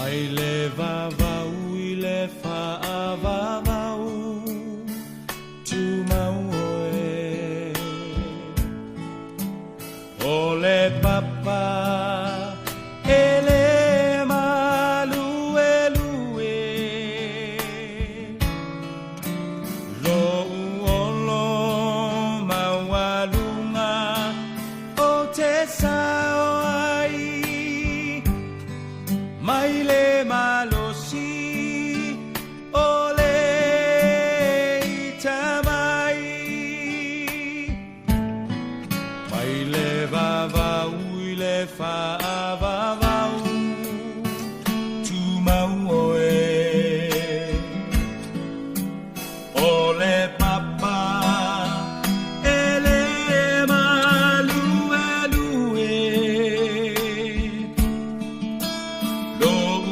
Mai le vavau i le faavavau, tumau oe. O le papa e le maluelue, Lou olo maualuga ou te sao ai, Mai le malosi o le ita mai. Mai le vavau i le faavavau, tumau oe. O le papa e le maluelue, Lou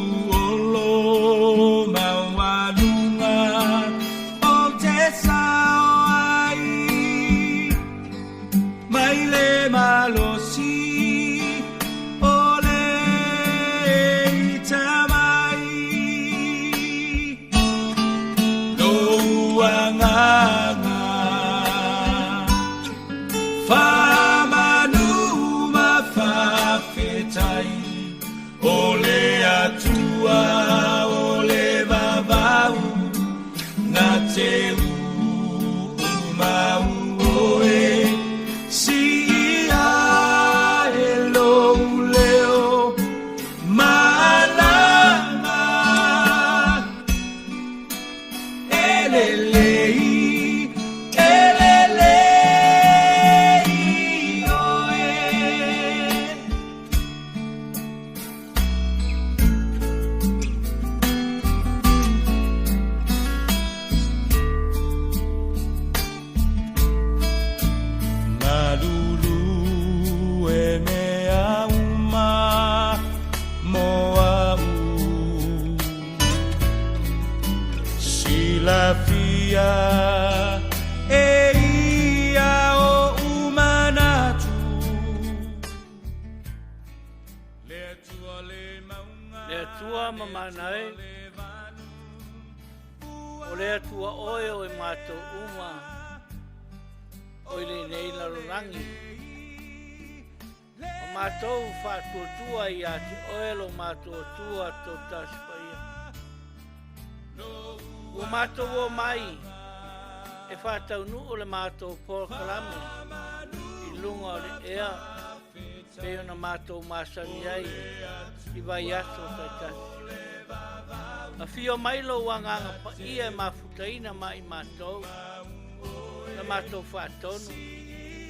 olo maualuga ou te sao ai, Mai le malosi o le ita mai. Lou agaga faamanu ma faafetai, O le Atua o le vavau na te uumau oe, Siia e lou leo malama, E lelei, e lelei oe. Galulue mea uma mo a'u, Silafia e ia oʻu manatu. Le Atua le mauga, Le Atua ma mana e, O le Atua oe o e matou uma o i lenei lalolagi. O matou faatuatua ia te oe lo matou Atua Toatasi Paia. Ua matou o mai e faataunuu le matou polokalame i luga o le ea pei ona matou masani ai i vaiaso taitasi. Afio mai lou Agaga Paia e mafutaina ma i matou, na matou faatonu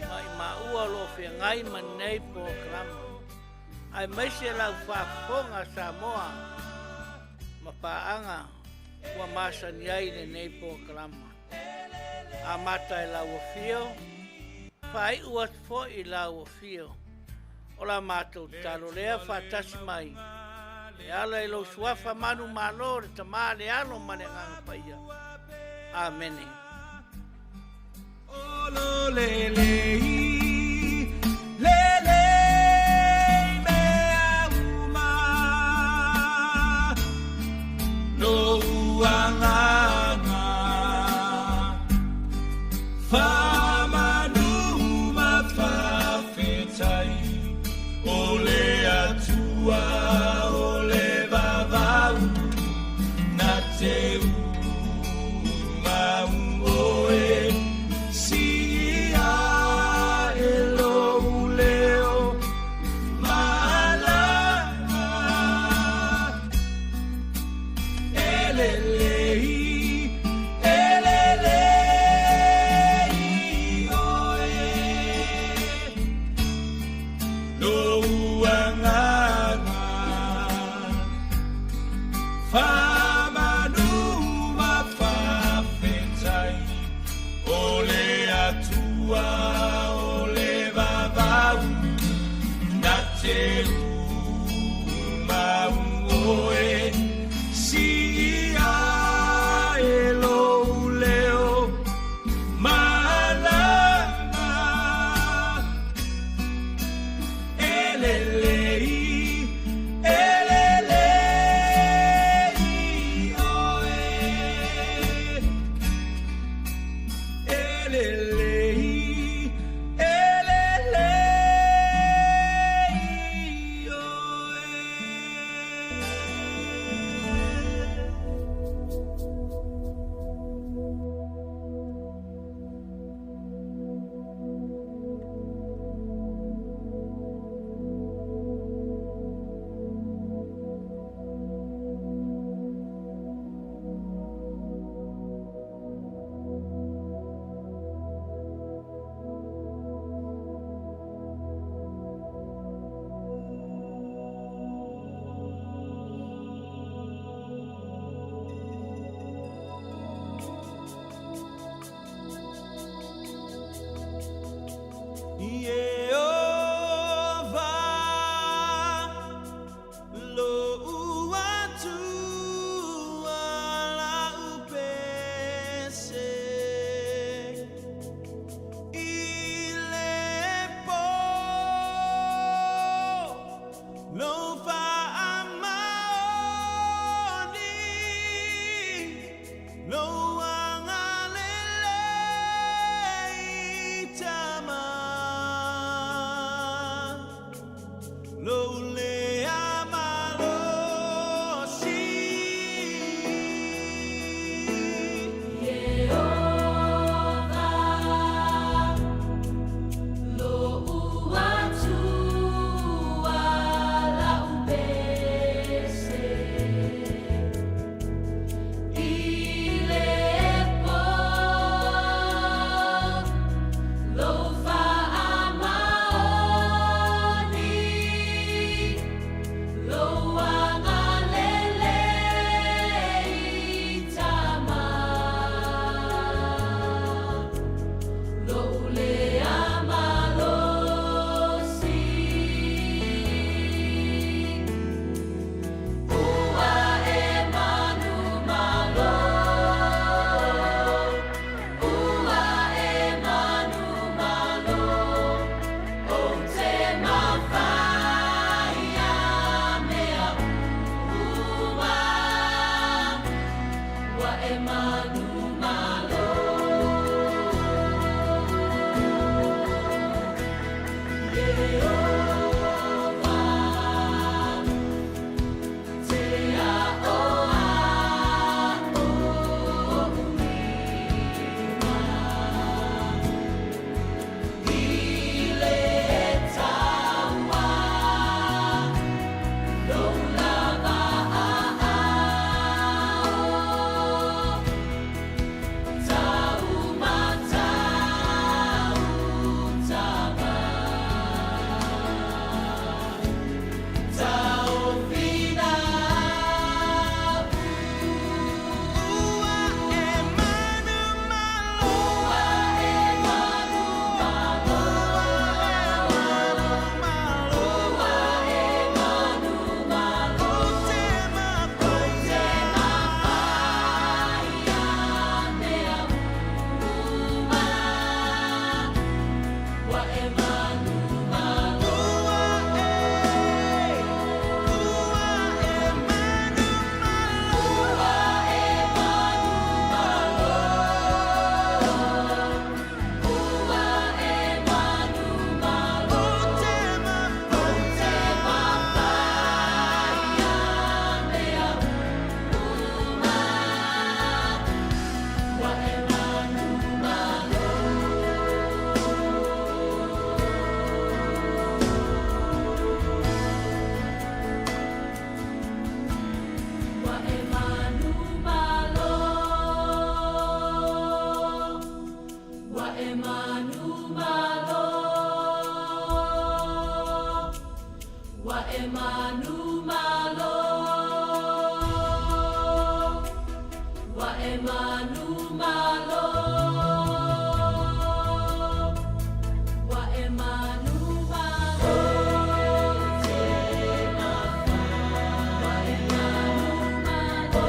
ma i maua o lo o feagai ma lenei polokalame, aemaise lau faafofoga Samoa ma paaga ua masani ai i lenei polokalama. Amata e lau afio, faaiu atu foi i lau afio. O la matou tatalo lea faatasi mai e ala i lou suafa manumalo le Tama, le Alo ma le Agaga Paia. Amene. Lelei mea uma, Lou agaga faamanu ma faafetai, O le Atua o le vavau na te umau oe, Siia e lou leo malama, E lelei, e lelei oe. Lou agaga faamanu ma faafetai, O le Atua o le vavau na te umau oe, Siia e lou leo malama, E lelei, e lelei. Lelei, e lelei oe. Ieova lou Atua lau pese i le po lou faamaoni lou agalelei tama lou lea malosi. Ieova lou Atua lau pese i le po lou faamaoni lou agalelei tama lou lea malosi. Ua e manumalo, ua e manumalo, ou te mafai a mea uma. Ua e manumalo. Ieova, te a'oa'o lima i le taua lou lava a'ao taumatau tama taofina. Ua e manumalo, Ua e manumalo, manumalo, ua e manumalo, ou te mafai te mafai a mea uma. Ua e manumalo. Ua e, ua e manumalo, Ua e manumalo, ua e manumalo, ou te mafai te mafai a mea uma. Ua e manumalo. Ua e manumalo, ua e manumalo, ua e manumalo, ua e manumalo, ua e manumalo, te mafai, ua e manumalo,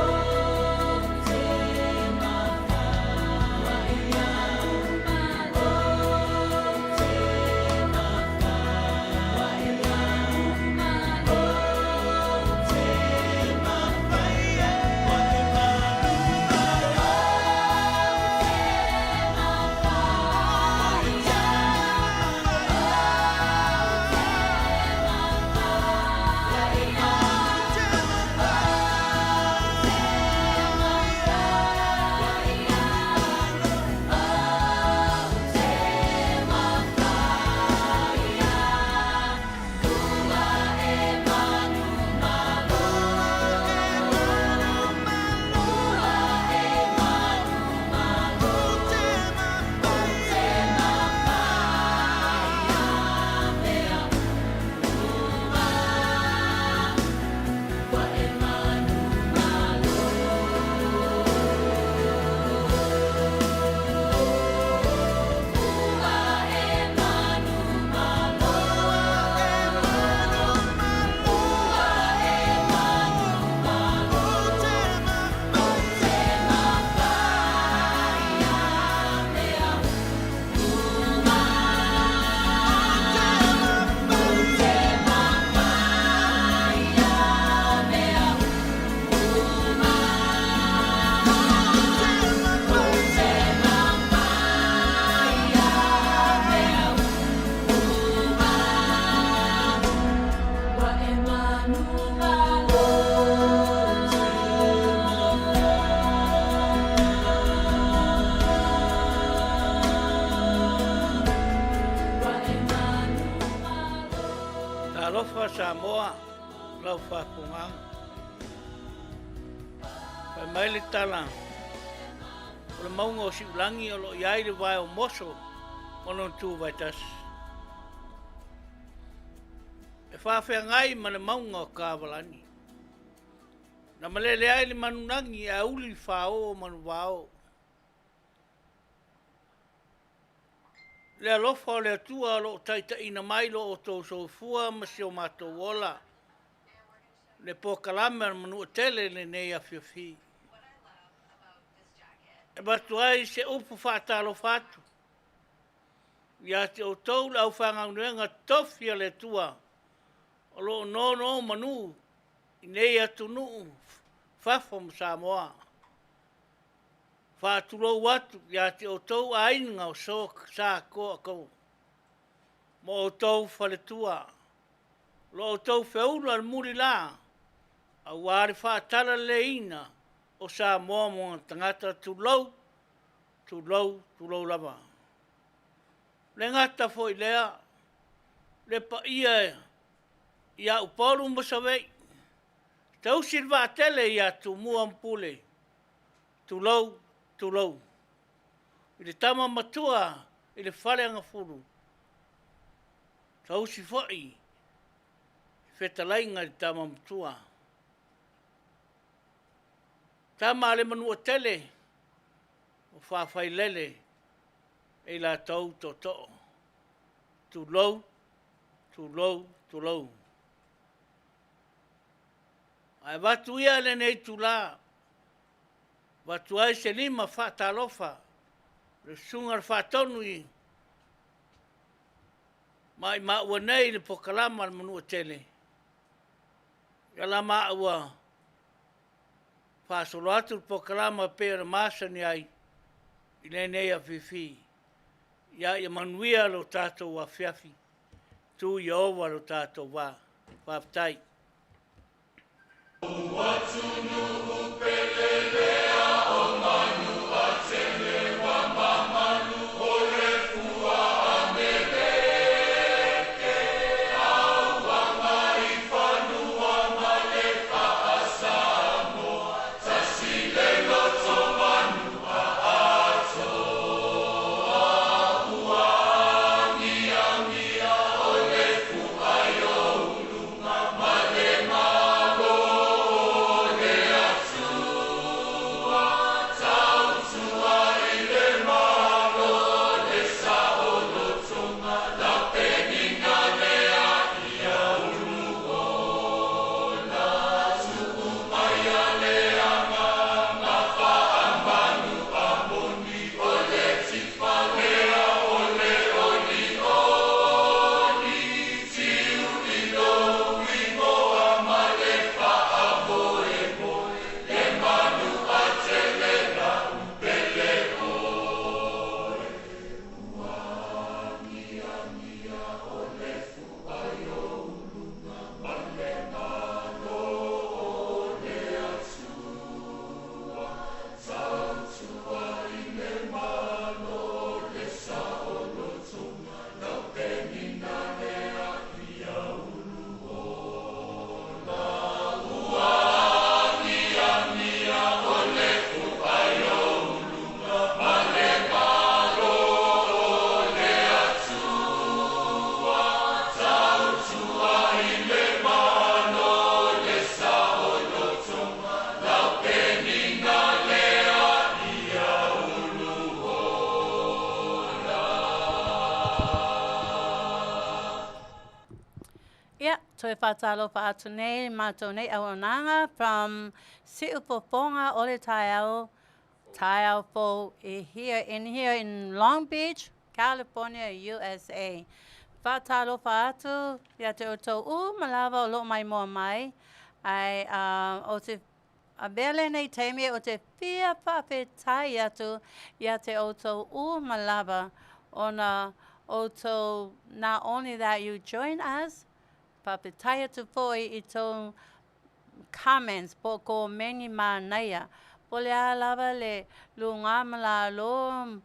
te mafai, ua e manumalo, te mafai, ua e manumalo. Talofa Samoa, lau faafofogaaga. Fai mai le tala, o le mauga o Siulagi o lo o i ai le vae o Moso ma lona tuvaetasi. E faafeagai ma le mauga o Kavalani. Na malele ai le manulagi ae uli le fao o manuvao. Le alofa o le Atua o lo o taitaiina mai lo outou soifua ma si o matou ola, le polokalame a le Manuatele i lenei afiafi. E avatu ai se upu faatalofa atu ia te outou le aufaigaluega totofi a le Atua o lo o nonomanu i nei atunuu, fafo ma Samoa. Faatulou atu ia te outou aiga o Sa Koa ma outou faletua, lo outou feula i le mulila aua le faatalaleleiina o Samoa ma ona tagata. Tulou, tulou, tulou lava. E le gata foi i lea le paia ia Upolu ma Savaii, tausi le vaatele ia Tumua ma Pule, tulou, tulou. I le tama matua i le Faleagafulu, tausi foi le fetalaiga i le tama matua. Tama a le Manuatele, o Faafailele e i latou tootoo. Tulou, tulou, tulou. Ae avatu ia lenei itula, avatu ai se lima faatalofa i le Susuga i le Faatonu e maimau nei le Pokalama a le Manuatele, ia la maua faasolo atu le pokalama e pei ona masani ai i lenei afiafi. Ia manuia lo tatou afiafi, tuu Ieova lo tatou va. Faafetai. Ia, toe faatalofa atu nei matou nei auaunaga from Siufofoga o le Taeao, Taeao Fou here in here in Long Beach, California, USA. Faatalofa atu ia te outou uma lava o lo o maimoa mai, ae o te avea lenei taimi o te fia faafetai atu ia te outou uma lava ona outou, not only that you join us, faafetai atu foi i tou comments po o komeni manaia. Po o le a lava le luga ma lalo.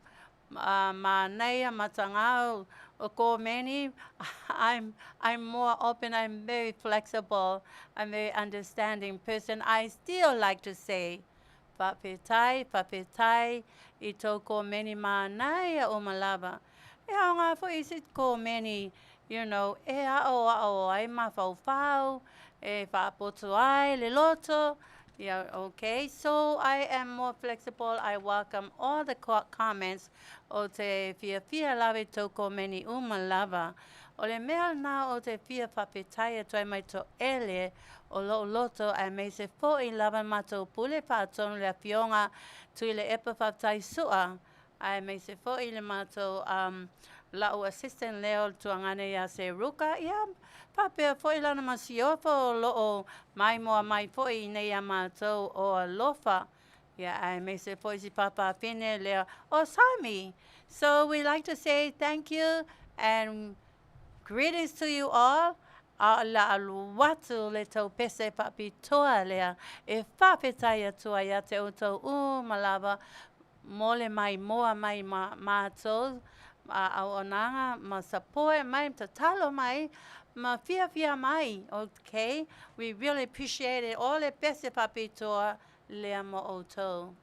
Manaia, matagā o komeni, I'm more open, I'm very flexible, I'm very understanding person. I still like to say, Faafetai, faafetai i tou komeni manaia uma lava. E aoga foi isi komeni, you know, e aʻoaʻo ai, mafaufau, e faapoto ai le loto. Yeah, okay. So I am more flexible. I welcome all the comments o te fiafia lava i tou komeni uma lava. O le mea lena o te fia faafetai atu ai mai toele o lo'u loto aemaise fo'i lava matou pule faatonu le Afioga Tuilaepa Faafetai Su'a aemaise fo'i le matou um la'u assistant lea o le tuagana ia Seruka ia faapea fo'i lana masiofo o lo'o maimoa mai fo'i i nei a matou o alofa ia aemaise fo'i si faafafine lea o Sami. So we like to say thank you and greetings to you all. A o le a alu atu le tou pese faapitoa lea e faafetai atu ai ia te outou uma lava mo le maimoa mai ma matou auaunaga ma support mai ma tatalo mai ma fiafia mai okay we really appreciate it o le pese faapitoa lea mo outou.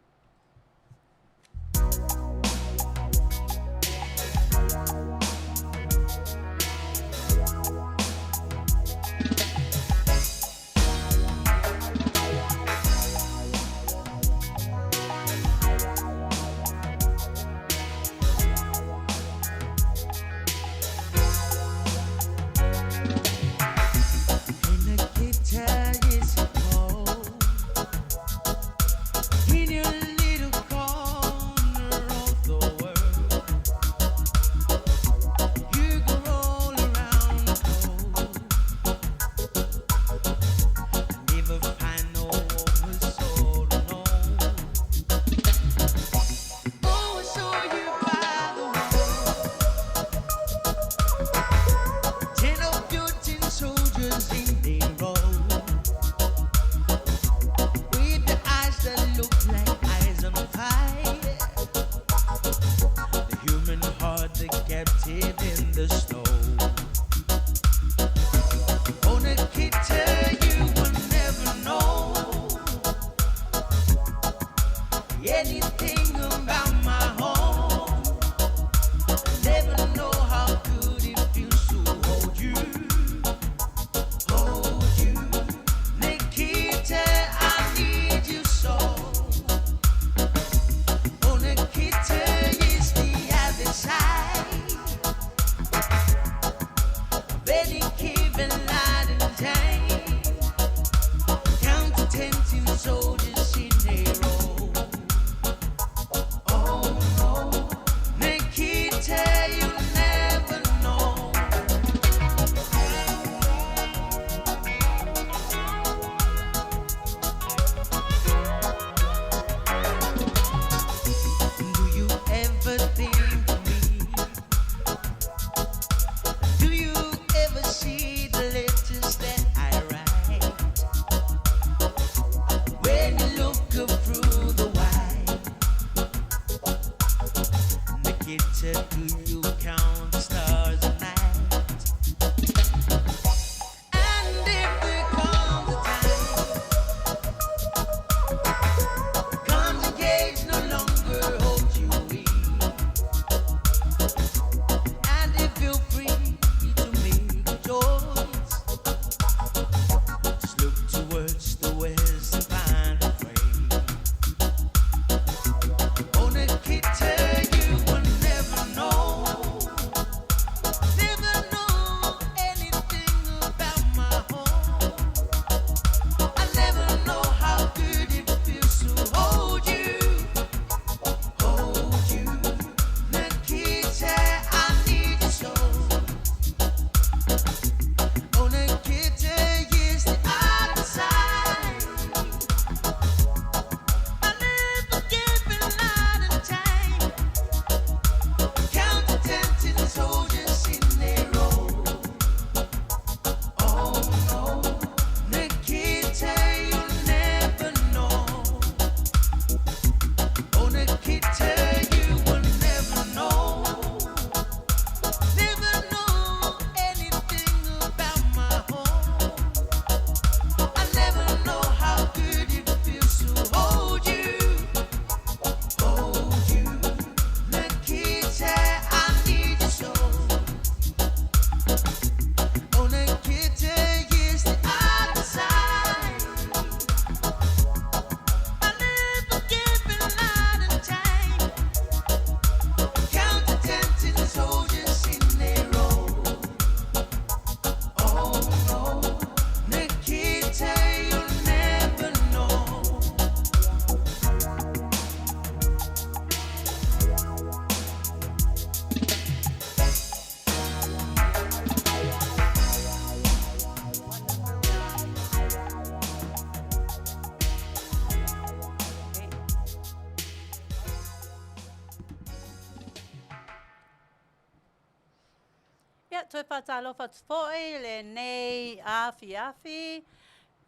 Toe faatalofa atu foi lenei afiafi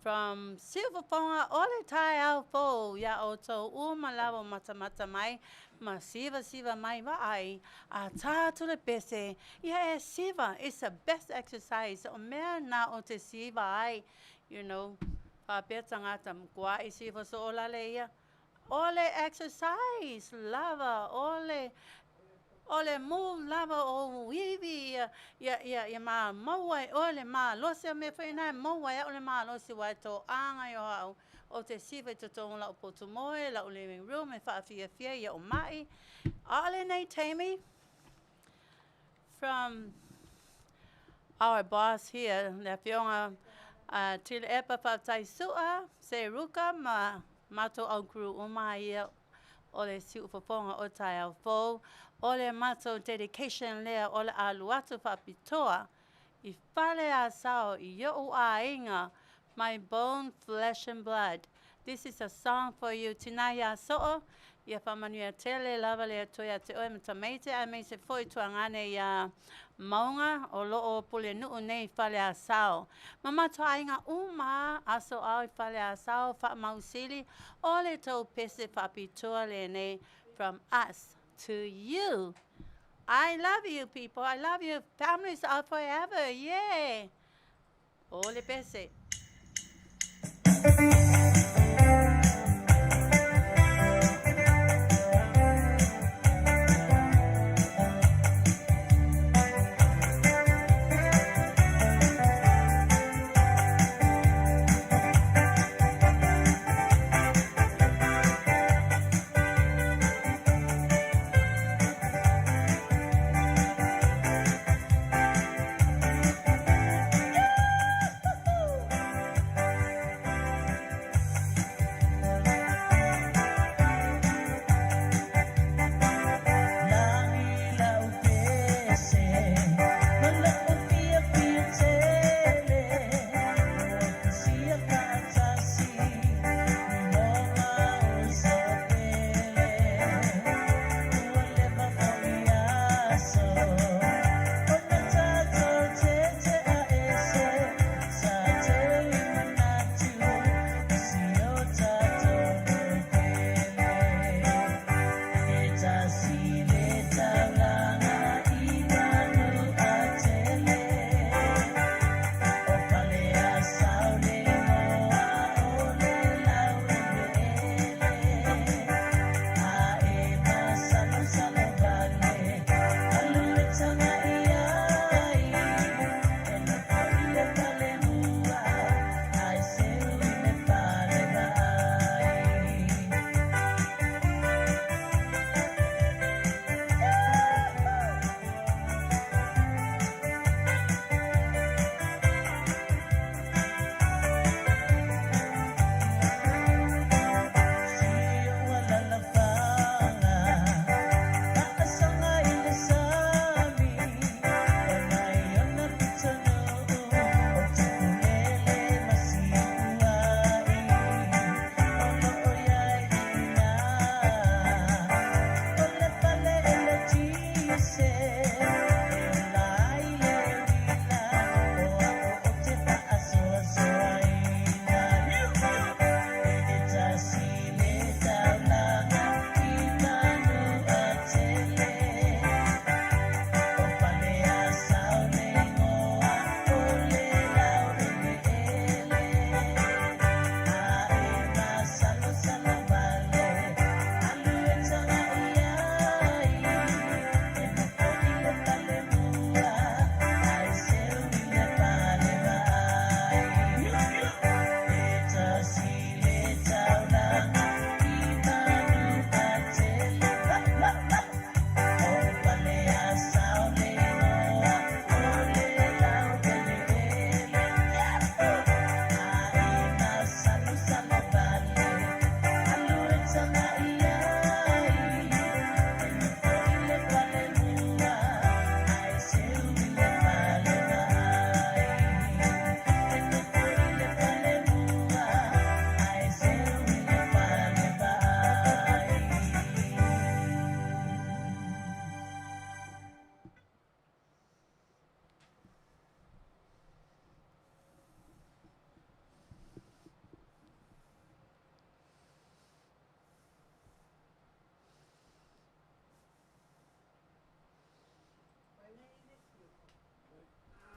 from Siufofoga o le taeao fou iā outou uma lava o matamata mai ma sivasiva mai vaai a tā atu le pese ia e siva. It's the best exercise. O mea na o te siva ai, you know, faapea tagata matua i siva soo lale ia. O le exercise lava, o le move lava o ivi ia, ia, ia, ia maua e oe le malosi. O mea foi na e maua ai au le malosi aua e toaga i o au o te siva i totonu o lau potu moe, lau living room e faafiafia ia o mai. A o lenei taimi, from our boss here, le afioga Tuilaepa Faafetai Su'a, Seruka ma matou au crew uma ia o le siufofoga o taeao fou, o le matou dedication lea o le alu atu faapitoa i Faleasao i o'u aiga, my bone, flesh and blood. This is a song for you. Tina iā Soo, ia faamanuia tele lava le Atua iā te oe ma tamaiti, aemaise foi tuagane iā Mauga o loo pulenuu nei i Faleasao. Ma matou aiga uma aso ao i Faleasao faamausili o le tou pese faapitoa lenei from us to you. I love you people. I love you. Families are forever. Yeah. O le pese.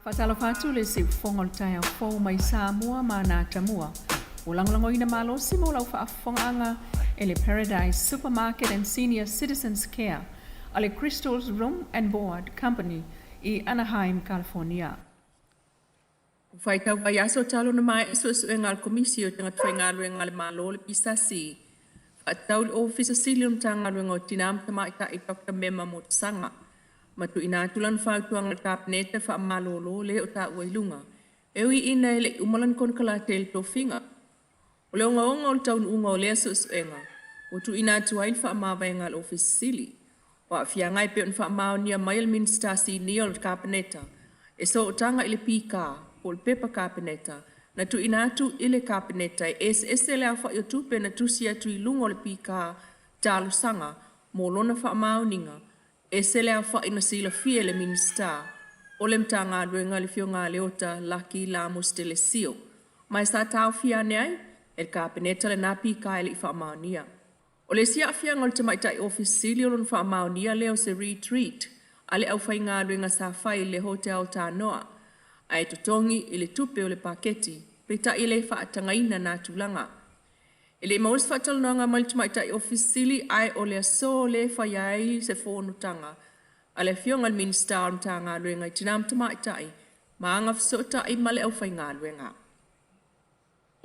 Faatalofa atu le siufofoga o le taeao fou mai Samoa ma ana atamua. Ua lagolagoina malosi mo lau faafofogaaga e le Paradise Supermarket and Senior Citizens Care a le Crystals Room and Board Company i Anaheim, California. Ua faitau vaiaso talu ona maea suesuega a le Komisi o Tagata Faigaluega a le Malo, le PSC, faatatau i le Ofisa Sili o le Matagaluega o Tina ma Tamaitai Doctor Mema Motasaga, ma tuuina atu lana fautuaga i le Kapeneta e faamalolo le o taua i luga, e ui ina e le i uma lana konekarate i le tofiga. O le ogaoga o le taunuuga o lea suesuega, ua tuuina atu ai le faamavaega a le Ofisa Sili. O aafiaga e pei ona faamaonia mai e le Minisita Sinia o le Kapeneta e sootaga i le PK po o le Pepa Kapeneta na tuuina atu i le Kapeneta e eseese le aofai o tupe na tusi atu i luga o le PK talosaga mo lona faamaoniga, ese le aofai na silafia e le Minisita o le Matagaluega le Afioga ia Leota Laki Lamos Delesio, ma e sa taofia ane ai e le Kapeneta lena PK e le i faamaonia. O le isi aafiaga o le tamaitai Ofisa Sili o lona faamaonia lea o se retreat a le aufaigaluega sa fai i le Hotel Tanoa ae totogi i le tupe o le paketi, peitai e le faatagaina na tulaga. E le i maua se faatalanoaga mai le tamaitai Ofisa Sili ae o le aso lea e faia ai se fonotaga a le Afioga i le Minisita o le Matagaluega i Tina ma Tamaitai ma Agafesootai ma le Aufaigaluega.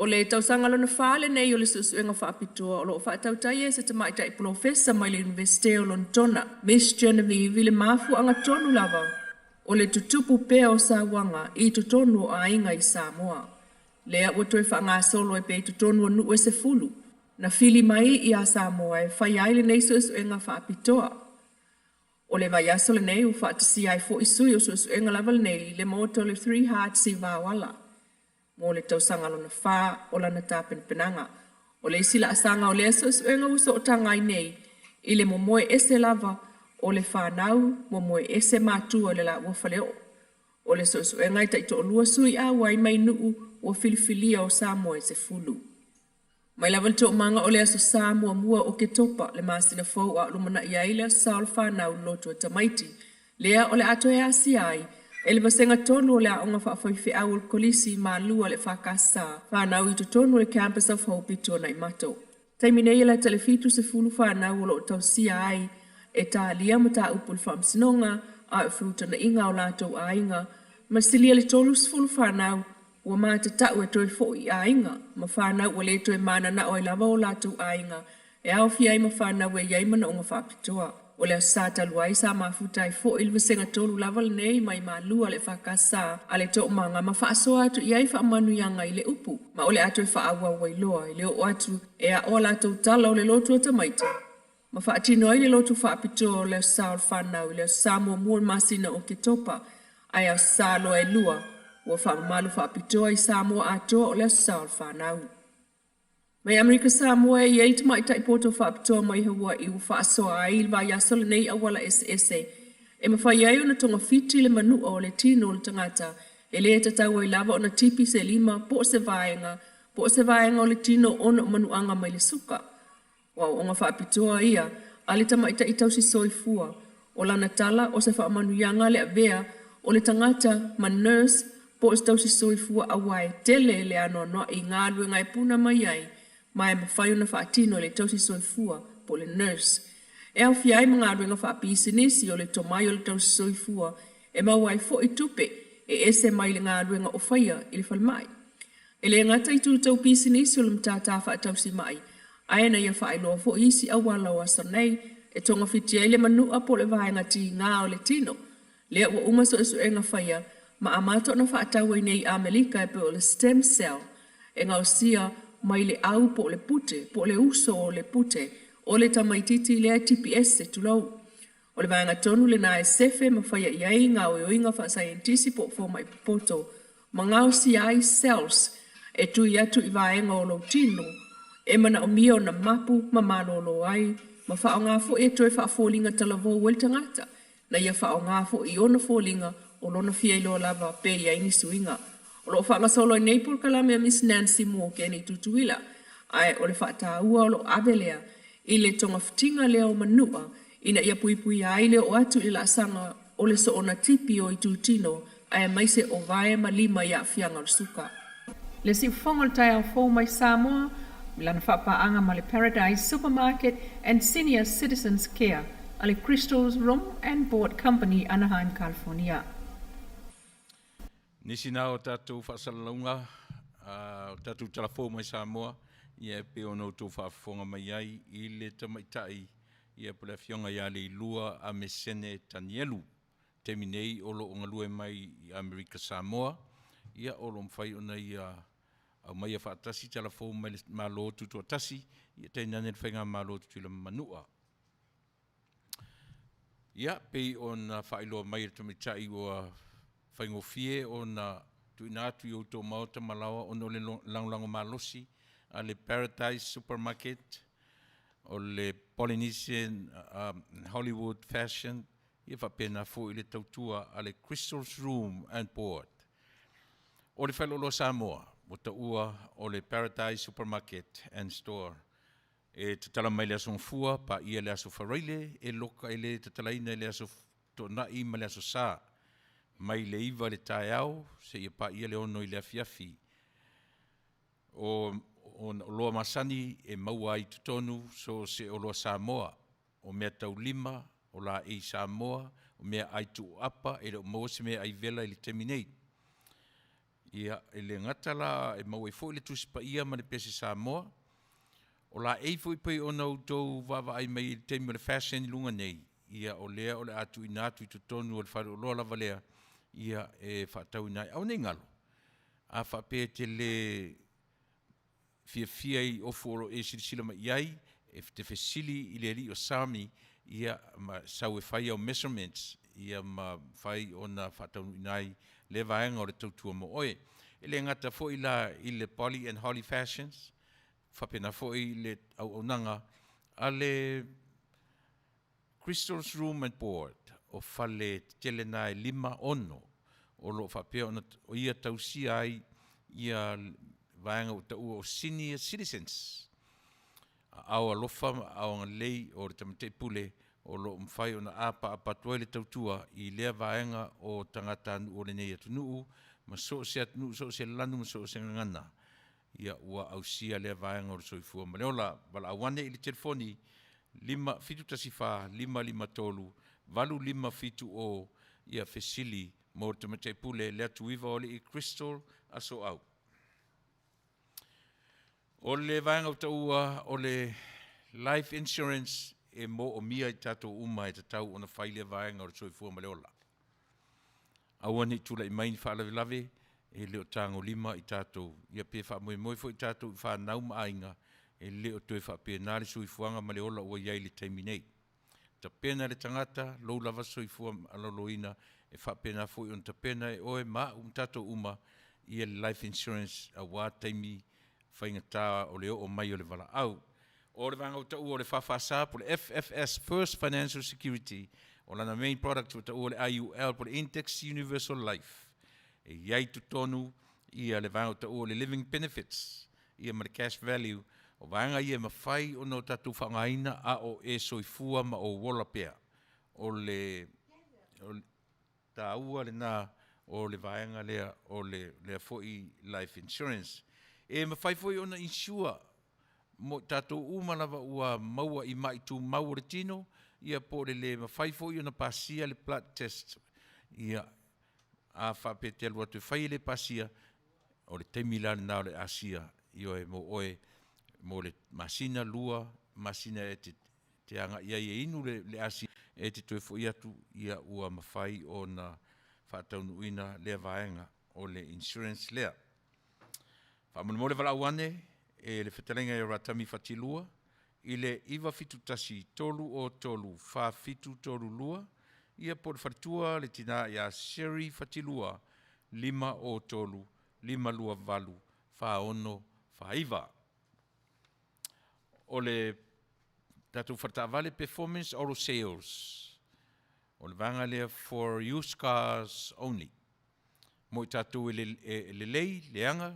O le tausaga lona fa lenei o le suesuega faapitoa o lo o faatautaia e se tamaitai polofesa mai le Iunivesite o Lonetona, Miss Genevieve i le mafuaaga tonu lava o le tutupu pea o sauaga i totonu o aiga i Samoa. Lea ua toe faagasolo ai pea i totonu o nuu e 10 na fili mai iā Samoa e faia ai lenei suesuega faapitoa. O le vaiaso lenei ua faatasia ai foi sui o suesuega lava lenei i le maota o le Three Hearts i Vaoala mo le tausaga lona fa o lana tapenapenaga. O le isi laasaga o lea suesuega ua sootaga ai nei i le momoe ese lava o le fanau, momoe ese matua i le laua faleoo. O le suesuega e taitoalua sui auai mai nuu ua filifilia o Samoa e 10. Mai lava le toomaga o le Aso Sa muamua o Oketopa, le masina fou a o lumanai ai le Aso Sa o le Fanau i le Lotu a Tamaiti, lea o le a toe asia ai e le vasega tonu o le Aoga Faafaifeau o le Kolisi i Malua le EFKS fanau i totonu o le Campus of Hope i Tuanaimato. Taimi nei e lata i le 70 fanau o lo o tausia ai e talia mataupu i le Faamasinoga a o feutagaiga a o latou aiga ma silia le 30 fanau ua matatau e toe foi i aiga ma fanau ua le toe mananao ai lava o latou aiga e aofia ai ma fanau e i ai manaoga faapitoa. O le Aso Sa talu ai sa mafuta ai foi le vasega tolu lava lenei mai Malua le EFKS a le Toomaga ma faasoa atu i ai faamanuiaga i le upu ma o le a toe faaauau ai loa i le oo atu e aʻo a latou tala o le lotu a tamaiti ma faatino ai le lotu faapitoa o le Aso Sa o le Fanau i le Aso Sa muamua o le masina o Oketopa ae Aso Sa loa e lua ua faamamalu faapitoa i Samoa atoa o le Aso Sa o le Fanau. Mai Amerika Samoa e i ai tamaitai poto faapitoa mai Hawaii ua faasoa ai i le vaiaso lenei auala eseese e mafai ai ona togafiti le manua o le tino o le tagata e le tatau ai lava ona tipi se lima po o se vaega po o se vaega o le tino ona o manuaga mai le suka. O aoaoga faapitoa ia a le tamaitai tausi soifua. O lana tala o se faamanuiaga le avea o le tagata ma nurse po o se tausi soifua aua e tele le anoanoai i galuega e puna mai ai ma e mafai ona faatino e le tausi soifua po o le nurse. E aofia ai ma galuega faapisinisi o le tomai o le tausi soifua e maua ai foi tupe e ese mai le galuega o faia i le falemai. E le gata i tū tau pisinisi o le matata faatausi-mai, ae na ia faailoa foi isi auala o aso nei e togafiti ai le manua po o le vaega tiga o le tino. Lea ua uma suesuega faia ma amata ona faatau ai nei i Amelika e pei o le stem cell e gaosia mai le au po o le pute po o le uso o le pute o le tamaititi lea e tipi ese, tulou. O le vaega tonu lena e sefe ma faia i ai gaoioiga faasaienitisi po o fomai popoto ma gaosia ai cells e tui atu i vaega o lou tino e manaomia ona mapu ma malolo ai ma faaaoga foi e toe faafoliga talavou ai le tagata na ia faaaoga foi i ona foliga o lona fia iloa lava pe i ai ni suiga. O lo o faagasolo ai nei polokalame a Miss Nancy Morgan i Tutuila ae o le faataua o lo o ave lea i le togafitiga lea o manua ina ia puipuia ai le oo atu i le laasaga o le soona tipi o itutino aemaise o vae ma lima i aafiaga o le suka. Le siufofoga o le taeao fou mai Samoa i lana faapaaga ma le Paradise Supermarket and Senior Citizens Care a le Crystals Room and Board Company, Anaheim, California. Nisi na o tatou faasalalauga o tatou tala fou mai Samoa, ia e pei ona outou faafofoga mai ai i le tamaitai ia po o le Afioga ia Leilua Amesene Tanielu. Taimi nei o lo o galue mai i Amerika Samoa, ia o lo o mafai ona ia aumaia faatasi tala fou mai le Malo Tutoatasi, ia tainane le Faigamalo Tutuila ma Manua. Ia, pei ona faailoa mai e le tamaitai ua faigofie ona tuuina atu i outou maota ma laoa ona o le lagolago malosi a le Paradise Supermarket, o le Polynesian Hollywood Fashion, ia faapena foi le tautua a le Crystal's Room and Board. O le Faleoloa Samoa, ua taua o le Paradise Supermarket and Store E tatala mai le Aso Gafua, paia le Aso Faraile, e loka e le tatalaina i le Aso Toonai ma le Aso Sa, mai le 9 i le taeao seia paia le 6 i le afiafi. O ona oloa masani e maua ai i totonu so o se oloa Samoa, o mea taulima, o laei Samoa, o mea ai tuuapa, e le o maua se mea ai vela i le taimi nei. Ia, e le gata la e maua ai foi le Tusi Paia ma le Pese Samoa, o laei foi pei ona outou vaavaai mai i le taimi o le fashion i luga nei, ia o lea o le a tuuina atu i totonu o le faleoloa lava lea, ia e faatauina ai. Aua ne i galo, a faapea e te le fiafia i ofu o lo o e silasila mai i ai, e te fesili i le alii o Sami, ia, ma sau e fai au measurements, ia ma mafai ona faataunuuina ai lea vaega o le tautua mo oe. E le gata foi la i le Polly and Holly Fashions, faapena foi le auaunaga a le Crystal's Room and Board, o fale tetele na e 5, 6 o lo o faapea ona ia tausia ai ia vaega ua taua o senior citizens. Aao alofa ma aao agalelei o le Tamaitai Pule o lo o mafai ona apaapa atu ai le tautua i lea vaega o tagatanuu o lenei atunuu ma so o se atunuu, so o se lanu ma so o se gagana. Ia ua ausia lea vaega o le soifua ma le ola. Valaau ane i le telefoni 5 714 553 8570 ia fesili mo le Tamaitai Pule Leatuiva o Alii Crystal Asoau. O le vaega ua taua o le life insurance e moomia i tatou uma e tatau ona fai lea vaega o le soifua ma le ola. Aua ne i tulai mai ni faalavelave e le o tagolima i tatou, ia pe faamoemoe foi tatou i fanau ma aiga, e le o toe faapena le soifuaga ma le ola ua i ai i le taimi nei. Tapena le tagata, lou lava soifua maloloina, e faapena foi ona tapena e oe ma au ma tatou uma ia le life insurance aua taimi faigata o le oo mai o le valaau. O le vaega ua taua o le FFS po o le FFS, First Financial Security, o lana main product ua taua o le IUL po o le Index Universal Life. E i ai i totonu ia le vaega ua taua o le Living Benefits ia ma le Cash Value. O vaega ia e mafai ona o tatou faaaogaina a o e soifua ma ou ola pea. O le taua lena o le vaega lea o le lea foi life insurance. E mafai foi ona insure mo i tatou uma lava ua maua i mai tumau o le tino, ia po o le le mafai foi ona pasia le blood test. Ia, a faapea e te alu atu e fai e le pasia, o le taimi la lena o le asia, ioe, mo oe mo le masina, lua masina e te te agai ai e inu le, le asi e te toe foi atu, ia ua mafai ona faataunuuina lea vaega o le insurance lea. Faamolemole valaau ane e le fetalaiga ia Ratami Fatilua i le 971 303 4732, ia po o le faletua le tina ia Sherry Fatilua 503 528 4649. O le tatou faletaavale Performance Auto Sales, o le vaega lea for used cars only. Mo i tatou e, le, e lelei, leaga,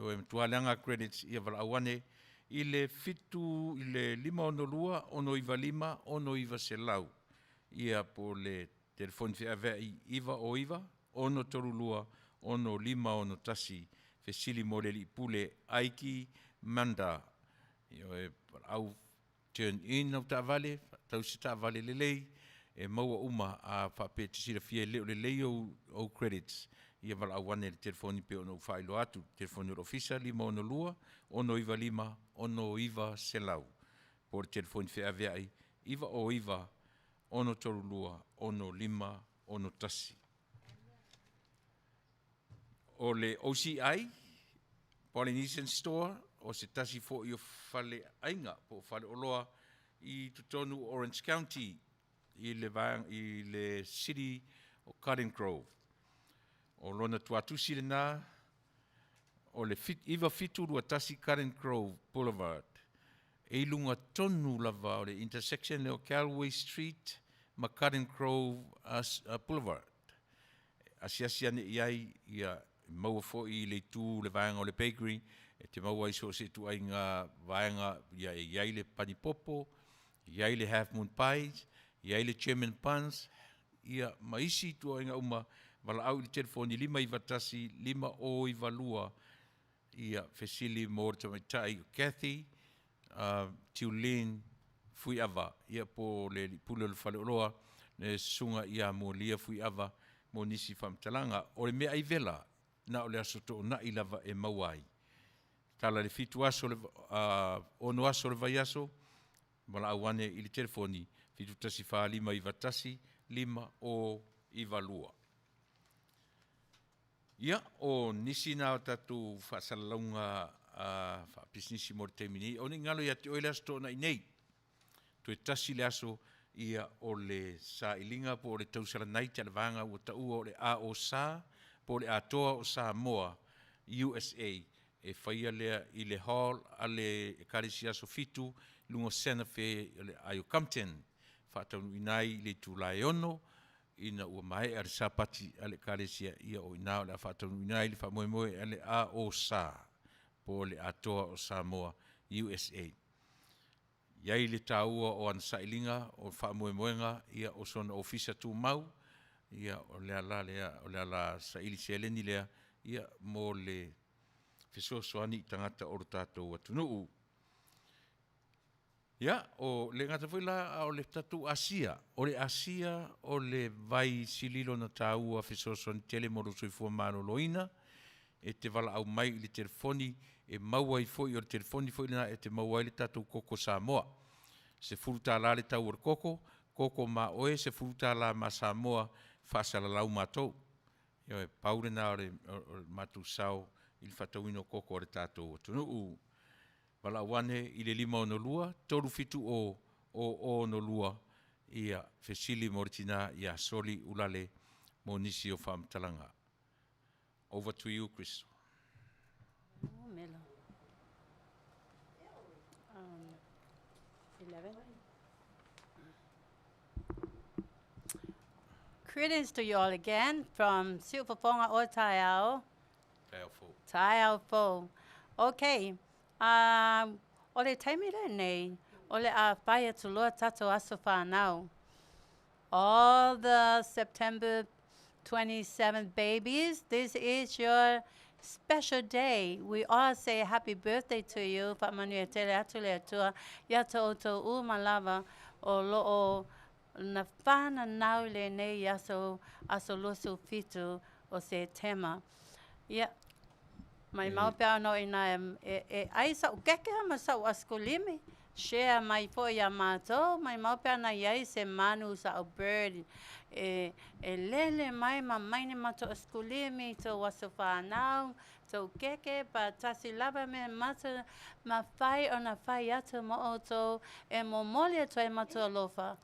o e matua leaga credits ia valaau ane i le 7 i le 562 695 6900 ia po o le telefoni feaveai 909 632 6561, fesili mo le alii pule Aiki Manda. Ioe, valaau turn in au taavale, faatau se taavale lelei, e maua uma a faapea e te silafia e le o lelei ou, ou credits, ia valaau ane i le telefoni pei ona ou faailoa atu, telefoni o le ofisa 562 695 6900 po o le telefoni feaveai 909 632 6561. O le OCI, Polynesian Store, o se tasi foi o faleaiga po o faleoloa i totonu o Orange County i le, i le city o Garden Grove. O lona tuatusi lena o le 9721 Garden Grove Boulevard, e i luga tonu lava o le intersection lea o Galway Street ma Garden Grove Boulevard. Asiasi ane i ai, ia maua foi i le itu le vaega o le bakery, e te maua ai so o se ituaiga vaega, ia e i ai le panipopo, e i ai le half moon pies, e i ai le German buns, ia ma isi ituaiga uma. Valaau i le telefoni 591 5092, ia fesili mo le tamaitai o Kathy Tiulin Fuiava, ia po o le alii pule o le faleoloa, le susuga ia Molia Fuiava mo nisi faamatalaga. O le meaai vela, na o le Aso Toonai lava e maua ai. Tala i le 7 aso le, 6 aso o le vaiaso, valaau ane i le telefoni 714 591 5092. Ia, o nisi na o tatou faasalalauga faapisinisi mo le taimi nei. Aua ne i galo ia te oe le Aso Toonai nei. Toe tasi le aso, ia, o le sailiga po o le tausala night a le vaega ua taua o le AOSA po o le Atoa o Samoa, USA, e faia lea i le hall a le Ekalesia Aso Fitu i luga o Santa Fe o le aai o Compton. Faataunuuina ai i le itula e 6 ina ua maea le Sapati a le Ekalesia, ia o i ina o le a faataunuuina ai le faamoemoe a le AOSA po o le Atoa o Samoa, USA. I ai le taua o ana sailiga, o faamoemoega, ia o sona ofisa tumau, ia o le ala lea, o le ala saili seleni lea, ia mo le fesoasoani i tagata o lo tatou atunuu. Ia, o le gata foi la, a o le tatou asia, o le asia o le vai sili lona taua fesoasoani tele mo lou soifua maloloina, e te valaau mai i le telefoni e maua ai foi, o le telefoni foi lena e te maua ai le tatou koko Samoa. $10 le tau o le koko, koko ma oe, $10 ma Samoa, faasalalau matou. Ioe, pau lena o le matou sao i le faatauina o koko a le tatou atunuu. Valaau ane i le 562 370 0062 ia fesili mo le tina ia Soli Ulale mo nisi o faamatalaga. Over to you, Crystal. Mela. 11. Greetings to you all again from Siufofonga o Taeao. Taeao fou. Taeao fou. Okay. Um, o le taimi lenei, o le a whai atu loa tatou aso whanau. All the September 27 babies, this is your special day. We all say happy birthday to you. Whaamanuia tele atu le Atua ia to outou uma lava o loo na whananau lenei aso, aso 27 o Setema. Ia, maimau pea ono ina e, e, ai sa'u keke ma sa'u asikolimi, share mai foi iā matou, maimau pe ana i ai se manu sa'u bird e, e lele mai ma maine matou asikolimi i tou aso whanau, tou keke, pa tasi lava mea mata ma whai ona whai atu mo outou e momoli atu ai matou alofa.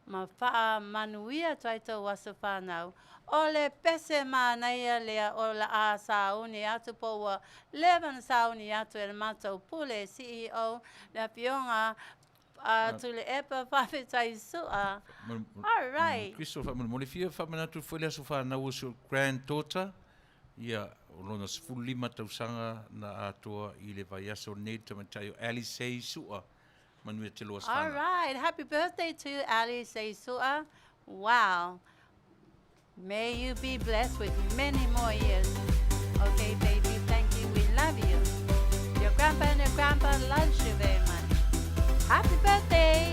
Ma faamanuia atu ai tou aso whanau. O le pese manaia lea o le a sauni atu po ua leva ona sauni atu e le matou pule CEO le afioga a Tuilaepa Faafetai Sua. All right. Crystal faamolemole fia faamanatu foi le aso whanau o si ou granddaughter ia o lona 15 tausaga na atoa i le vaiaso lenei le tamaitai o Alice Sua. Manuia tele o aso All whanau. right. Happy birthday to you, Ali Seisua. Wow. May you be blessed with many more years. Okay, baby, thank you. We love you. Your grandpa and your grandpa loves you very much. Happy birthday!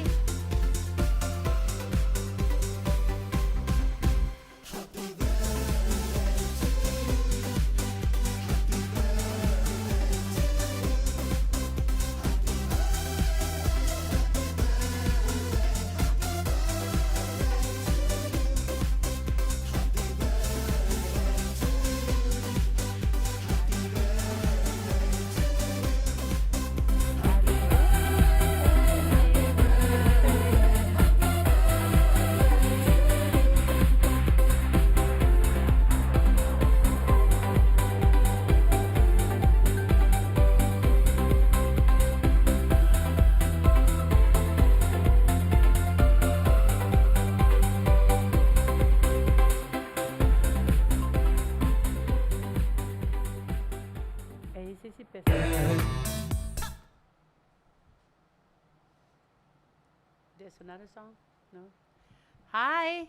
There's another song? No? Hi.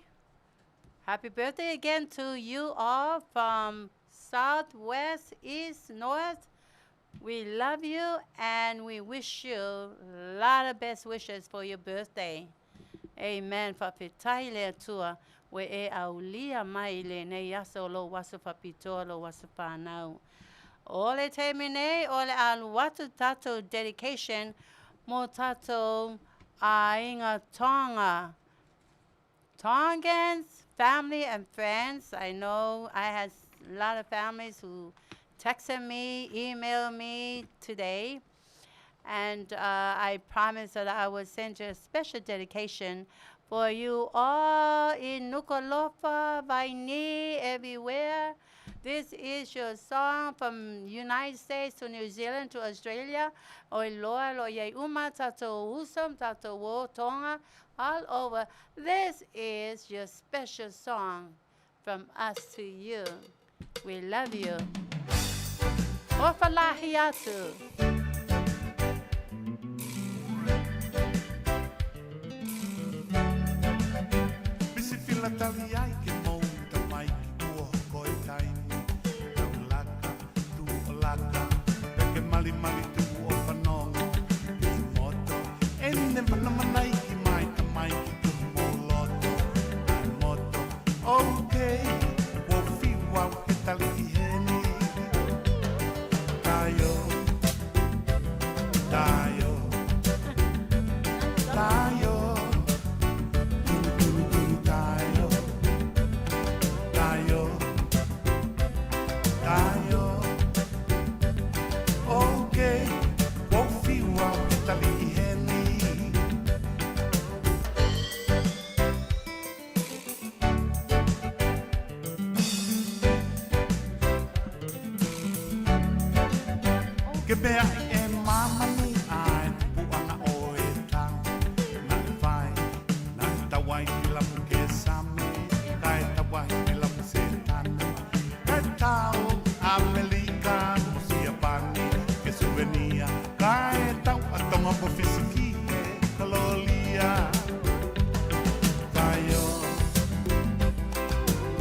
Happy birthday again to you all from South, West, East, North. We love you and we wish you a lot of best wishes for your birthday. Amen. Faafetai i le Atua ua e aulia mai i lenei aso o lou aso faapitoa lou aso fanau. O le taimi nei o le alu atu tatou dedication mo tatou aiga Tonga. Tongans, family and friends. I know I had a lot of families who texted me, emailed me today. And I promise that I will send you a special dedication for you all in Nuku'alofa, Vaini, everywhere. This is your song from United States to New Zealand to Australia. Oi loa lo iai uma tatou uso, tatou o Tonga, all over. This is your special song from us to you. We love you. Ofa lahi atu. Misi fila tali ai ke mou ta mai ki tua hokoi taimi Tau laka, tu o laka, peke mali mali tu o whanongo Ki moto, ene mana mana iki mai ta mai ki tuhu mou loto Ai moto, okay, wo whiu au he tali i heni Taio, taio, taio Turu turu turu taio, taio, taio Okay, wo whiu au he tali i heni Ke mea i e mamani ai puanga o e tau Na e vai, na e tawai ki lamu ke same Ka e tawai ki lamu se tane Ka e tau Amelika mo siapani Ke suvenia Ka e tau a tonga mo fisiki he kalolia Taio,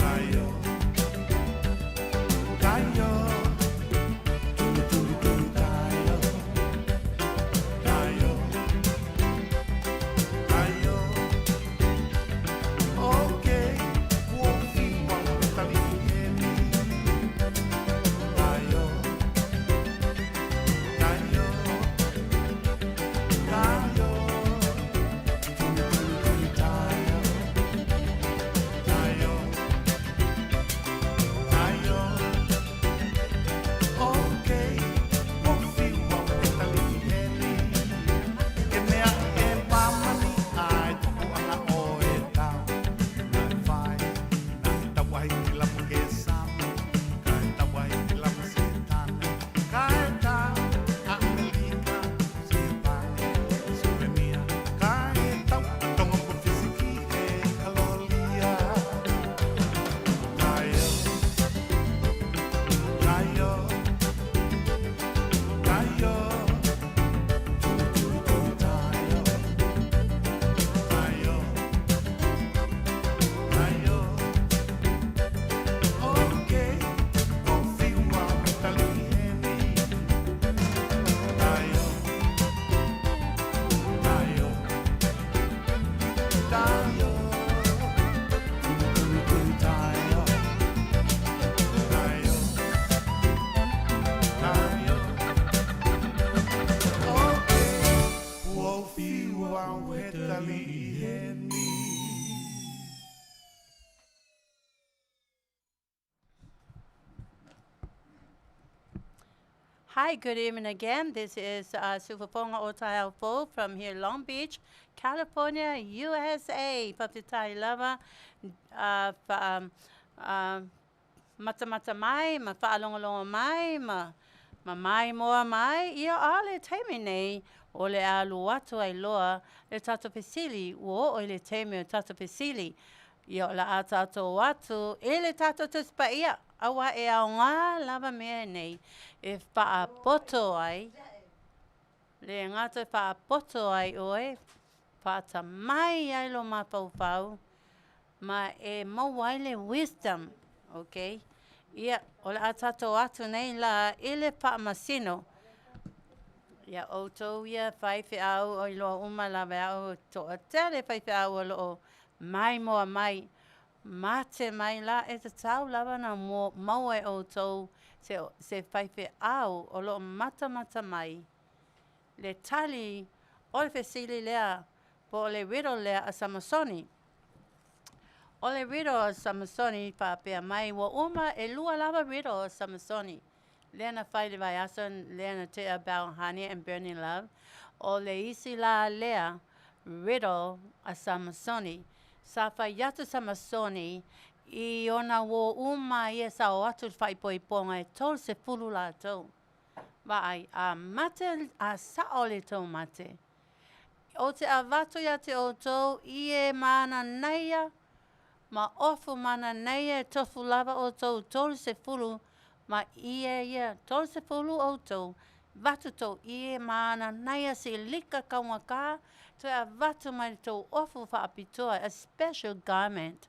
taio, taio Turu turu turu taio. Hi, good evening again. This is Siufofoga o Taeao Fou from here Long Beach, California, USA. Faafetai lava fa matamata mai ma faalogologo mai ma ma maimoa mai. Ia a le taimi nei o le a alu atu ai loa le tatou fesili, ua oo i le taimi o le tatou fesili. Ia o le a tatou o atu i le tatou Tusi Paia, aua e aoga lava mea nei e faapoto ai, le gata e faapoto ai oe, faatamai ai lou mafaufau, ma e maua ai le wisdom, okay? Ia, o le a tatou o atu nei la i le faamasino. Ia outou ia faifeau o iloa uma lava e au e toatele faifeau o lo o maimoa mai, mate mai la, e tatau lava ona maua e outou se, se faifeau o lo o matamata mai le tali o le fesili lea po o le riddle lea a Samasoni. O le riddle a Samasoni faapea mai, ua uma, ʻelua lava riddle a Samasoni lea na fai i le vaiaso lea na tea about honey and burning love. O le isi la lea riddle a Samasoni. Sa fai atu Samasoni i ona uō uma ia sa o atu i le faaipoipoga e 30 latou. Vaai, a mate, a sao le tou mate. Ou te avatu ia te outou ie mananaia ma ofu mananaia e tofu lava outou 30 ma ie ia 30 outou vatu tou ie mananaia silika kaugata toe avatu mai le tou ofu faapitoa, a special garment,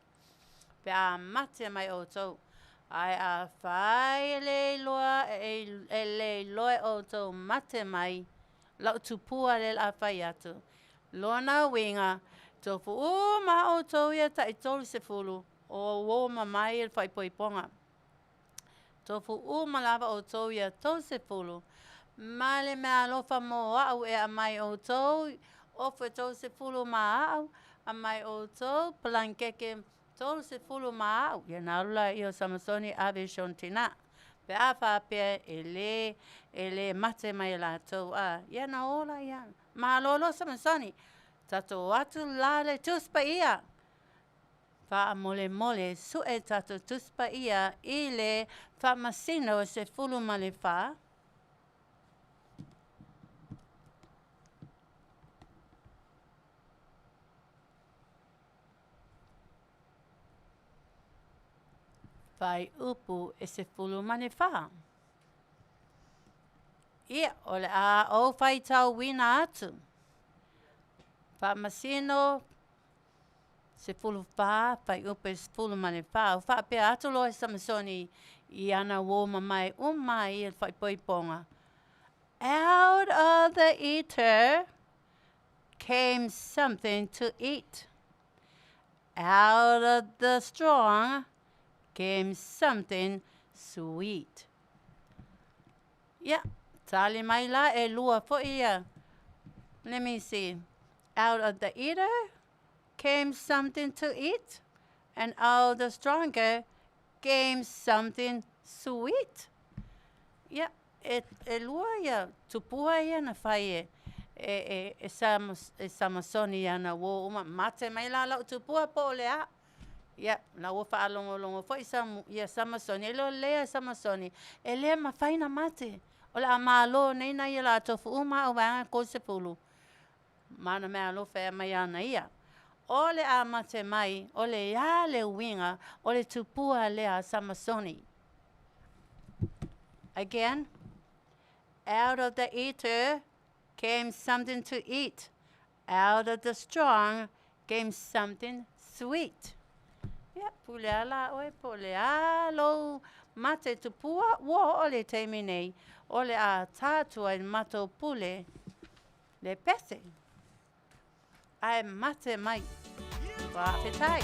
pe a mate mai outou. Ae afai e le iloa e le iloa e outou mate mai Lau tupua lea o le a fai atu. Lona uiga, tofu uma lava outou ia tai 30 o uō mamae ia le faaipoipoga. Tofu uma lava outou ia 30, ma le meaalofa mo au e aumai outou, ofu e 30 ma au, aumai outou palanikeke 30 ma au. Ia ona alu lea o Samasoni ave i si ona tinā. Pe a faapea e lē, e lē mate mai e latou, a, ia na ola ia. Malolo Samasoni, tatou o atu la le Tusi Paia. Faamolemole, suʻe tatou Tusi Paia i le Faamasino e 14. Fuaiupu e 14. Ia, o le a ou faitauina atu. Faamasino 14, fuaiupu e 14. Ua faapea atu loa e Samasoni i ana uō mamae uma ai i le faaipoipoga, Out of the eater came something to eat. Out of the strong came something sweet. Ia, tali mai la ʻelua foi ia. Let me see. Out of the eater came something to eat, and out of the stronger came something sweet. Ia, e, ʻelua ia tupua ia na fai e, e, e, e, e Samasoni i ana uō uma. Mate mai la la'u tupua po o le a? Ia, la ua faalogologo foi Sam, ia Samasoni, e le o lea Samasoni, e le mafai na mate. O le a malo nei na ia la tofu uma au vaega 30. Ma ana meaalofa e aumai ana ia. O le a mate mai, o le a le uiga o le tupua lea a Samasoni? Again, out of the eater came something to eat, out of the strong came something sweet. Ia, pule a la ʻoe, po o le a lou mate tupua, ua oo le taimi nei, o le a tā atu ai le matou pule le pese. Ae mate mai. Faafetai.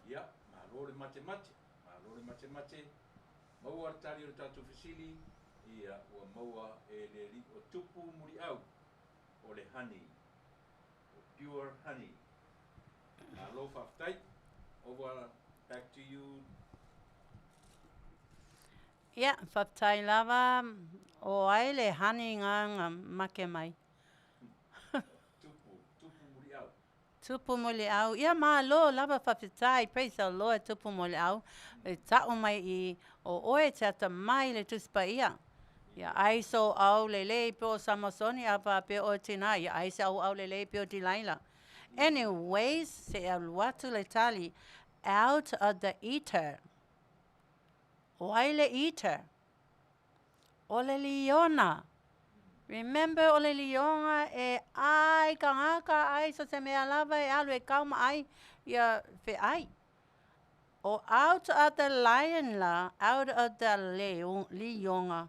Ia, malo le matemate, malo le matemate, maua le tali o le tatou fesili, ia, ua maua e le Alii o Tupu Muliau, o le honey, o pure honey. Malo faafetai. Over back to you. Ia, faafetai lava, o ai le honey nga nga make mai? Tupu, Tupu Muliau. Tupu Muliau, ia malo lava faafetai, praise the Lord Tupu Muliau, e ta'u mai i o oe te atamai i le Tusi Paia. Ia ai sou au lelei pe o Samasoni a faapea oe tinā, ia ai se auau lelei pe o Delilah. Anyways, se i alu atu le tali, out of the eater. O ai le eater? O le liona. Remember o le lioga e ai kangaka ai so se mea lava e alu e kau ma ai ia feai. O out of the lion la, out of the lioga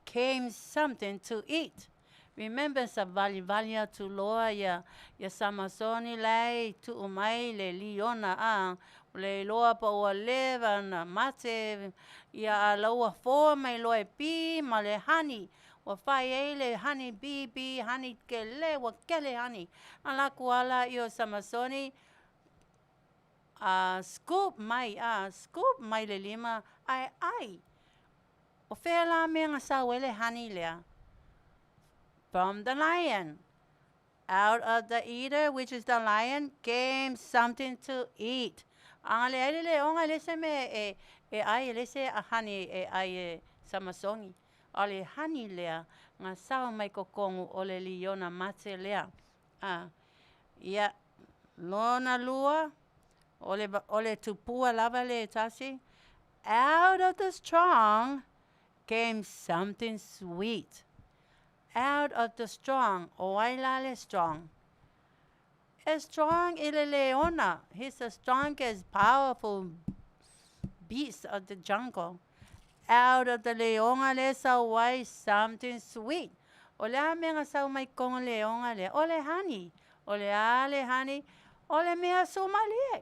came something to eat. Remember savalivali atu loa ia ia Samasoni lae i tuu mai le liona a ua le iloa pa ua leva na mate ia a la ua foa mai loa e pi ma le honey ua fai ai le honey bee bee honey kele ua kele honey a la ku ala i o Samasoni a scoop mai a scoop mai le lima ae ai O fea la mea nga sau ai le honey lea? From the lion. Out of the eater, which is the lion, came something to eat. A le ai le leoga e le se mea e, e ai, e le se honey e ai e Samasoni. A le honey lea, nga sau mai kokongu o le liona mate lea. A, ia, lona lua, o le, o le tupua lava le tasi, Out of the strong came something sweet. Out of the strong, o ai la le strong? E strong i le leona. He's the strongest, powerful beast of the jungle. Out of the leoga le sau ai something sweet. O le a mea nga sau mai kongo leoga lea? O le honey. O le a le honey? O le mea sumalie.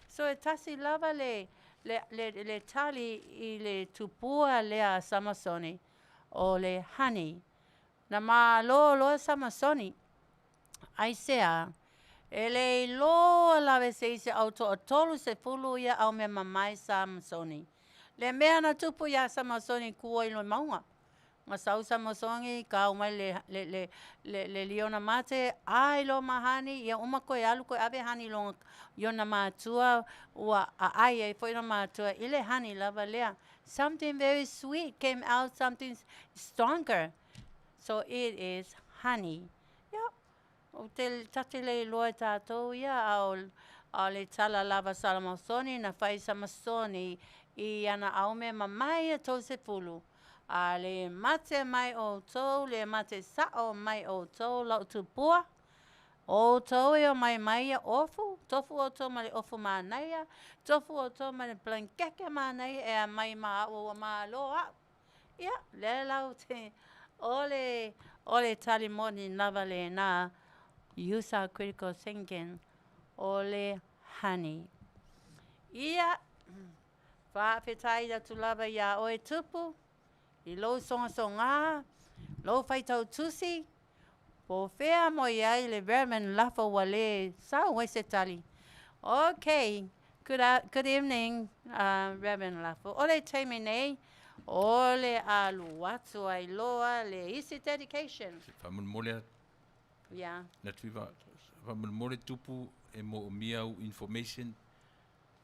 So e tasi lava le, le, le, le tali i le tupua lea a Samasoni, o le honey. Na malo loa Samasoni. Aisea? E le iloa lawe se isi au toatolu sefulu ia au mea mamae Samasoni. Le mea na tupu iā Samasoni kua i le mauga. Na sau Samasoni, kau mai le, le, le, le, le liona mate, ai lo ma honey, ia uma koe alu koe ave honey long i ona matua, ua aai ai foi ona matua i le honey lava lea. Something very sweet came out, something stronger. So it is honey. Ia, ou te ta te le iloa e tātou ia, a o, a o le tala lava Salamasoni na fai Samasoni i ana aume mamae e 30. A le mate mai outou, le mate sa'o mai outou lau tupua, outou e omai mai ia ofu, tofu outou ma le ofu manaia, tofu outou ma le blankeke manaia e aumai ma a'u ua malo a'u. Ia, lea la ou te, o le, o le tali moni lava lena, use our critical thinking, o le honey. Ia, faafetai atu lava iā oe Tupu, i lou sogasogā, lou faitau tusi, po o fea mo i ai le Reverend Lafo ua lē sau ai se tali. Okay, good, good evening, Reverend Lafo. O le taimi nei, o le alu atu ai loa le isi dedication. Faamolemole atu. Yeah. Na tuiva, faamolemole Tupu e moomia au information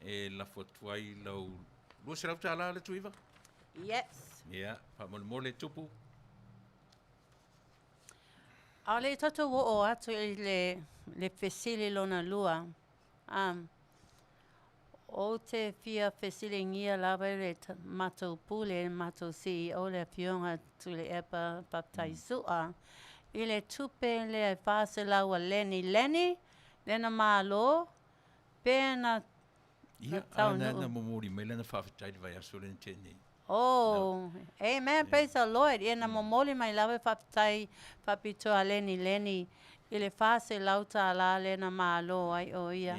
e lafo atu ai lau $200 le tuiva? Yes. Ia, faamolemole Tupu. A o le tatou oo atu i le, le fesili lona lua, um, ou te fia fesiligia lava i le matou pule, le matou CEO, le Afioga Tuilaepa Faafetai Su'a, i le tupe lea e 400 a Lenny. Lenny, lena malo, pe na Ia, a na na momoli mai lana faafetai i le vaiaso lea na tea nei. Oh, amen, praise the Lord. Ia na momoli mai lava e faafetai faapitoa a Lenny Lenny i le $400 lea na malo ai o ia.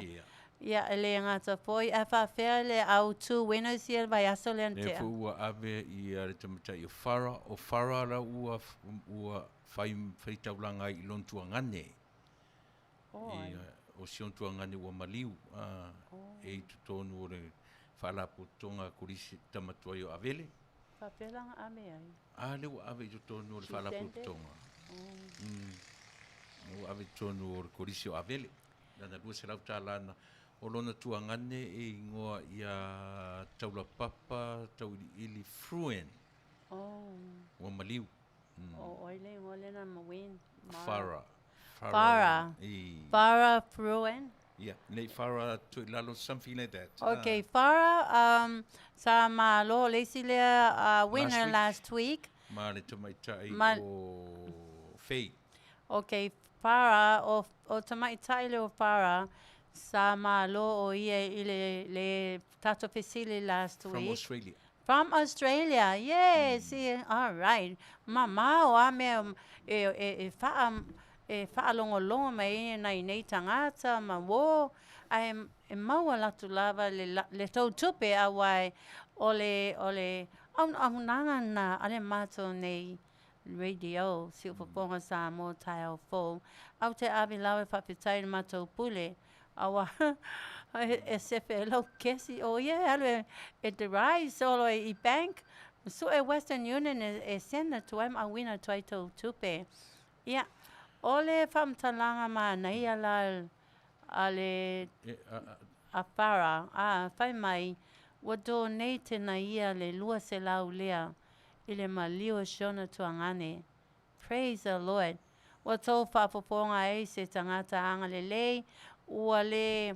Ia, e le gata foi, ae faafefea le au two winners ia i le vaiaso lea na Lea tea? foi ua ave ia le tamaitai o Farah, o Farah la ua ua fai faitaulaga ai i lona tuagane. Ia, o si ona tuagane ua maliu, a, e i totonu o le Faalapotopotoga a Kolisi Tama Tuai o Avele. Faapea la na ave ai? A, lea ua ave i totonu o le She sent it? Faalapotopotoga. Ua ave i totonu o le Kolisi o Avele. Lana $200 na. O lona tuagane e igoa ia Taulapapa Tauiliili Fruen. Ua maliu. O oi le igoa lena ma win? Farah. Farah. I. Farah Fruen. Yeah, nei Farah Tuilalo, something like that. Okay, Farah, um, sa malo le isi lea winner Last last week. Ma le tamaitai Ma- o Faye. Okay, Farah, o, o tamaitai le o Farah, sa malo o ia i le, le tatou fesili last From week. Australia. From Australia, yes, yeah, all right. Mamao a mea e, e, e, whaa, e whaalongolongo mai e nai nei tangata ma wo, ae e maua latu lava le, la- le tau tupe a wai o le, o le auaunaga na a le matou nei radio, Siufofoga Samoa Taeao Fou. Au te ave lava e faafetai i le matou pule, aua e sefe e lau kesi o ia e alu e, e derive solo e i bank, sue Western Union e, e send atu ai ma auina atu ai tou tupe. Ia, o le faamatalaga manaia la a le E, a, a, a Farah, a, fai mai, ua donate na ia le 200 lea i le maliu o si ona tuagane. Praise the Lord. Ua tou faafofoga ai se tagata agalelei, ua le,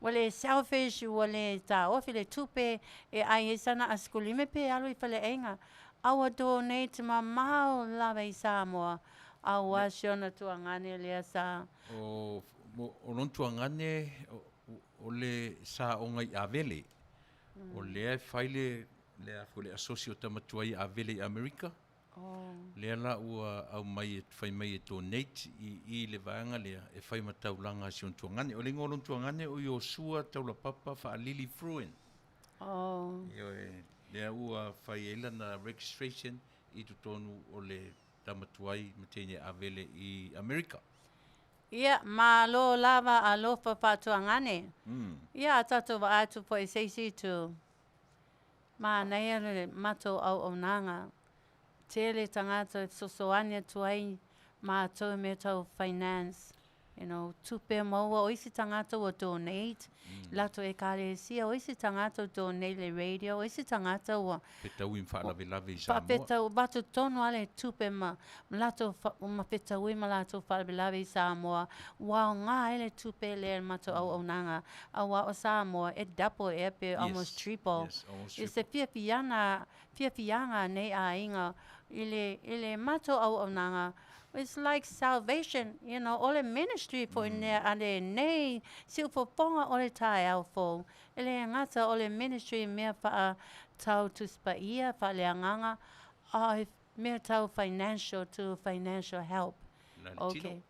ua le selfish, ua le taofi le tupe e ai ai sana asikulime pe alu i faleaiga, a ua donate mamao lava i Samoa, auā si ona tuagane lea sa. O, o lona tuagane, o, o le saoga i Avele. O lea e fai le, le a foi le asosi o tama tuai Avele i Amerika. Lea la ua aumai e fai mai e donate i i le vaega lea e fai ma taulaga a si ona tuagane. O le igoa o lona tuagane o Iosua Taulapapa Faalili Fruin. Ioe, lea ua fai ai lana registration i totonu o le tama tuai ma teine Avele i Amerika. Ia, malo lava alofa faatuagane. Ia, a tatou vaai atu foi i se isi itu. Manaia le matou auaunaga. Tele tagata e fesoasoani atu ai matou i mea tau finance, you know, tupe maua, o isi tagata ua donate i latou ekalesia, o isi tagata ua donate i le radio, o isi tagata ua Fetaui ma faalavelave i Samoa. Faafetau, avatu tonu lava le tupe ma latou ma fetaui ma latou faalavelave i Samoa, ua aoga ai le tupe lea i le matou auaunaga, aua o Samoa e double ea pe almost triple i se fiafiaga fiafiaga a nei aiga i le, i le matou auaunaga, it's like salvation, you know, o le ministry foi nea a lenei siufofoga o le taeao fou, e le gata o le ministry i mea faa tau Tusi Paia, faaleagaga, a o mea tau financial to financial help. Okay.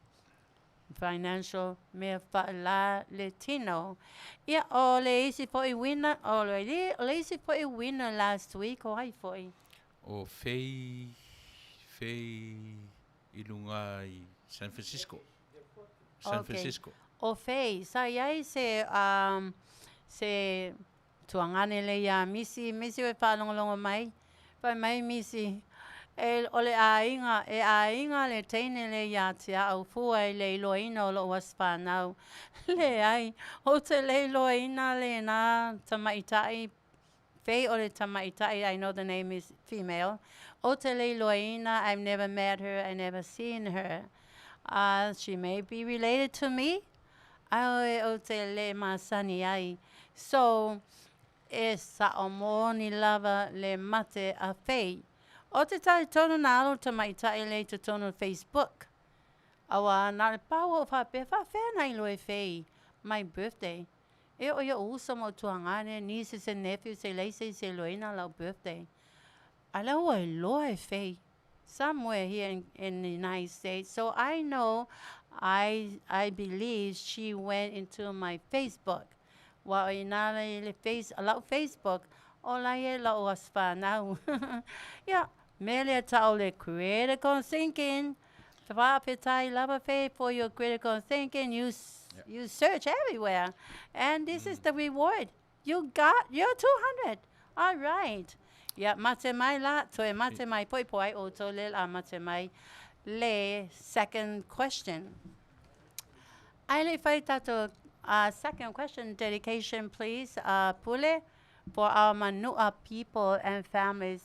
Financial mea faala le tino. Ia, o le isi foi winner, o le, o le isi foi winner last week, o ai foi? O Fei, Fei i luga i San Francisco. San Okay. Francisco. O Fei, sa i ai se, um, se Tuagane lea iā Misi, Misi ua e faalogologo mai? Fai mai Misi, E, o le aiga, e aiga le teine lea iā te a'u fua i le iloaina o lo'u aso fanau. Leai, ou te le iloaina lena tamaita'i, fei o le tamaita'i, I know the name is female, ou te le iloaina, I've never met her, I never seen her. She may be related to me, Ae ou te le masani ai. So, e sao moni lava le mate a Faye. O te talitonu na alu tamaitai lea i totonu o Facebook. Aua na o le pau ou faapea, faafea na iloa e Faye my birthday. E oo i ou uso ma ou tuagane, nieces and nephews e leai se isi e iloaina lau birthday. A lea ua iloa e Faye. Somewhere here in, in the United States. So I know, I, I believe she went into my Facebook. Ua o inā i le face, lau Facebook, o la e la'u aso fanau. Ia, mea lea ta'u le critical thinking. Faafetai lava Faye for your critical thinking. You, you search everywhere. And this is the reward. You got your 200! All right. Ia, mate mai la, toe mate mai foi po ai outou le la mate mai le second question. Ai le fai tatou second question dedication please, Pule, for our Manua people and families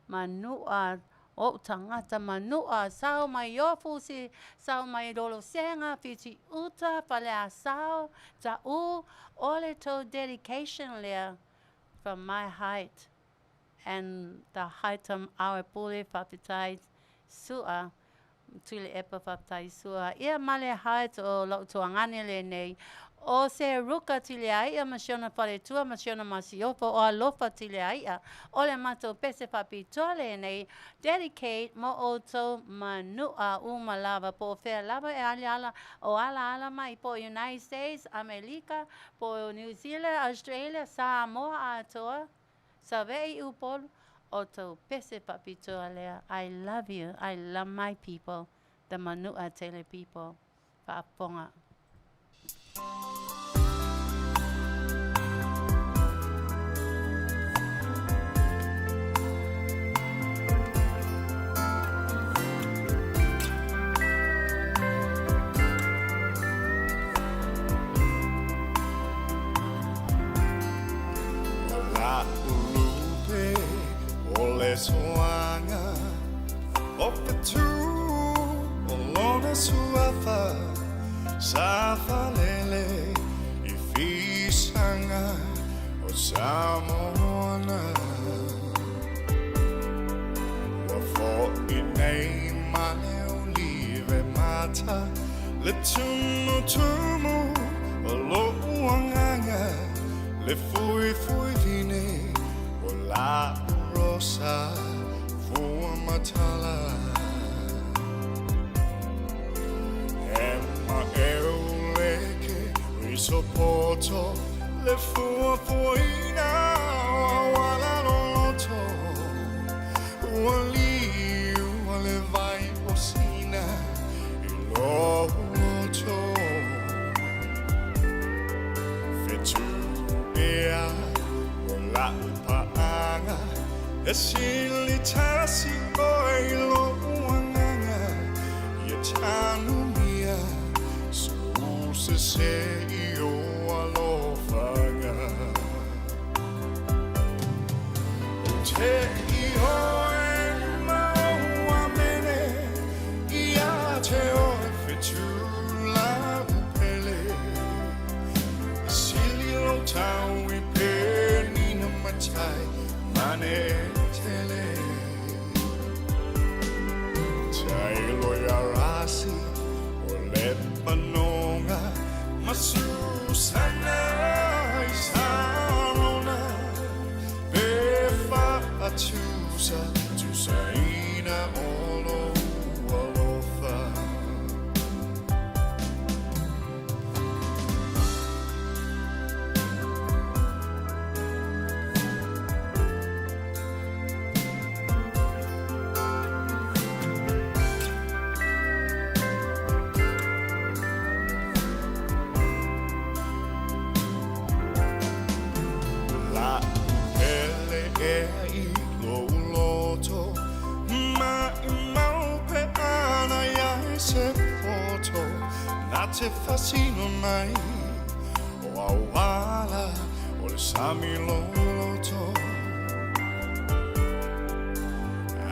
Manua, ou tagata Manua, sao mai Ofusi, sao mai Lolosega, Fiti Uta, Faleasao, Ta'u, o le tou dedication lea from my height and the height of our pule faafetai sua Tuilaepa faafetai sua ia ma le height o lou tuagane lenei o se ruka Tileai'a ma siona faletua ma siona masiofo o alofa Tileai'a o le matou pese faapitoa lenei dedicate mo outou manu'a uma lava po o fea lava e aliala o alaala mai po o United States Amelika po o New Zealand Australia Samoa atoa Save'i Upolu o tou pese faapitoa lea I love you I love my people the manu'a tele people faafofoga. O la'u lupe o le soaga O fetu o lona suafa Sa falele i fisaga o Samoana Ua fo'i nei ma le olive mata Le tumutumu o lo'u agaga Le fuifui vine o la'u rosa fua matala E maʻeu leke risopoto Le fuafuaina o auala loloto Ua liu a le vai o Sina i lou loto Fetu ea o la'u paaga. E sili tasi oe i lo'u agaga ia tanumia so'u sesē i ou alofaga. Ou te ioe ma ou amene ia te oe fetulau pele. E sili lou tau i penina matai mane tele. Tailo ia rasi o Lepanoga ma Susana i Sarona pe faatusa tusaina o lou alofa. La'u pele ea i lou loto, Ma'imau pe ana i ai se poto Na te faasino mai o au ala o le sami loloto.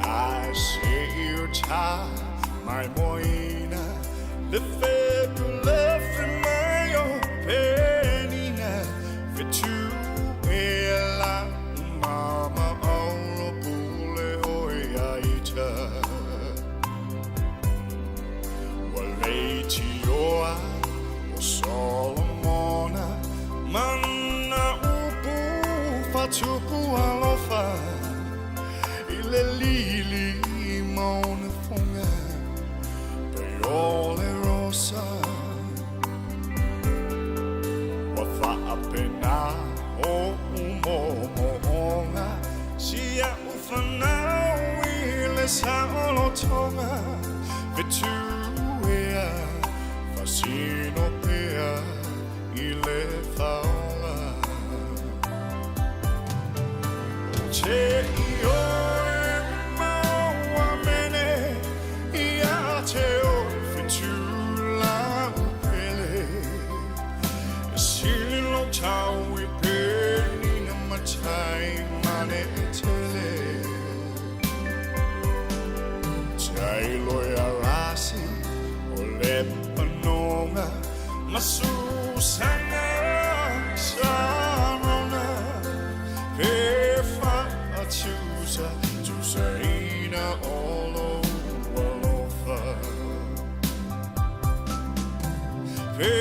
Ae se'i ou tamaimoaina le fepulefe mai o Penina Fetuea la'u mama auro pule oe ia ita. Ua leitioa o Solomona ma ana upu faatupu alofa i le lili ma ona foga pei o le rosa. Ua faapena o'u mo'omo'oga si a'u fanau i le saolotoga fetuea faasino pea i le faola. Ou te ioe ma ou amene ia te oe fetulau pele. E sili lou tau i penina matai mane tele. Tailo ia rasi o Lepanoga ma Susana i Sarona pe faatusa tusaina o lou alofa. Pe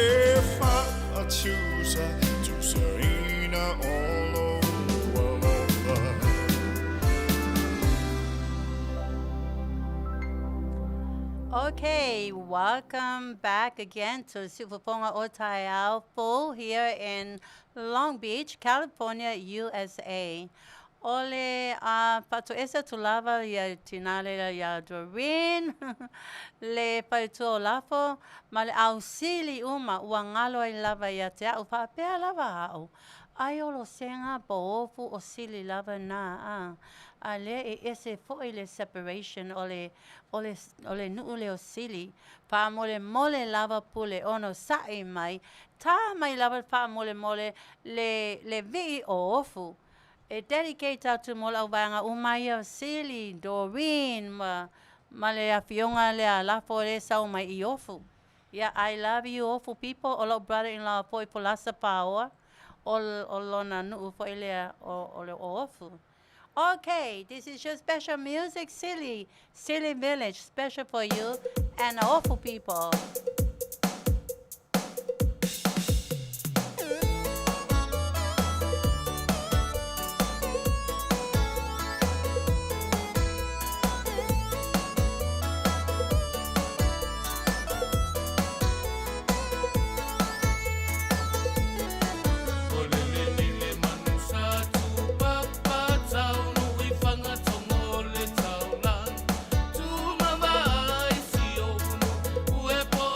faatusa tusaina o lou alofa. Okay, welcome back again to Siufofoga o Taeao Fou here in Long Beach, California, USA. O le a faatoese atu lava ia tinā lela iā Doreen, le faletua o Lafo, ma le ausili uma ua galo ai lava ia te a'u faapea lava a'u. Ai o Losega po o Ofu o sili lava na a. A lea e ese fo'i le separation o le o le o le nu'u lea o Sili. Faamolemole lava pule ono sa'i mai, tā mai lava faamolemole le le vi'i o Ofu. E dedicate atu mo le auvaega uma ia o Sili, Doreen ma ma le afioga lea Lafo lea e sau mai i Ofu. Ia I love you Ofu people, o lo'u brother in law foi Folasa Paoa, o o lona nu'u foi lea o o le o Ofu. Okay, this is your special music, Sili, Sili Village, special for you and the Ofu people. O le lelele manu sa tupapa taunu i Fagatogo le taulaga tumama ai si ou nuu e po.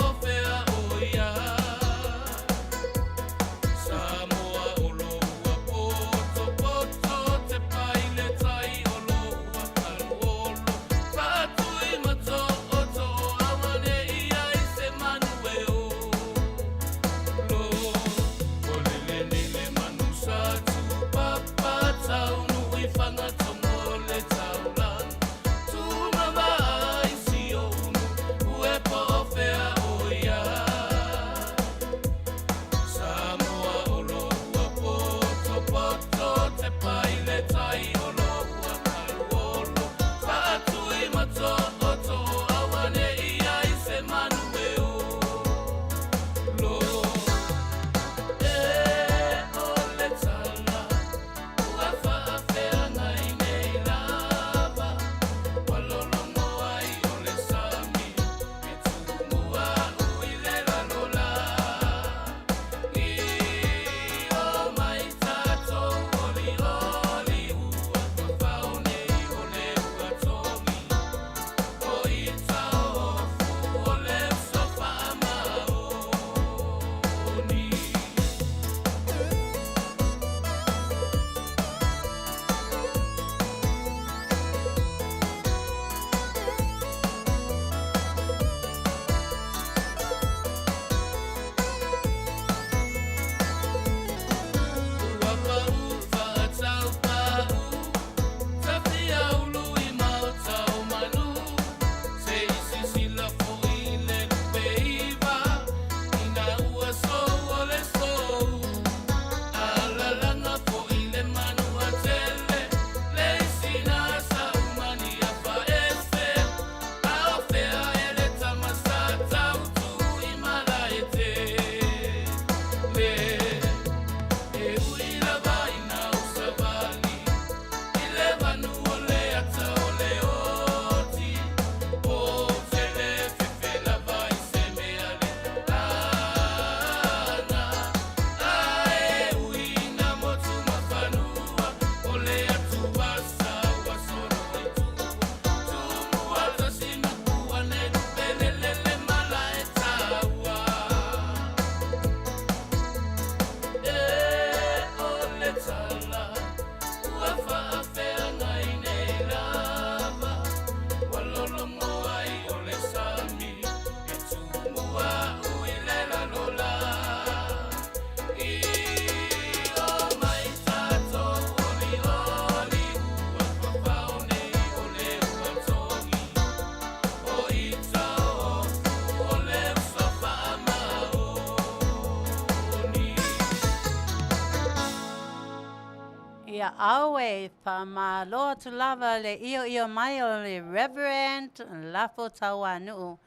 Ia aue, faamalo atu lava le ioio mai o le Reverend Lafo Tauanuu.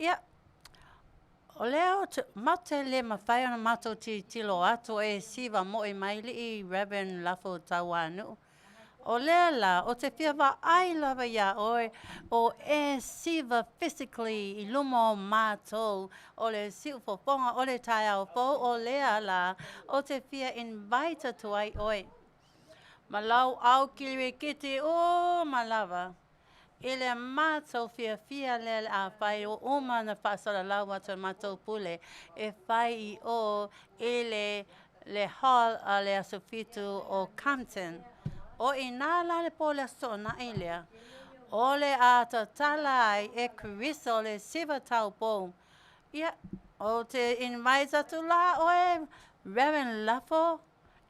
Ia, o lea ou te, matou te le mafai ona matou tilotilo atu o e siva mo'i mai lii Reverend Lafo Tauanuu. O lea la, ou te fia vaai lava iā oe o e siva physically i luma o matou o le siufofoga o le taeao fou, o lea la ou te fia invite atu ai oe ma lau au kilikiti uma lava i le matou fiafia lea o le a fai ua uma ona faasalalau atu e le matou pule e fai i o i le le hall a le Aso Fitu o Compton. O i inā la le po o le Aso Toonai lea, o le a tatala ai e Keriso le siva taupou. Ia, ou te invite atu la oe, Reverend Lafo,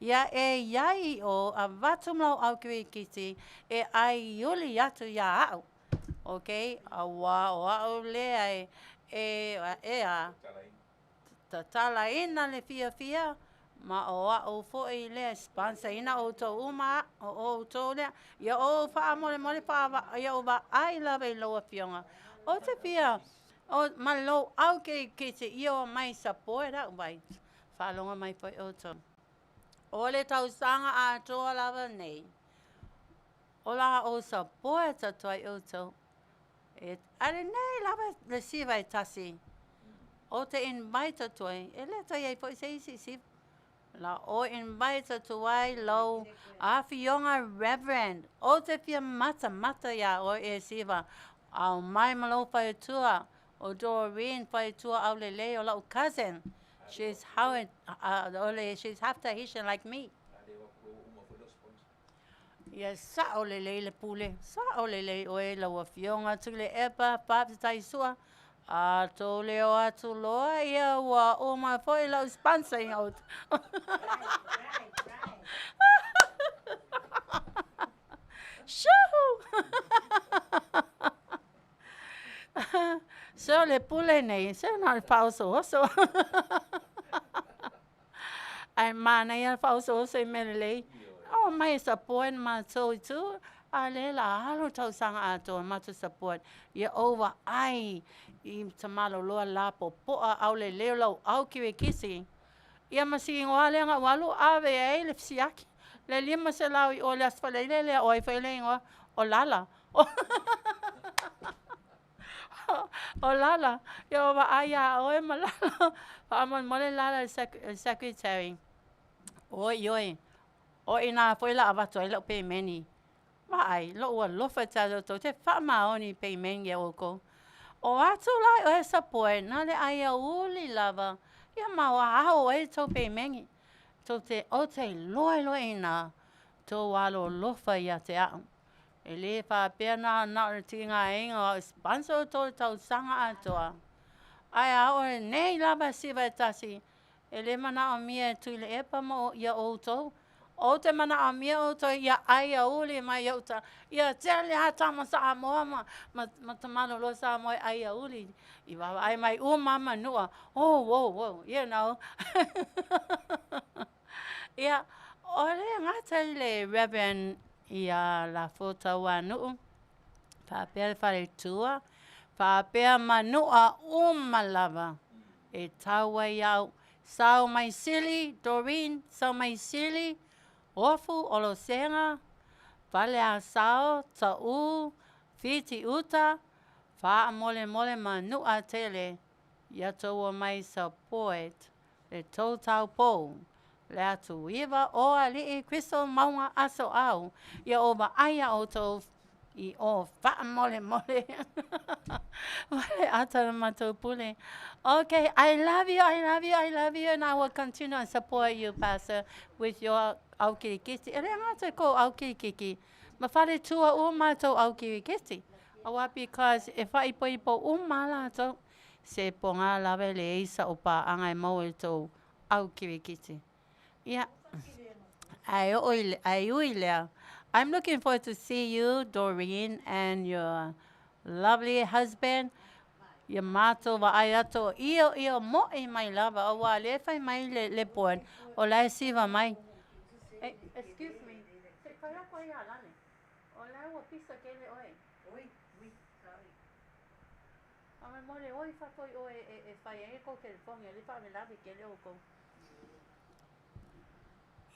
ia e i ai i o avatu ma lau au kirikiti e ʻai uli atu iā aʻu. Okay? Auā o aʻu lea e, e, e a, tatalaina le fiafia, ma o aʻu foi lea e sponsor ina outou uma, o outou lea. Ia ou faamolemole faa, ia ou vaai lava i lau afioga. Ou te fia, o, ma lou au kirikiti, ia o mai support aʻu vai. Faalogo mai foi outou. O le tausaga atoa lava nei, o la ou support atu ai outou. E, a lenei lava le siva e tasi. Ou te invite atu ai, e le toe i ai foi se isi siva. La o invite atu ai lau afioga Reverend. Ou te fia matamata iā oe e siva. Ao mai ma lou faletua, o Doreen faletua aulelei o la'u cousin. She's how, uh, she's half Tahitian like me. Ia sa'o lelei le pule, sa'o lelei oe lau afioga Tuilaepa, faafetai sua. A tou le o atu loa ia ua uma foi lau sponsor ina outou. Shoo! Se o le pule nei, se na o le faaosooso. Ae manaia le faaosooso i mea lelei. O mai e support matou i tua, a o lea la alu le tausaga atoa matou support. Ia ou vaai i tamaloloa lapopoa aulelei o lau au kirikisi. Ia ma si igoa lea na ou alu ave ai le siaki, le 500 i o i le Aso Faraile lea, o ai foi le igoa? O Lala. O Lala, ia o vaai iā ʻoe ma Lala. Faamolemole Lala i le secretary. Oi, oi, o i inā foi la avatu ai lau pemeni. Vaai, loʻu alofa ia te outou, te faamaoni i pemeni a ʻoukou. O atu la i oe support, na le aiauli lava, ia ma ao ai tou pemeni. Tou te, ou te iloa loa i inā, tou alolofa ia te aʻu. E le faapea na na o le tigaina o au e sponsor outou i le tausaga atoa. Ae a oo nei lava siva e tasi, e le manaomia e Tuilaepa ma ia outou. Ou te manaomia outou ia aiauli mai i ou ta, ia tele lava tama Samoa ma, ma, ma tamaloloa Samoa e aiauli i vaavaai mai uma lava manua. Oh, oh, oh, you know. Ia, o le gata i le Reverend ia Lafo Tauanuu, faapea le faletua, faapea manua uma lava e tau ai au. Sau mai Sili, Doreen, sau mai Sili, Ofu, Olosega, Faleasao, Taʻu, Fitiuta, faamolemole manua tele ia tou omai support le tou taupou, le atuiva o Alii Kristo Mauga Aso Au, ia ou vaai iā outou i o faamolemole ma le ata o le matou pule. Ok, I love you, I love you, I love you, and I will continue and support you, Pastor, with your au kirikiti. E le gata i kou au kirikiki, ma faletua uma tou au kirikiti. Aua because e faaipoipo uma lava latou. Se pogā lava e leai sa'u paaga e maua i tou au kirikiti. Ia, ae oo i le, ae ui lea, I'm looking forward to see you, Doreen, and your lovely husband, ia matou vaai atu o ioio mo'i mai lava, auā lea e fai mai le, le board, o la e siva mai. Excuse me. fai atu ai ia Lale. O la ua pisa kele oe. Oi, ui, sorry. Faamolemole o i fafo i o e fai ai kou telefoni o lea e faalavelave tele oukou.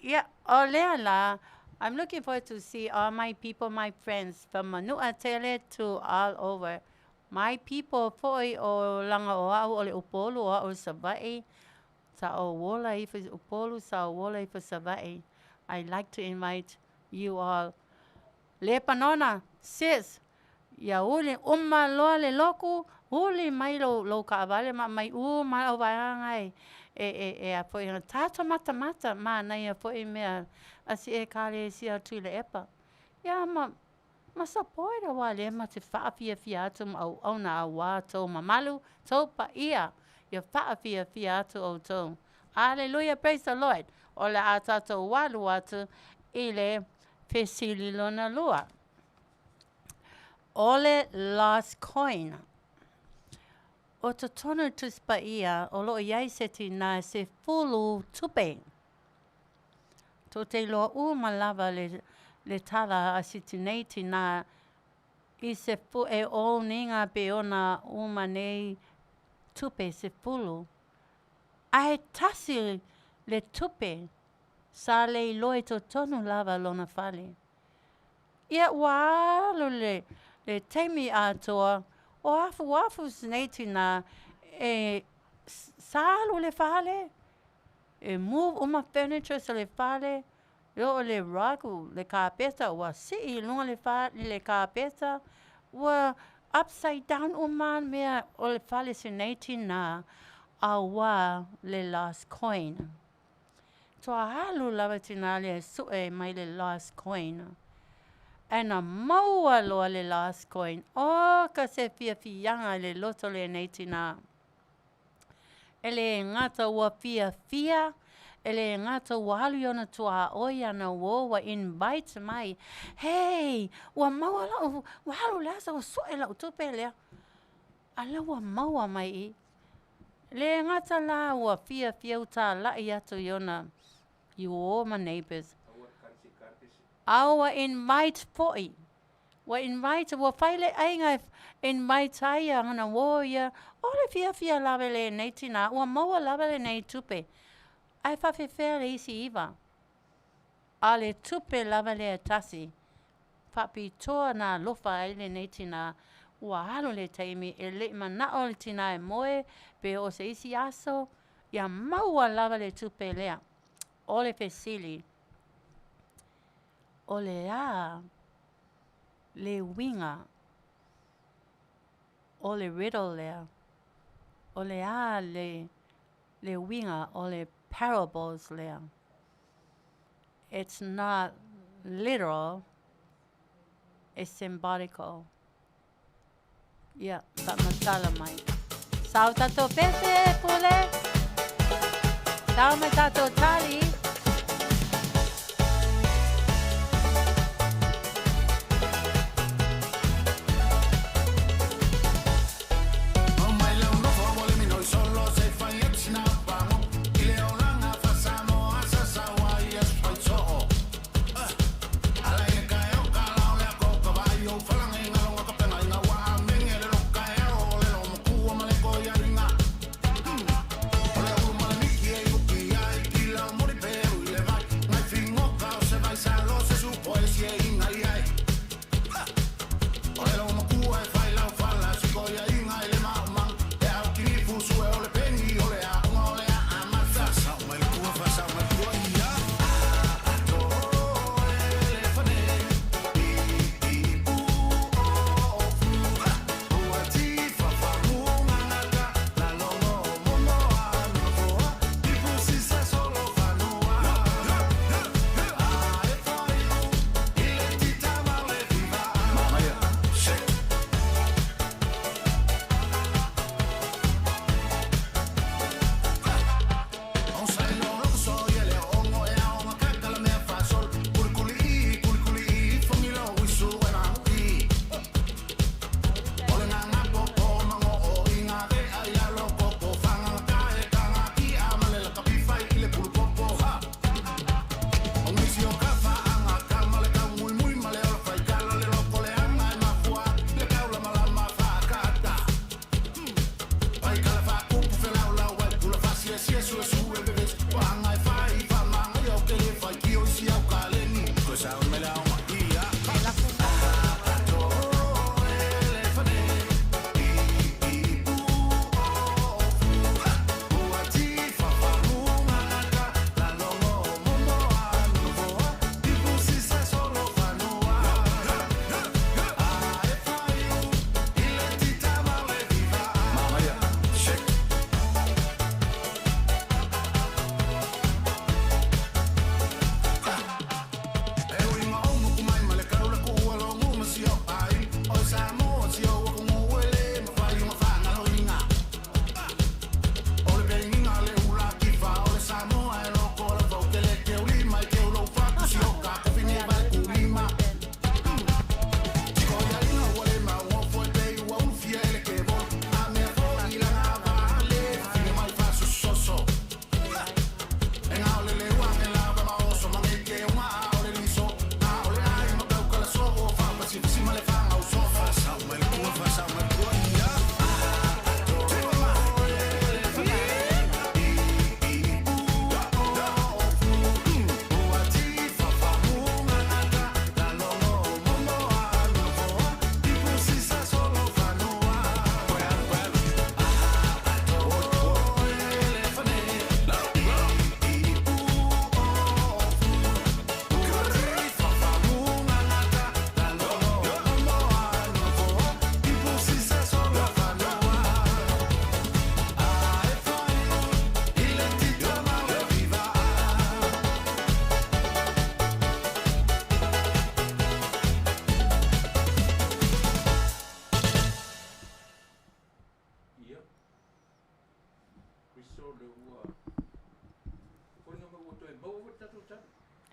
Ia, o lea la, I'm looking forward to see all my people, my friends from Manu'atele to all over. My people foi o laga o a'u o le Upolu o a'u o Savaii, sa ou ola ifo i Upolu, sa ou ola ifo i Savaii. I like to invite you all. Lepanona, sis, ia uli uma loa le loku, huli mai lou, lou kaʻawale ma aumai uma lava au vaega e, e, e, e a foi tatou matamata, manaia foi mea a si ʻekalesia Tuilaepa. Ia ma, ma support auā lea ma te faʻafiafia atu ma auauna auā tou mamalu, tou paia, ia faʻafiafia atu ʻoutou. Aleluia, praise the Lord. O le a tatou alu atu i le fesili lona lua. O le lost coin. O totonu Tusi Paia o lo o i ai se tinā 10 tupe. Tou te iloa uma lava le, le tala a si nei tinā i se e oniga pe ona uma nei tupe 10. Ae tasi le tupe sa le iloa i totonu lava lona fale. Ia ua alu le, le taimi atoa o afuafu nei tinā e sa alu le fale, e move uma furnitures o le fale, e oo le rug, le kapeta ua sii i luga le fale, le kapeta, ua upside down uma mea o le fale si nei tinā, auā le lost coin. Toa alu lava tinā lea e suʻe mai le lost coin. Ae na maua loa le lost coin. Oh, ka se fiafiaga i le loto lenei tinā. E lē gata ua fiafia, e lē gata ua alu i ona tuaoi ana uō ua invite mai, Hey, ua maua la'u, ua alu le aso ua suʻe la'u tupe lea. A lea ua maua mai i. Lē gata la ua fiafia utālaʻi atu i ona i uō ma neighbours. A ua invite foʻi. Ua invite, ua fai le ʻaiga e invite ai ia ana uō ia, o le fiafia lava lenei tinā, ua maua lava lenei tupe. Ae faafefea le isi iva? A le tupe lava lea e tasi. Faapitoa na alofa ai lenei tinā, ua alu le taimi e leʻi manaʻo le tinā e moe pe o se isi aso, ia maua lava le tupe lea. O le fesili, o le a le uiga o le riddle lea? O le a le, le uiga o le parables lea? It's not literal, it's symbolical. Ia, faamatala mai. Sao tatou pese, Pule. Sao mai tatou tali.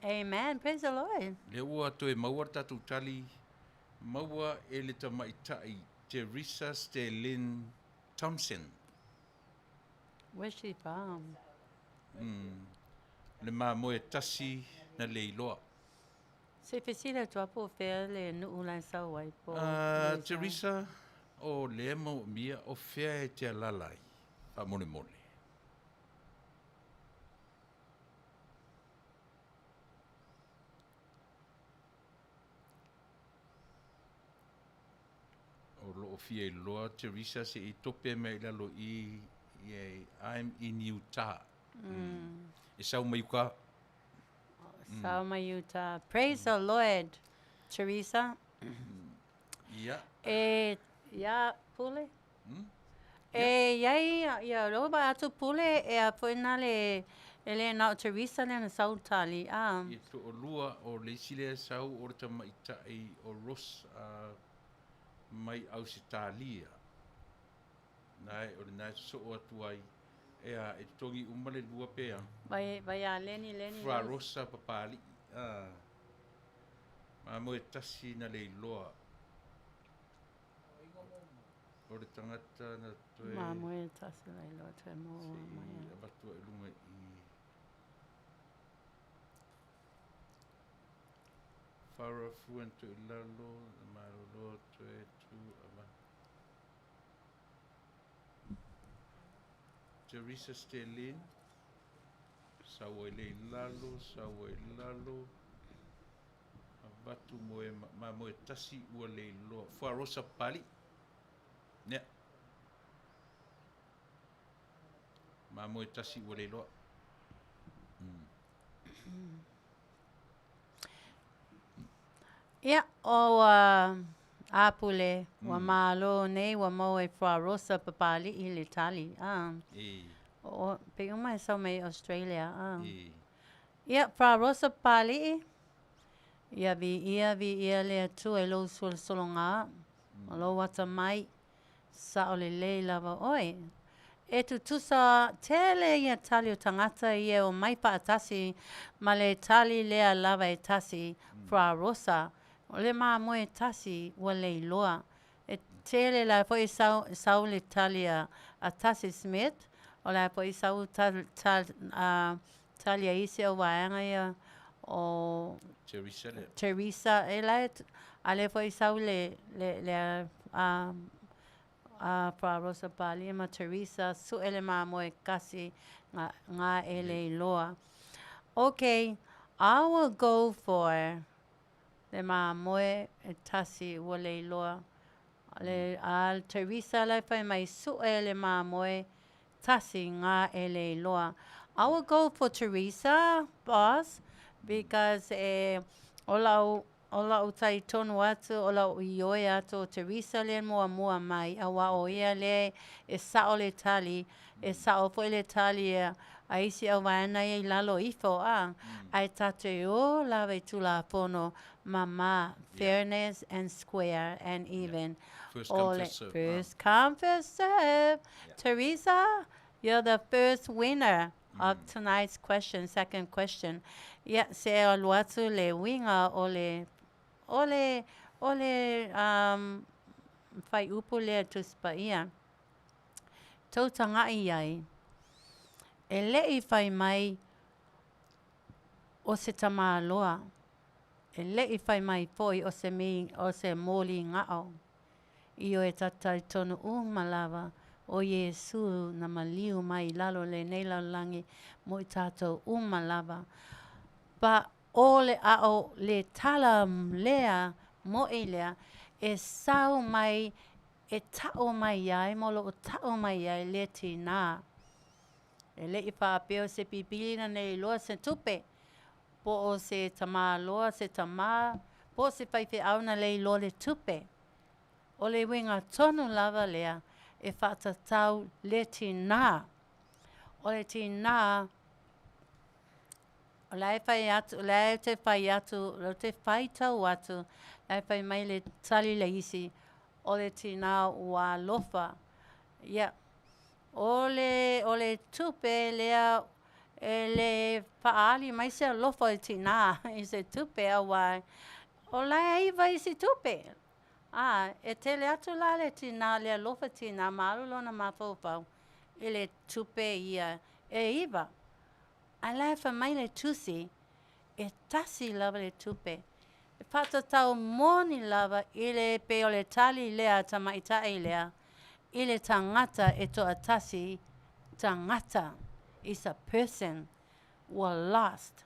Amen. Praise the Lord. Lea ua toe maua le tatou tali maua e le tamaitai Teresa Sterlin Thompson. Where's she from? Le mamoe tasi na le iloa. Se fesili atu a po o fea le nuu la e sau ai po o Teresa, o lea maomia o fea e te alala ai, faamolemole. O loo fia iloa Teresa se i tope mai i lalo i i I'm in Utah. E sau mai uka. Sau mai Utah. Praise the Lord, Teresa. Ia. E, ia, Pule. E iai ia lou vaai atu Pule e a foi na le e le na o Teresa lea na sau tali a. Ia toalua o le isi lea sau o le tamaitai o Ross mai Ausetalia. Na e o lena e sosoo atu ai e a e totogi uma le lua pe a. Vai vai a Leni Leni Fra Rosa Papali'i a. Mamoe tasi na le iloa. O le tagata na toe. Mamoe tasi na iloa toe maua mai. Se i avatu ai i luga i. Farah Fuan toe i lalo, na malolo toe tu avatu. Teresa Sterlin, sau ai lea i lalo, sau ai i lalo. Avatu moe, mamoe tasi ua le iloa. Fuarosa Papali'i. Nea. Mamoe tasi ua le iloa. Ia, o ua a Pule, ua malo nei ua maua e Fuarosa Papali'i le tali. A. E. O, pei uma e sau mai Australia. A. E. Ia, Fuarosa Papali'i, ia viia, viia le Atua i lou solosologa, o lou atamai, Sao lelei lava oe. E tutusa tele ia tali o tagata ia e omai faatasi ma le tali lea lava e tasi, Fra Rosa, o le mamoe tasi ua leiloa. E tele la foi sau, sau le tali a, a Tasi Smith, o la foi sau tal, tal, a, tali a isi au vaega ia o Teresa lea. Teresa, e la e, a lea foi sau le, le, le a, a Fra Rosa Palia ma Teresa, suʻe le mamoe kasi nga, nga e le iloa. Okay, I will go for le mamoe e tasi ua le iloa. Le, a Teresa la e fai mai suʻe le mamoe tasi nga e le iloa. I will go for Teresa, boss, because e o lau o la'u talitonu atu, o la'u ioe atu o Teresa lea muamua mai, auā o ia lea e sa'o le tali, e sa'o foi le tali a isi auvaega ia i lalo ifo, a, ae tatou o lava i Tulafono mama, fairness and square and even. First come, O le first serve. First come, first serve. Teresa, you're the first winner of tonight's question, second question. Ia, se alu atu le uiga o le, o le, o le um, whaiupu lea Tusi Paia. Tou taga'i ai, e le'i whai mai o se tamāloa, e le'i whai mai foi o se, mi, o se moli nga'o. Ioe tatai tonu uma lava o Iesū na maliu mai i lalo o lenei lalolagi mo i tatou uma lava. But o le ʻaʻo le tala lea moʻi lea e sau mai e taʻu mai ai ma o loʻo taʻu mai ai le tinā. E leʻi faapea o se pipili na nei loa se tupe, po o se tamāloa, se tamā, po o se faifeau na lei loa le tupe. O le uiga tonu lava lea e faatatau le tinā. O le tinā, o la e fai atu, o la e te fai atu, o la te faitau atu, la e fai mai le tali le isi, o le tinā ua alofa. Ia, o le, o le tupe lea. E lē faaali mai se alofa o le tinā i se tupe auā o la e iva isi tupe. A, e tele atu la le tinā, le alofa tinā ma alu lona mafaufau i le tupe ia e iva. Ae la e fai mai le Tusi, e tasi lava le tupe. E faatatau moni lava i le pei o le tali lea a tamaitai lea i le tagata e toatasi, tagata is a person, ua lost.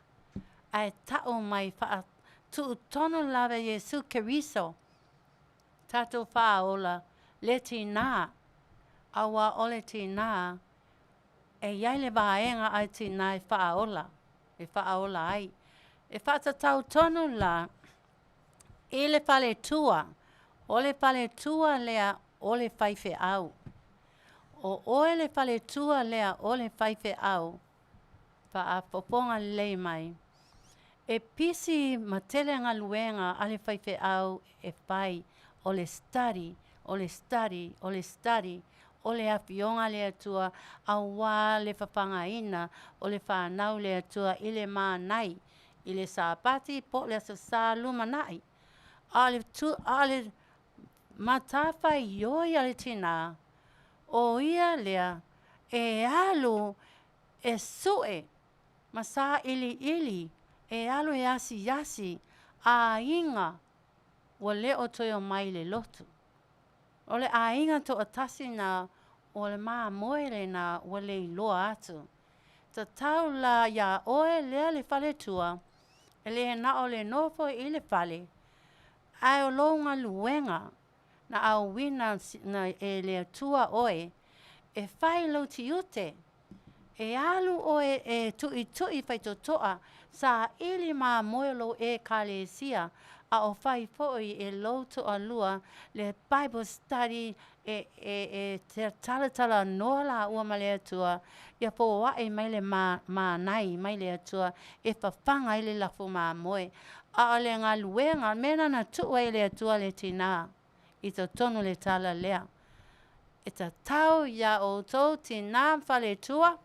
Ae tau mai faatuu tonu lava e Iesu Keriso tatou faaola le tinā, auā o le tinā e i ai le vaega a le tinā e faaola, e faaola ai. E faatatau tonu la i le faletua, o le faletua lea o le faifeau. O oe le faletua lea o le faifeau, faafofoga lelei mai. E pisi ma tele galuega a le faifeau e fai, o le study, o le study, o le study, o le Afioga a le Atua auā le fafagaina o le fanau le Atua i le mānai, i le Sapati po o le Aso Sa lumanai. A o le tu, a o le matafaioi a le tinā, o ia lea e alu e suʻe ma saʻiliʻili, e alu e asiasi aiga ua le o toe omai i le lotu. O le aiga toʻatasi na o le mamoe lena ua le iloa atu. Tatau la iā ʻoe lea le faletua, e le na o le nofo i le fale, ae o lou galuega na auina e le Atua ʻoe e fai lou tiute, e alu ʻoe e tuʻituʻi faitotoa, saʻili mamoe o lou ʻEkalesia, a o fai foi e lou toalua le Bible study e, e, e talatalanoa lāua ma le Atua, ia foaʻi mai le mānai mai le Atua e fafaga ai le lafu mamoe. A o le galuega, o le mea lena na tuu ai e le Atua le tinā i totonu o le tala lea. E tatau iā ʻoutou tinā ma faletua,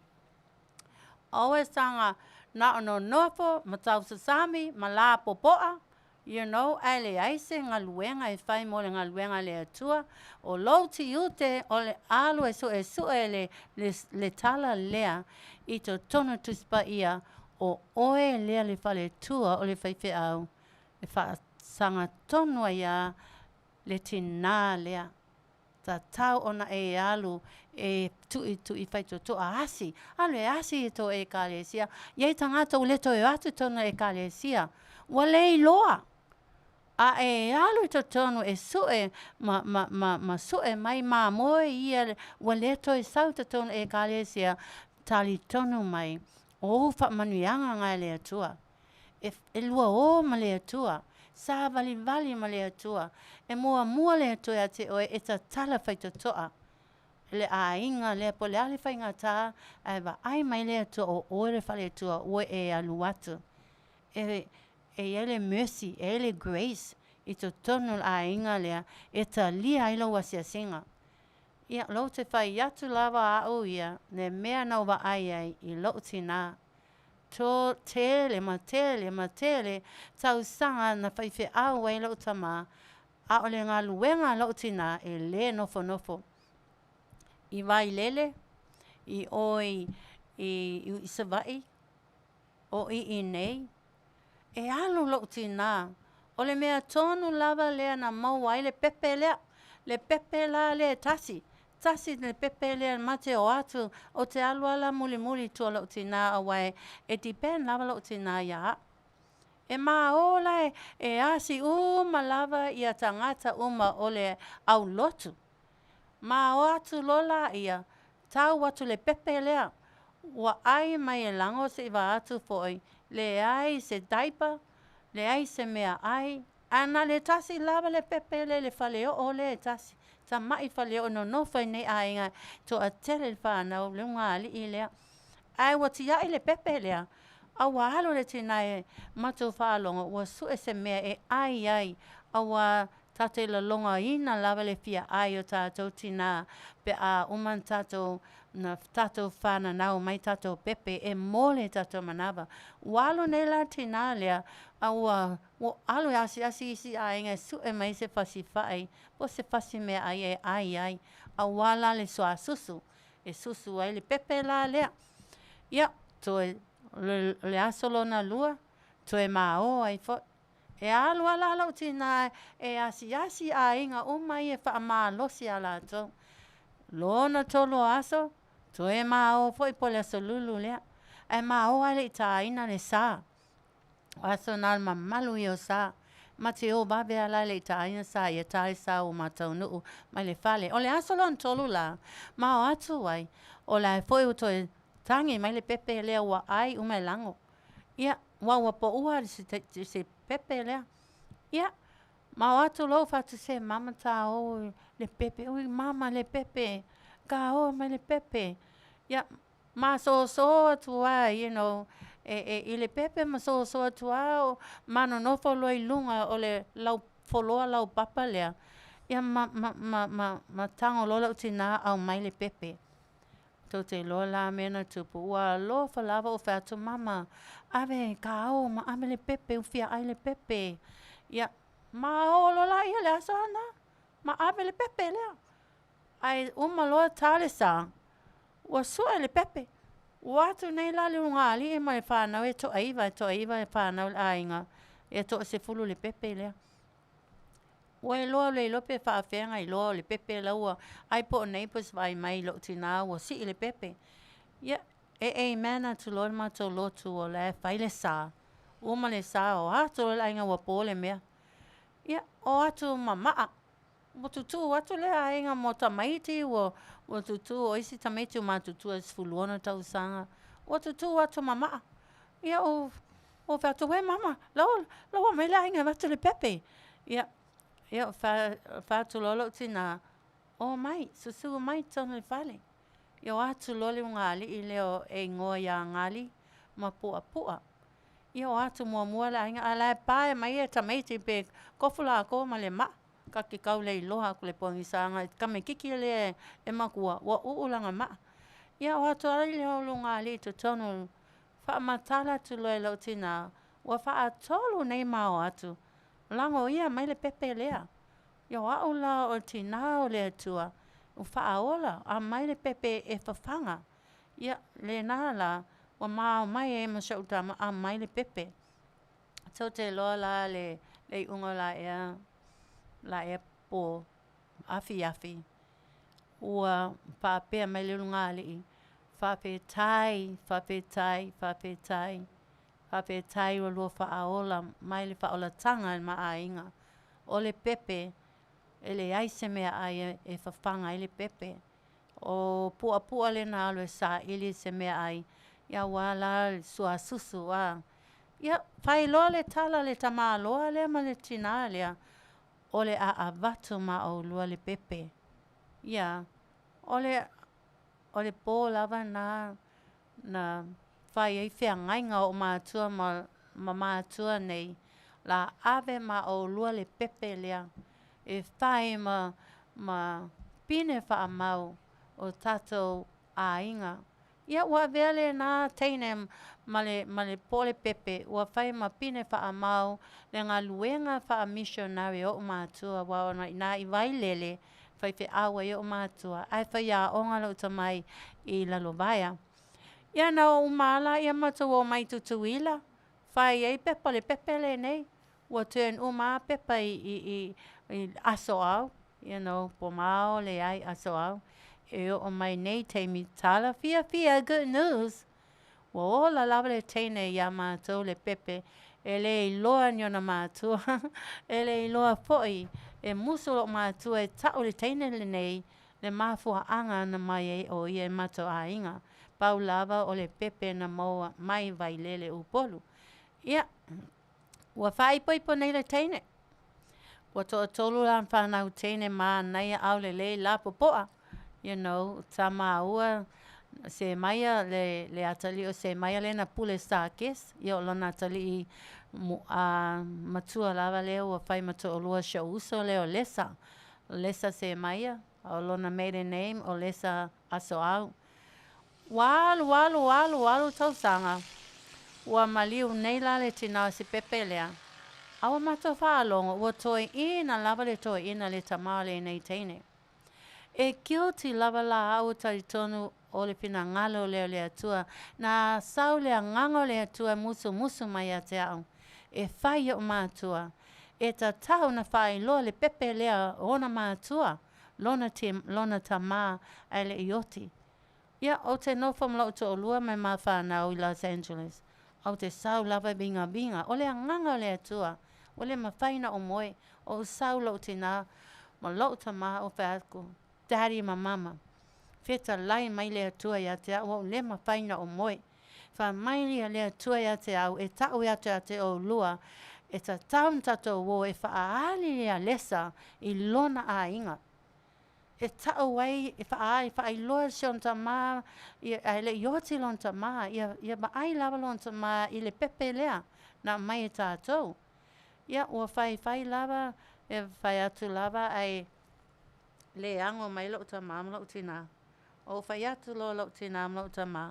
aua e saga na o nonofo ma tausasami ma lā popoʻa, you know, ae leai se galuega e fai mo le galuega a le Atua. O lou tiute o le alu e suʻesuʻe le, le, le tala lea i totonu o Tusi Paia, o ʻoe lea le faletua o le faifeau e faasaga tonu ai lava le tinā lea. Tatau ona e alu e tuʻituʻi faitotoa asi, alu e asi i tō ʻEkalesia. I ai tagata ua le toe o atu i tona ʻEkalesia, ua le iloa. A e alu i totonu e suʻe ma, ma, ma, ma suʻe mai mamoe ia ua le toe sau i totonu ʻEkalesia, talitonu mai, o ou faamanuiaga na e le Atua. E, e luaō ma le Atua, sāvalivali ma le Atua, e muamua le Atua iā te ʻoe e tatala faitotoa le ʻaiga lea po o le a le faigata, ae vaai mai le Atua o ʻoe le faletua ua e alu atu. E, e i ai le mercy, e i ai le grace i totonu o le ʻaiga lea e talia ai lou asiasiga. Ia, lou te fai atu lava aʻu ia, le mea na ou vaai ai i loʻu tinā. To, tele ma tele ma tele tausaga na faifeau ai loʻu tamā, a o le galuega a loʻu tinā e lē nofonofo. I Wailele, i ʻō i, i, i Savaʻi, o i i nei, e alu loʻu tinā. ʻO le mea tonu lava lea na maua ai le pepe lea, le pepe la lea e tasi, tasi le pepe lea ma te o atu, ou te alu a la mulimuli i tua o loʻu tinā auā e, e depend lava loʻu tinā iā aʻu. E māō la e, e asi uma lava ia tagata uma o le aulotu. Māō atu loa lāia, tau atu le pepe lea, ua ʻai mai e lago seʻi vaeatu foi, leai se diaper, leai se meaʻai, ae na le tasi lava le pepe lea i le faleoʻo lea e tasi, tamaʻi faleoʻo e nonofo ai nei ʻaiga, toatele le fanau, le ulugalii lea. Ae ua tiaʻi le pepe lea, a ua alu le tinā e matou faalogo ua suʻe se mea e ʻai ai, a ua. Tatou te lalogaina lava le fia ai o tatou tinā pe a uma ona tatou na tatou fananau mai tatou pepe e mo le tatou manava. Ua alu nei la tinā lea a ua ua alu e asiasi i isi aiga e suʻe mai se fasi fa'i po o se fasi meaai e ai ai, auā la le suasusu e susu ai le pepe la lea. Ia, toe o le aso lona lua, toe maō ai foi. E alu lava la lou tinā e asiasi i aiga uma ia e faamalosi iā latou. Lona tolu o aso, toe maō foi po o le aso lulu lea. Ae maō lava e le i tāina le sa. O aso na o le mamalu ia o sa. Ma te o vave lava la e le i tāina sa ia tā le sa ua ma taunuu mai le fale. O le aso lona tolu la, ma o atu ai, o la e foi ua toe tagi mai le pepe lea ua ʻai uma e lago. Ia, aua ua poua se, se pepe lea. Ia, ma o atu loa ua fai atu, se mama tā o le pepe, ui mama le pepe, kāoa mai le pepe. Ia, masoso atu lava, you know, e, e, i le pepe ma soso atu lava o ma nonofo loa i luga o le lau foloa laupapa lea, ia ma, ma, ma, ma, ma tago loa lou tinā aumai le pepe. Tou te iloa la mea na tupu, ua alofa lava ou fai atu, Mama, ave kāoa ma ave le pepe, ua fia ʻai le pepe. Ia, ma ō loa lāia i le aso lena, ma ave le pepe lea. Ae uma loa tā le sā, ua sue le pepe. Ua o atu nei la le ulugalii ma le fanau e toaiva, e toaiva e fanau i le aiga, e toasefulu le pepe lea. Ua iloa le iloa pe faafefea ona iloa o le pepe la ua ʻai po o nei po o se vaai mai i lou tinā ua siʻi le pepe. Ia, e amen atu loa le matou lotu o la e fai le sa. Uma le sa, o atu loa le aiga ua po le mea. Ia, o atu ma maʻa. Ua tutū atu le aiga mo tamaiti, ua, ua tutū, o isi tamaiti ua matutua i 16 tausaga. Ua tutū atu ma maʻa. Ia, ua, ua fai atu, uē mama, la ua, la ua omai le aiga e avatu le pepe. Ia, ia, fai, fai atu loa lou tinā, Omai, susū mai i totonu o le fale. Ia o atu loa le ulugalii lea e igoa iā Gali ma Puapua. Ia o atu muamua le aiga, a o la e pae mai e tamaiti pe kofu lākou ma le maʻa. Ka ke kau le iloa aku le pogisa tamaititi lea e makua, ua ʻuʻu lana maʻa. Ia o atu ai lea o le ulugalii i totonu, faamatala atu loa e lou tinā, ua faatolu nei mao atu, lagoia mai le pepe lea. Ia o aʻu la o le tinā o le Atua, ua faaola, aumai le pepe e fafaga. Ia, lena la, ua mao mai ai ma si oʻu tama, aumai le pepe. Tou te iloa la le le iuga o laʻea laʻea pō afiafi, ua faapea mai le ulugalii, Faafetai, faafetai, faafetai, faafetai ua lua faaola mai le faaolataga i le ma aiga. O le pepe, e leai se meaai e fafaga ai le pepe. O Puapua lea na alu e saili i se meaai, ia auā la le suasusu, a. Ia, fai loa le tala a le tamāloa lea ma le tinā lea, o le a avatu ma ʻolua le pepe. Ia, o le, o le pō lava lena na fai ai feagaiga o oʻu mātua ma, ma mātua nei, la ave ma ʻolua le pepe lea e fai ma, ma pine faamau o tatou aiga. Ia, ua avea lena teine ma le, ma le po o le pepe, ua fai ma pine faamau le galuega faamisionari o oʻu mātua, aua ona inā i Vailele, faifeau ai oʻu mātua, ae faiaoga lou tamai i Lalovaea. Ia, na uma lava lāia matou omai i Tutuila, fai ai pepa o le pepe lenei. Ua turn uma lava pepa i, i, i, i aso ao, you know, po mao, leai, aso ao. E oo mai nei taimi, tala fiafia, good news! Ua ola lava le teine iā matou le pepe, e le iloa ni ona mātua, e le iloa foi e musu loʻu mātua e taʻu le teine lenei le mafuaaga na mai ai ʻo ia i matou aiga. Pau lava o le pepe na maua mai Vailele Upolu. Ia, ua faaipoipo nei le teine. Ua toatolu lana fanau teine manaia aolelei lapopoa, you know, tamāua. Semaia le le atalii o Semaia lea na pule Stargest, ia o lona atalii matua lava lea ua fai ma toalua o si ou uso lea o Lesa. O Lesa Semaia, a o lona maiden name o Lesa Asoau. Ua alu, alu, alu, alu tausaga, ua maliu nei la le tinā o Sipepe lea, a ua matou faalogo ua toeaina lava le toeaina le tamā o lenei teine. E guilty lava la au e talitonu o le finagalo lea o le Atua, na sau le Agaga o le Atua e musumusu mai ia te au, e fai i oʻu matua, e tatau ona faailoa le pepe lea o ona matua, lona lona tamā ae le i oti. Ia, ou te nofo ma loʻu toʻalua ma ma whānau i Los Angeles, a ou te sau lava e vigaviga, o le Agaga o le Atua, ua le mafai ona ou moe, ou sau loʻu tinā ma loʻu tamā ou fai atu, Daddy ma Mama, fetalai mai le Atua ia te au ua ou le mafai ona ou moe. Fai mai ia le Atua ia te au e taʻu atu ia te ʻolua, e tatau ona tatou o e faaali ia Lesa i lona aiga. E taʻu ai e faaali, faailoa si ona tamā, ia, ae le i oti lona tamā, ia, ia vaai lava lona tamā i le pepe lea na aumai e tatou. Ia, ua faifai lava, e fai atu lava ae le ago mai loʻu tamā ma loʻu tinā. Ou fai atu loa loʻu tinā ma loʻu tamā,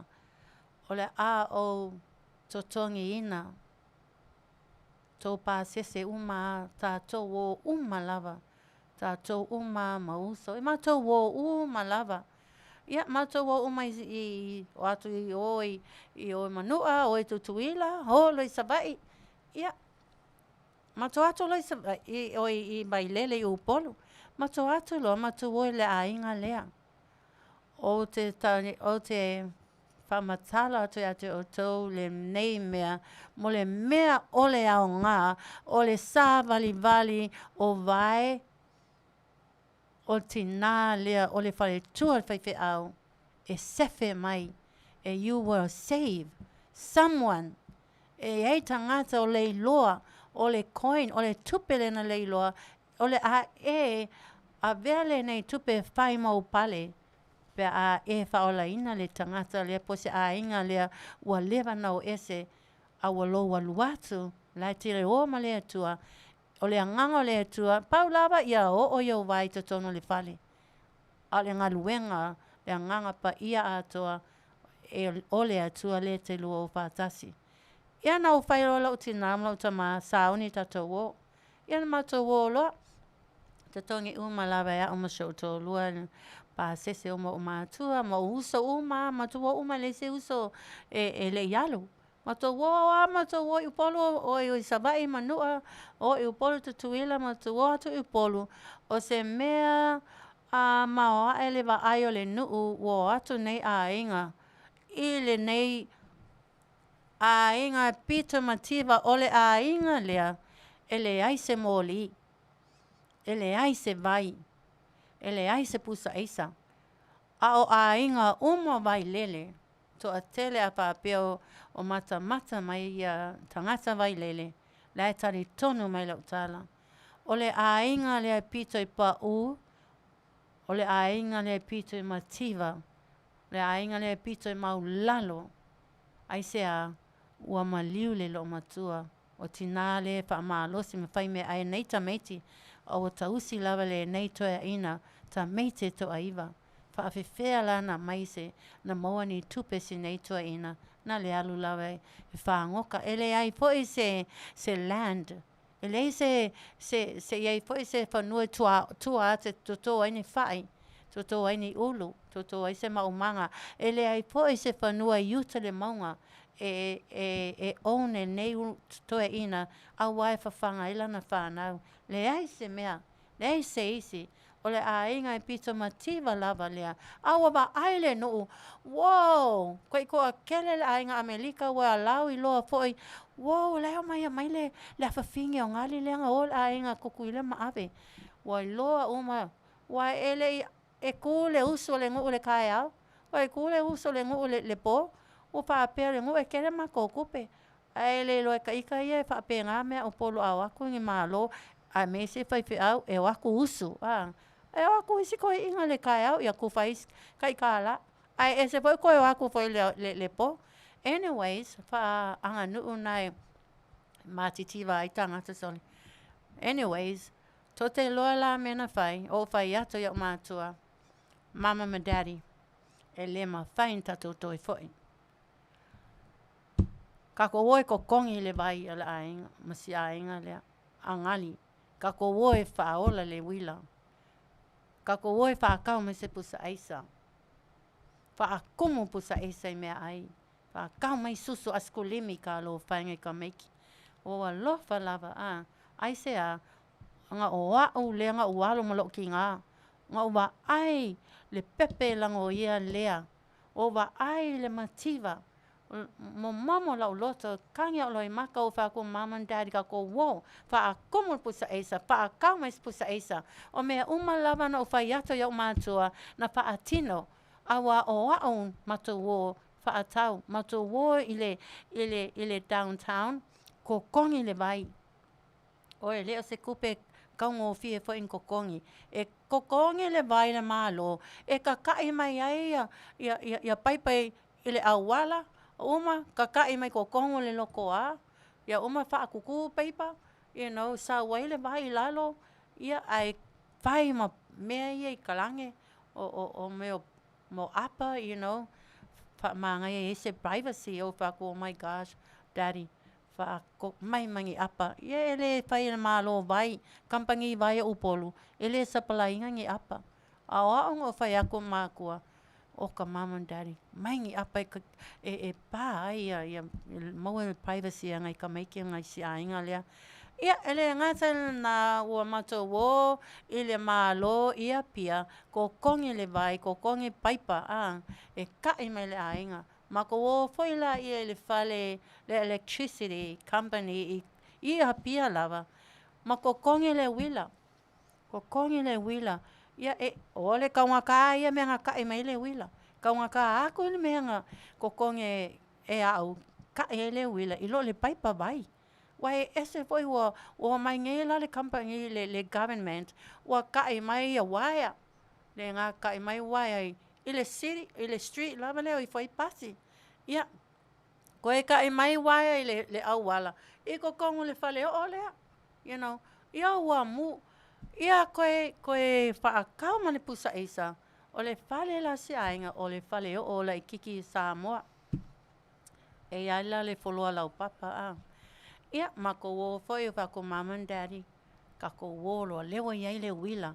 o le a ou totogiina tou pasese uma a tatou o uma lava, tatou uma ma uso, e matou o uma lava. Ia, matou o uma i, i, o atu i o i, i o i Manuʻa, o i Tutuila, o loa i Savaii. Ia, matou atu loa i Savaii, oi i Vailele i Upolu. Matou atu loa, matou o i le aiga lea. Ou te, ou te faamatala atu ia te outou lenei mea, mo le mea o le aoga, o le sāvalivali o wae o le tinā lea o le faletua o le faifeau e sefe mai, e you will save someone. E i ai tagata o le iloa, o le coin, o le tupe lea na le iloa, o le a e avea lenei tupe e fai mau pale pe a e faaolaina le tagata lea po o se aiga lea ua leva ona o ese a ua lou alu atu la e tele o ma le Atua. O le Agaga o le Atua, pau lava ia oo i ou vae i totonu o le fale. A o le galuega, le Agaga Paia atoa e o le Atua lea e te lua o faatasi. Ia na ou fai loa loʻu tinā ma loʻu tamā, sauni tatou o. Ia na matou o loa, totogi uma lava e aʻu ma si ou toalua, pasese uma o oʻu matua ma oʻu uso uma, matou o uma e leai se uso e, e le i alu. Matou o lava matou o i Upolu, o i Savaii, Manuʻa, o i Upolu, Tutuila, matou o atu i Upolu, o se mea a maoaʻe le vaai o le nuu ua o atu nei aiga i lenei aiga pito mativa o le aiga lea e leai se moli, e leai se vai, e leai se pusa aisa, a o aiga uma o Vailele, toatele a faapea o matamata mai ia tagata Vailele, la e talitonu mai lau tala. O le aiga lea e pito i paʻū, o le aiga lea e pito i mativa, o le aiga lea e pito i maulalo. Aisea? Ua maliu le loomatua, o tinā lea e faamalosi ma fai meaai nei tamaiti, a ua tausi lava lenei toeaina tamaiti e toaiva. Faafefea la na aumai se na maua ni tupe si nei toeaina, na le alu lava e fagoka. E leai foi se se land, e leai se se se i ai foi se fanua e tua tua atu e toto ai ni fai, toto ai ni ulu, toto ai se maumaga. E leai foi se fanua i uta i le mauga e e e own e lenei toeaina auā e fafaga ai lana whānau. Leai se mea, leai se isi, o le aiga e pito mativa lava lea. A ua vaai le nuu, wow, koe toatele le aiga Amelika ua allow iloa foi, wow, la e omai e aumai le, le afafine o gali lea na o le aiga Tutuila ma ave. Ua iloa uma, ua e le i, e kū le usu o le nuu i le taeao, ua e kū le usu o le nuu i le pō, ua faapea le nuu e tele matou tupe. Ae le iloa e ta ita ia e faapena mea Upolu a o atu ni malo aemaise faifeau e o atu usu, a. E o atu isi toeaiina i le taeao, ia tufa ai isi tai $1. Ae ese foi koe o aku foi le, le, le po. Anyways, faaaganuu na e matitiva ai tagata sole. Anyways, tou te iloa la mea na fai, ou fai atu i a'u matua, Mama ma Daddy, e le mafai ona tatou toe fo'i. Tatou o e totogi le vai a le aiga ma si aiga lea, agali. Tatou o e faaola le uila. Tatou o e faatau mai se pusa aisa. Faatumu pusa aisa i meaai. Faatau mai susu aisikulimi i talofaga i tamaiti. Ua ou alofa lava, a. Aisea? Ona o au lea na ou alu ma lou tinā, na ou vaai le pepe e lagoia lea, ua ou vaai i le mativa, momomo lou loto, tagi lou loimata, ou fai atu, Mama and Daddy, tatou o, faatumu le pusa aisa, faatau mai se pusa aisa. O mea uma lava na ou fai atu i ou matua, na faatino, aua o au matou o faatau, matou o i le, i le, i le downtown, totogi le vai. Oi, e le o se tupe taugofie foi ona totogi. E totogi le vai i le Malo e tata'i mai ai ia, ia, ia, ia paipa i le auala, uma tata'i mai totonu o le lotoa, ia uma faatutu paipa, you know, sau ai le vai i lalo, ia ae fai ma mea ia i kalage, o, o, o mea o apa, you know, faamanaia e i ai se privacy. Ou fai atu, oh my gosh, Daddy, mai ma ni apa. Ia e le fai e le Malo vai, kamupani vai a Upolu, e le sapalai ina ni apa. A o au na ou fai atu i mākua, oka Mama and Daddy, mai ni apa e, e, e pā ai ia, ia maua le privacy a nai tamaiti ma nai si aiga lea. Ia, e le gata i lena, ua matou o i le Malo i Apia, totogi le vai, totogi paipa, a, e ta'i mai le aiga. Matou o foi laia i le fale le electricity company i i Apia lava, ma totogi le uila, totogi le uila. Ia e, o le taugata ia mea na ta'i mai ai le uila, taugata atu le mea na totogi e, e au ta'i ai le uila i lo le paipa vai. Aua e ese foi ua, ua omai nei la le company le, le government ua ta'i mai ia uaea, le na ta'i mai uaea i, i le city, i le street lava lea e o ifo ai pasi. Ia, toe ta'i mai uaea i le, le auala i totonu o le faleoo lea, you know. Ia ua mu, ia koe, koe faatau ma le pusa aisa, o le fale la si aiga, o le faleoo laitiiti i Samoa. E i ai la le foloa laupapa, a. Ia, matou o foi o fai atu, Mama and Daddy, tatou o loa, lea ua i ai le uila.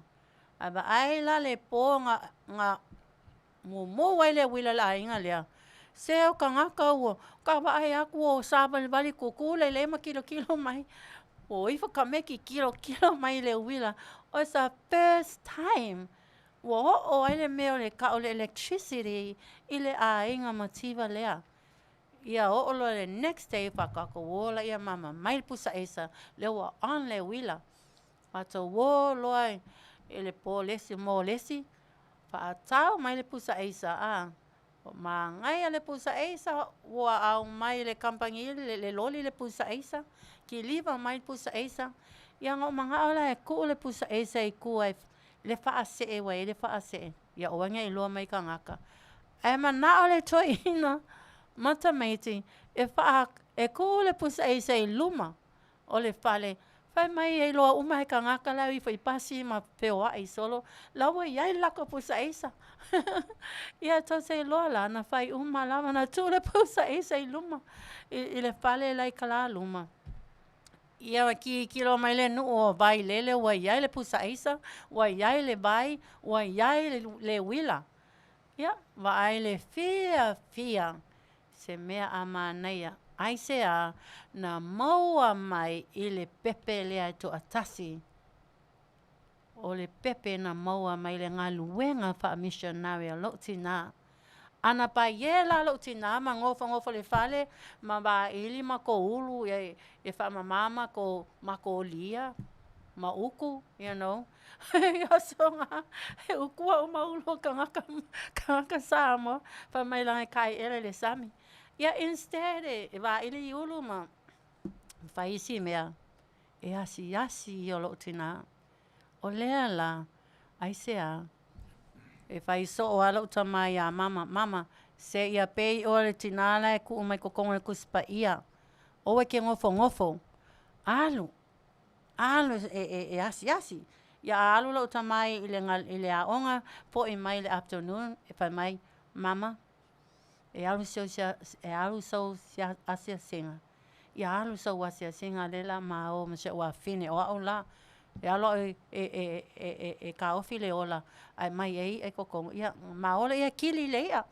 Ae vaai la le po na, na mumu ai le uila i le aiga lea, se o tagata ua ka vaai atu ua savalivali tutu lelei ma tilotilo mai, ua o ifo tamaiti tilotilo mai i le uila. O it's the first time ua oo ai le mea o le tau o le electricity i le aiga mativa lea. Ia oo loa i le next day faatoa tatou o laia mama mai le pusa aisa, lea ua on le uila. Matou o loa i le po le isi, mo le isi, faatau mai le pusa aisa, a. Ua manaia le pusa aisa, ua aumai e le kamupani le, le loli le pusa aisa, kiliva mai le pusa aisa. Ia na ou manao la e tuu le pusa aisa i tua e le faasee ua i ai le faasee, ia aua ne i iloa mai tagata. Ae manao le toeaina ma tamaiti e faa, e tuu le pusa aisa i luma o le fale, fai mai e iloa uma e tagata la e o ifo i pasi ma feoai solo, la ua i ai le latou pusa aisa. Ia tou te iloa la, na fai uma lava, na tuu le pusa aisa i luma i, i le fale la i kalaluma. Ia tilotilo mai le nuu o Vailele ua i ai le pusa aisa, ua i ai le vai, ua i ai le, le uila. Ia, vaai le fiafia, se mea a manaia. Aisea? Na maua mai i le pepe lea e toatasi. O le pepe na maua mai le galuega faamisionare a lou tinā. A na paie la lou tinā ma nofonofo i le fale ma vaili matou ulu e, e faamamā matou, matou lia ma utu, you know. I aso na, e utua uma ulu o tagata, tagata Samoa, fai mai leaga e taeele i le sami. Ia instead e, e vaili i ulu ma fai isi mea, e asiasi ia o lou tinā. O lea la, aisea? E fai soo lava lou tama iā mama, Mama, se ia pei oe o le tinā la e kuu mai totonu o le Tusi Paia, aua e te nofonofo, alu, alu e, e, e asiasi. Ia a alu lou tama i le, i le aoga, fo'i mai i le afternoon, e fai mai, Mama, e alu sau, e alu sau asiasiga. Ia alu sau asiasiga lea o le a ma o ma si ou afafine, o au la, e alu au e, e, e, e, e, e kaofi le ola, ae aumai ai i'a i totonu, ia ma o lea e kili i le i'a.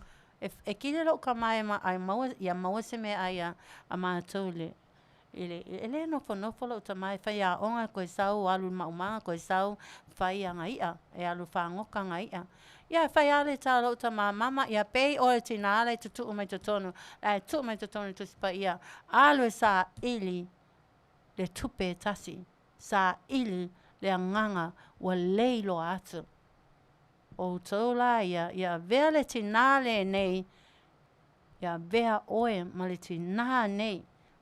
E, e kili lou tama e ma, ai maua, ia maua se meaai a, a matou i le, i le, e le nofonofo lou tama e faiaoga toe sau alu i le maumaga toe sau fai ana i'a, e alu fagota ana i'a. Ia e fai lava le tala a lou tama, Mama, ia pei oe o le tinā la e tutuu mai totonu, la e tuu mai totonu i le Tusi Paia, alu e saili le tupe e tasi, saili le agaga ua le iloa atu. O outou la ia, ia avea le tinā lenei, ia avea oe ma le tinā nei.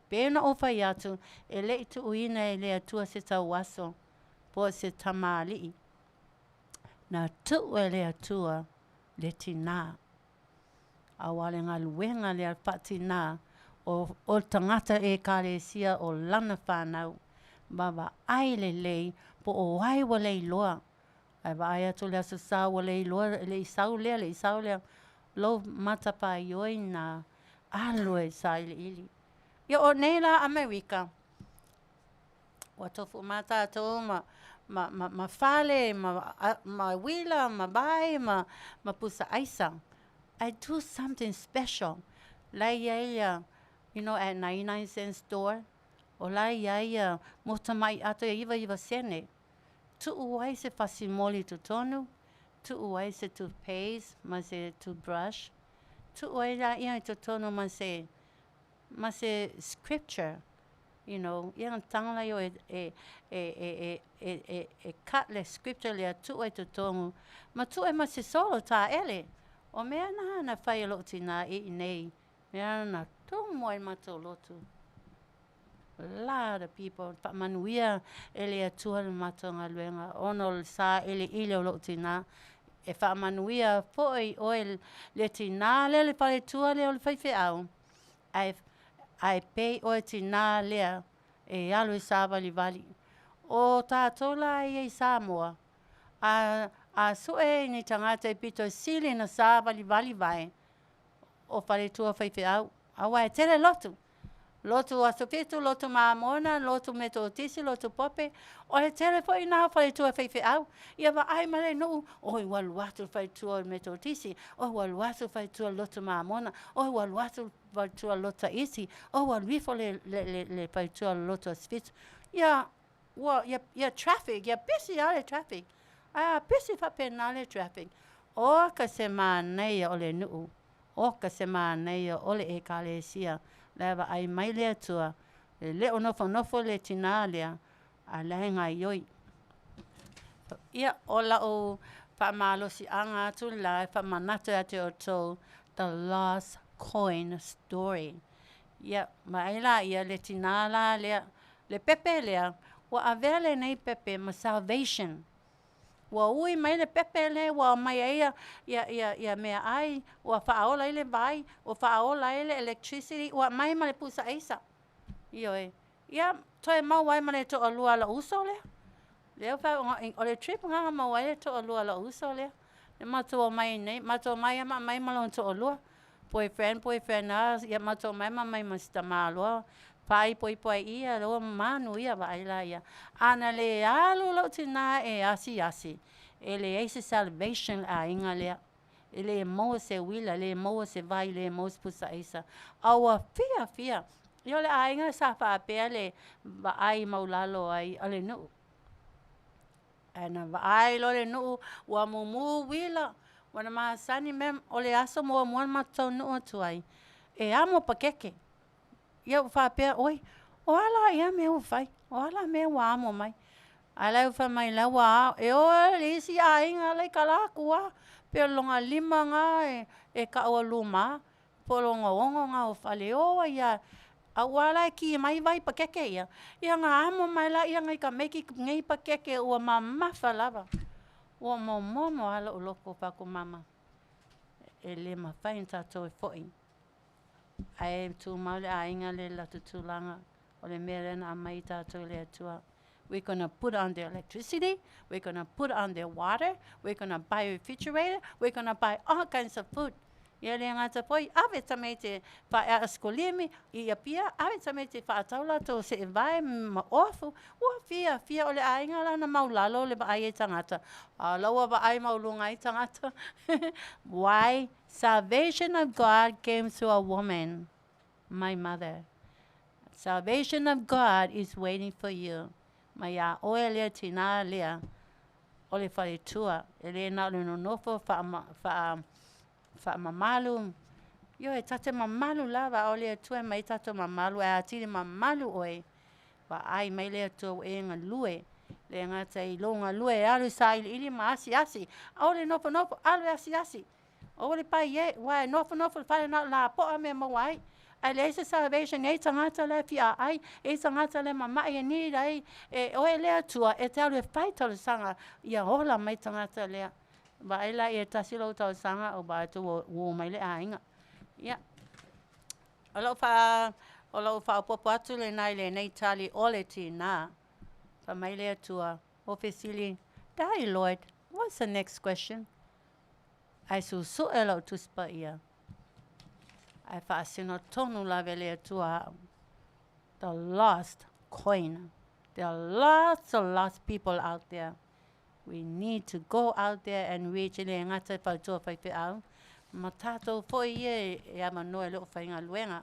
Pei ona ou fai atu, e le i tuuina e le Atua se tauaso po o se tamalii. Na tuu e le Atua le tinā. Aua o le galuega lea faatinā o, o le tagata Ekalesia o lana fanau. Vaavaai lelei po o ai ua le iloa. Ae vaai atu i le Aso Sa ua le iloa, e le i sau lea, le i sau lea, lou matapaioi lena, alu e sailiili. Ia o nei la Amerika, ua tofu uma lava tatou ma, ma, ma, ma fale, ma, ma uila, ma vai, ma, ma pusa aisa. Ae do something special. La e i ai ia, you know, at 99 cent store, o la e i ai ia mo tamai ato e 99 sene. Tuu ai se fasimoli i totonu, tuu ai se toothpaste ma se toothbrush, tuu ai laia i totonu ma se ma se scripture, you know, ia na taga laia e e e e e e e cut le scripture lea tuu ai i totonu, ma tuu ai ma se solo taele. O mea na na fai e lou tinā i inei, mea na tumu ai le matou lotu. Lot of people faamanuia e le Atua le matou galuega ona o le sailiili o lou tinā. E faamanuia foi oe le tinā lea le faletua lea o le faifeau, ae ae pei oe tinā lea e alu e sāvalivali. O tātou la ia i Samoa, a a sue ni tagata e pito sili ona sāvalivali vai o faletua faifeau, aua e tele lotu. Lotu Aso Fitu, lotu Mamona, lotu Metotisi, lotu Pope, o le tele foi lena o faletua faifeau. Ia vaai ma le nuu, oi ua alu atu le faletua o le Metotisi, oi ua alu atu le faletua o le lotu Mamona, oi ua alu atu le faletua o le lotu Taiti, oi ua alu ifo le, le, le, le faletua o le lotu Aso Fitu. Ia, ua, ia, ia traffic, ia pisi lava le traffic. Ae a pisi faapena le traffic, oka se manaia o le nuu. Oka se manaia o le Ekalesia, la e vaai mai le Atua, e le o nofonofo le tinā lea, a la e gaioi. Ia, o lau faamalosiaga atu la e faamanatu ia te outou, the lost coin story. Ia, vaai laia le tinā la lea, le pepe lea, ua avea lenei pepe ma salvation. Ua ui mai le pepe lea ua aumai ai ia, ia, ia, ia meaai, ua faaola ai le vai, ua faaola ai le electricity, ua aumai ma le pusa aisa. Ioe. Ia, toe maua ai ma le toalua o lou uso lea. Lea ua o le trip lena na maua ai le toalua o lou uso lea. E matou omai nei, matou omai lava ma aumai ma lona toalua. Boyfriend, boyfriend lava, ia matou omai ma aumai ma si tamaloa. Faaipoipo ai ia, ua manuia vaai la ia. A na le alu lou tinā e asiasi, e leai se salvation i le aiga lea. E le maua se uila, le maua se vai, le maua se pusa aisa. A ua fiafia. Ia o le aiga sa faapea le vaai maulalo ai o le nuu. Ae na vaai loa le nuu ua mumu uila, ua na masani mea o le aso muamua na matou taunuu atu ai, e amo pakeke. Ia ua faapea, oi, o a la ia mea ua fai? O a la mea ua amo mai? Ae la e fai mai la ua e o i le isi aiga la i tala atu lava, pei o le lona lima lena e, e tau o luma, po o lona ono lena o fale, e o ai lava. Aua la e ki mai vai pakeke ia, ia na amo mai laia nai tamaiti nei pakeke ua mamafa lava. Ua momomo lava lo'u loto fa'atu mama, e lē mafai ona tatou e fo'i, ae tumau le aiga le latou tulaga o le mea lea na aumai tatou e le Atua. We're gonna put on the electricity, we're gonna put on the water, we're gonna buy a refrigerator, we're gonna buy all kinds of food. Ia le gata foi, ave tamaiti faaesikolimi i Apia, ave tamaiti faatau latou seevae ma ofu. Ua fiafia o le aiga lana maulalo le vaai ai tagata. A o la ua vaai maualuga ai tagata. Why? Salvation of God came through a woman, my mother. Salvation of God is waiting for you. Mai iā oe lea tinā lea o le faletua, e lē na o le nonofo faamamalu. Ioe, ta te mamalu lava, a o le Atua e aumai tatou mamalu, ae atili mamalu oe, vaai mai le Atua ua e galue, le gata i lou galue e alu i sailiili ma asiasi, aua le nofonofo, alu e asiasi. Aua le pai e, aua e nofonofo i le fale na o lapoa mea e maua ai. Ae leai se salvation, e i ai tagata la e fia aai, e i ai tagata la e mama'i e need ai e oe le Atua e te alu e fai talosaga ia ola mai tagata lea. Vaai la ia tasi lou talosaga ou vaai atu ua ū mai le aiga. Ia, o lau faa, o lau faaopoopo atu lenā i lenei tali o le tinā. Fai mai le Atua, ua fesili, Dai Lord, what's the next question? Ae susu'e lau Tusi Paia, ae faasino tonu lava e le Atua a'u, The lost coin. There are lots of lost people out there. We need to go out there and reach e le gata i faletua faifeau, ma tatou foi ia e avanoa e le o faigaluega.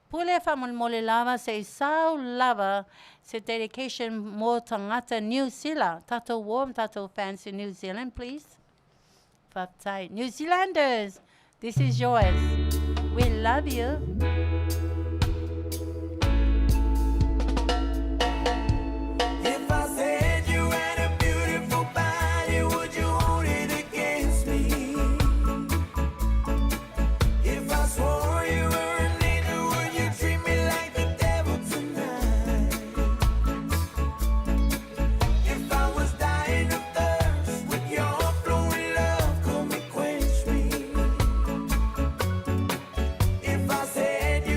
Pule faamolemole lava se i sau lava se dedication mo tagata Niu Sila, tatou uo ma tatou fans i New Zealand please. Faafetai. New Zealanders, this is yours. We love you. If I said you had a beautiful body, would you hold it against me? If I swore you were an angel, would you treat me like the devil tonight? If I was dying of thirst, would your flowing love come and quench me? If I said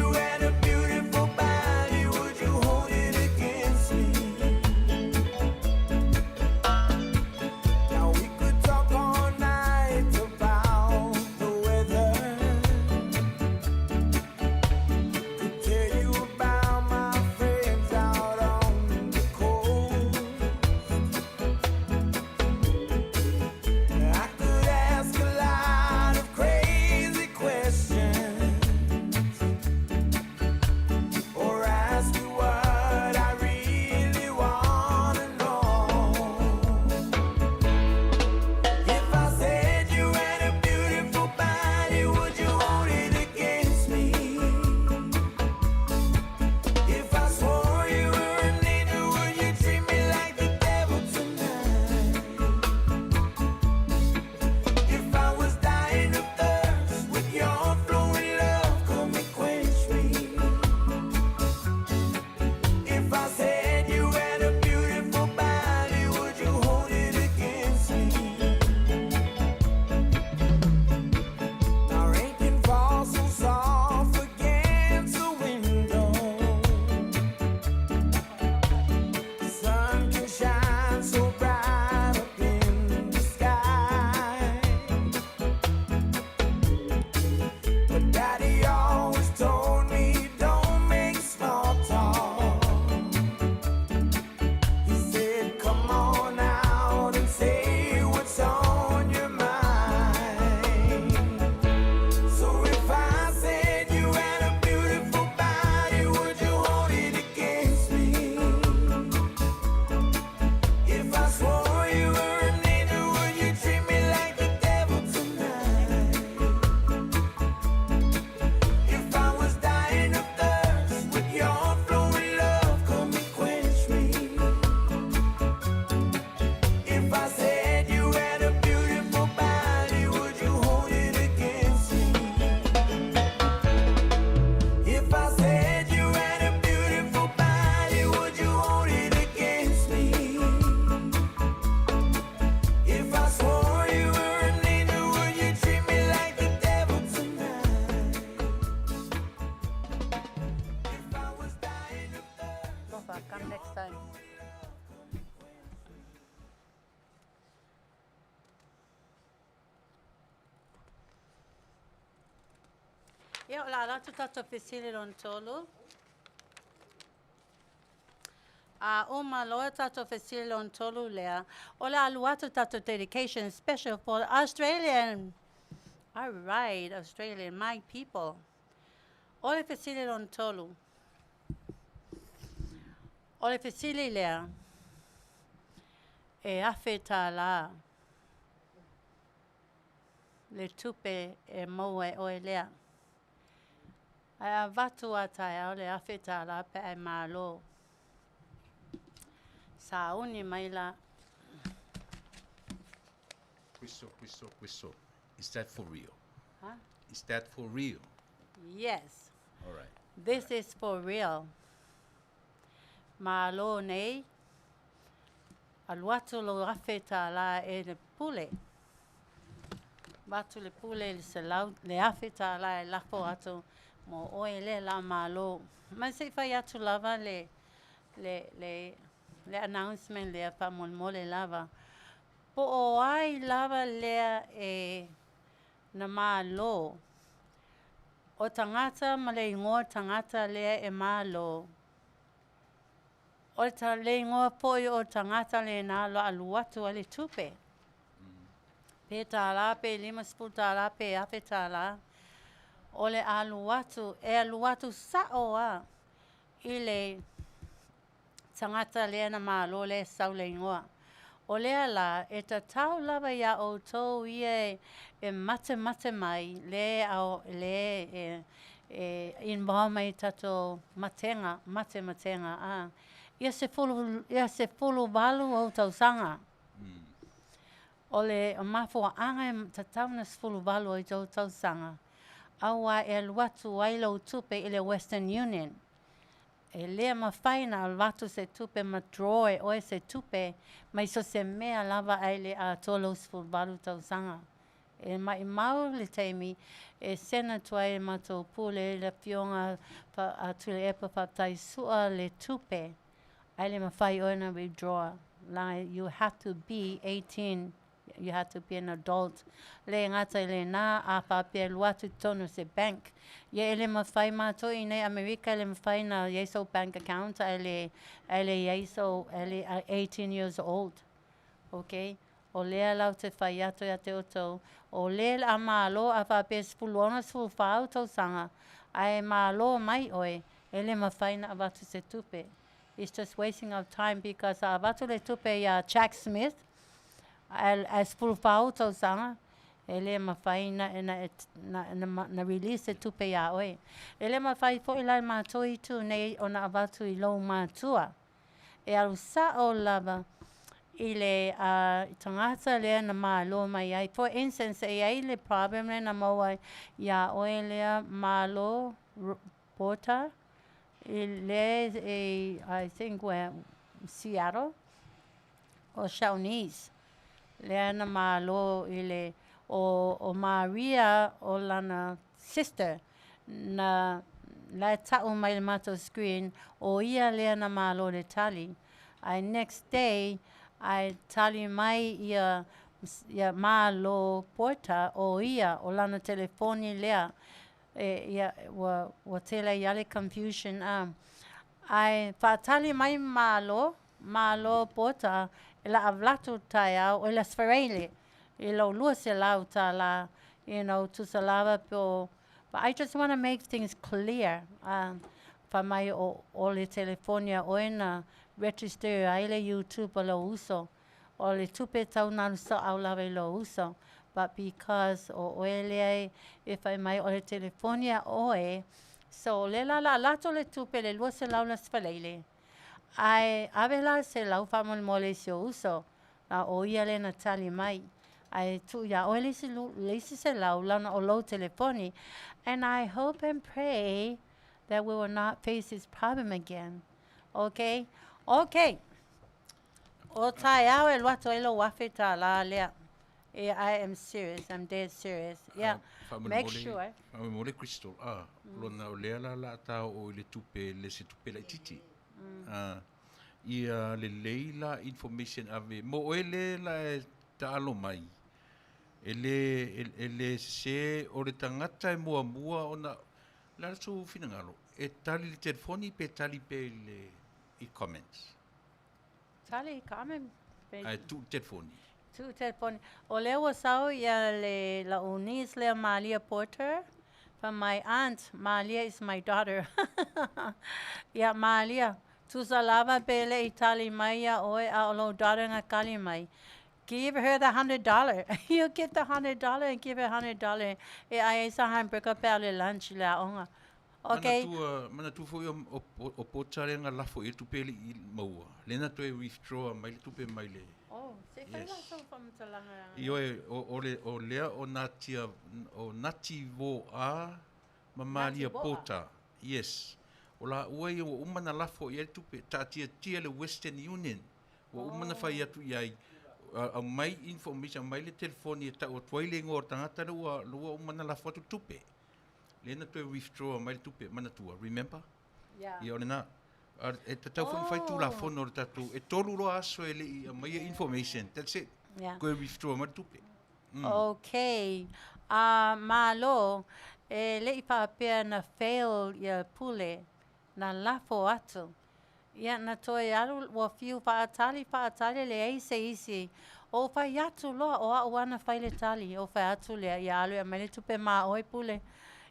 Come next time. Ia, o le a alu atu tatou fesili lona tolu. A uma loa tatou fesili lona tolu lea, o le a alu atu tatou dedication special for Australian. All right, Australian, my people. O le fesili lona tolu. O le fesili lea, e $1,000 le tupe e maua e oe lea. Ae avatu a taeao le $1,000 pe a e malo. Sauni mai la. Crystal, Crystal, Crystal. Is that for real? Huh? Is that for real? Yes. All right. This is for real. Malo nei, alu atu lou $1,000 e le pule. Avatu le pule le selau, le $1,000 e lafo atu mo oe lea la malo. Ma se i fai atu lava le, le, le, le announcement lea faamolemole lava. Po o ai lava lea e na malo. O tagata ma le igoa tagata lea e malo. O ta le igoa foi o tagata lena lo alu atu ai le tupe. Pe tālā, pe $50, pe $1,000. O le alu atu, e alu atu sa'o a i le tagata lea na malo lea e sau le igoa. O lea la, e tatau lava iā outou ia e, e matemate mai, le, au, le e, e involve mai tatou matega, matematega, a. Ia sefulu, ia 18 ou tausaga. O le mafuaaga e tatau ona 18 ai tou tausaga, auā e alu atu ai lou tupe i le Western Union. E le mafai ona avatu se tupe ma draw e oe se tupe mai so se mea lava ae le atoa lou 18 tausaga. E maʻimau le taimi e send atu ai e matou pule le afioga a Tuilaepa Faafetai le tupe, ae le mafai oe ona withdraw. Leaga you have to be 18, you have to be an adult. Le gata i lena, a faapea e alu atu i totonu o se bank. Ia e le mafai matou i inei Amerika e le mafai ona i ai sou bank account ae le, ae le i ai sou, ae le 18 years old. Okay? O lea la ou te fai atu ia te outou, o le a malo a faapea 16, 14 ou tausaga, ae malo mai oe, e le mafai ona avatu se tupe. It's just wasting of time because a avatu le tupe iā Jack Smith, ae, ae 14 ou tausaga, e le mafai na, na, na, na, na release se tupe iā oe. E le mafai foi la e matou itu nei ona avatu i lou matua. E alu sa'o lava i le uh, tagata lea na malo mai ai. For instance, e i ai le problem lea na maua iā oe lea malo Porter i le e I think where Seattle o Shawnese lea na malo i le o, o Maria o lana sister na la e ta'u mai le matou screen o ia lea na malo le tali. Ae next day ae tali mai ia ia Malo Porter o ia o lana telefoni lea e ia ua ua tele ai a le confusion a. Ae faatali mai Malo Malo Porter e la avatu taeao o le Aso Faraile i lou $200 tusa lava po o. But I just want to make things clear. Fai mai o, o le telefoni a oe na register ai le YouTube a lou uso. O le tupe tau na alu sa'o lava i lou uso. But because o oe lea e fai mai o le telefoni a oe, so o lea la o le a alu atu le tupe le 200 le Aso Faraile. Ae ave la le selau faamolemole i si ou uso, a ʻo ia lea na tali mai. Ae tuu iā ʻoe le isi, le isi selau leaga o lou telefoni. And I hope and pray that we will not face this problem again. Okay? Okay. O taeao e alu atu ai lou $1,000 lea. Yeah, I am serious. I'm dead serious. Yeah. Make sure. Faamolemole Crystal, a, lona o lea la la ta o i le tupe le se tupe laitiiti. Ia lelei la information ave mo oe le la e taalo mai, e le, e le sese o le tagata e muamua ona, o le a sou finagalo, e tali i le telefoni pe tali pea i le i comments? Tali i comment pe. Ae tuu le telefoni. Tuu telefoni. O lea ua sau ia le la'u niece lea Malia Porter, fai mai, Aunt, Malia is my daughter. Ia Malia, tusa lava pe le i tali mai ia oe a o lou daughter na tali mai. Give her the $100. You get the $100 and give her $100 e ai ai sa hamburger pe a o le lunch i le aoga. Okay. Manatua, manatua foi o, o, o Pota lea na lafo i ai le tupe e le i maua, lea na toe withdraw mai le tupe mai le. Oh, se i fai Yes. la sou faamatalaga. Ioe, o, o, le, o lea o Natia, o Nati Voa ma Nati Malia Voa. Pota. Yes. O laua ia ua uma na lafo i ai le tupe, taatiatia le Western Union, ua uma na fai atu i ai, aumai information, aumai le telefoni e tau atu ai le igoa o le tagata lea ua, ua uma na lafo atu le tupe. Lea na toe withdraw mai le tupe, manatua, remember? Yeah. Ia o lena. A e tatau foi ona fai tulafono le tatou, e tolu loa aso e le i aumaia information, that's it. Yeah. Toe withdraw mai le tupe. Okay. A malo, e le i faapea na fail ia Pule, na lafo atu. Ia, na toe alu, ua fiu faatali, faatali, leai se isi. Ou fai atu loa, o a'u a na fai le tali, ou fai atu lea, ia alu e aumai le tupe ma oe, Pule.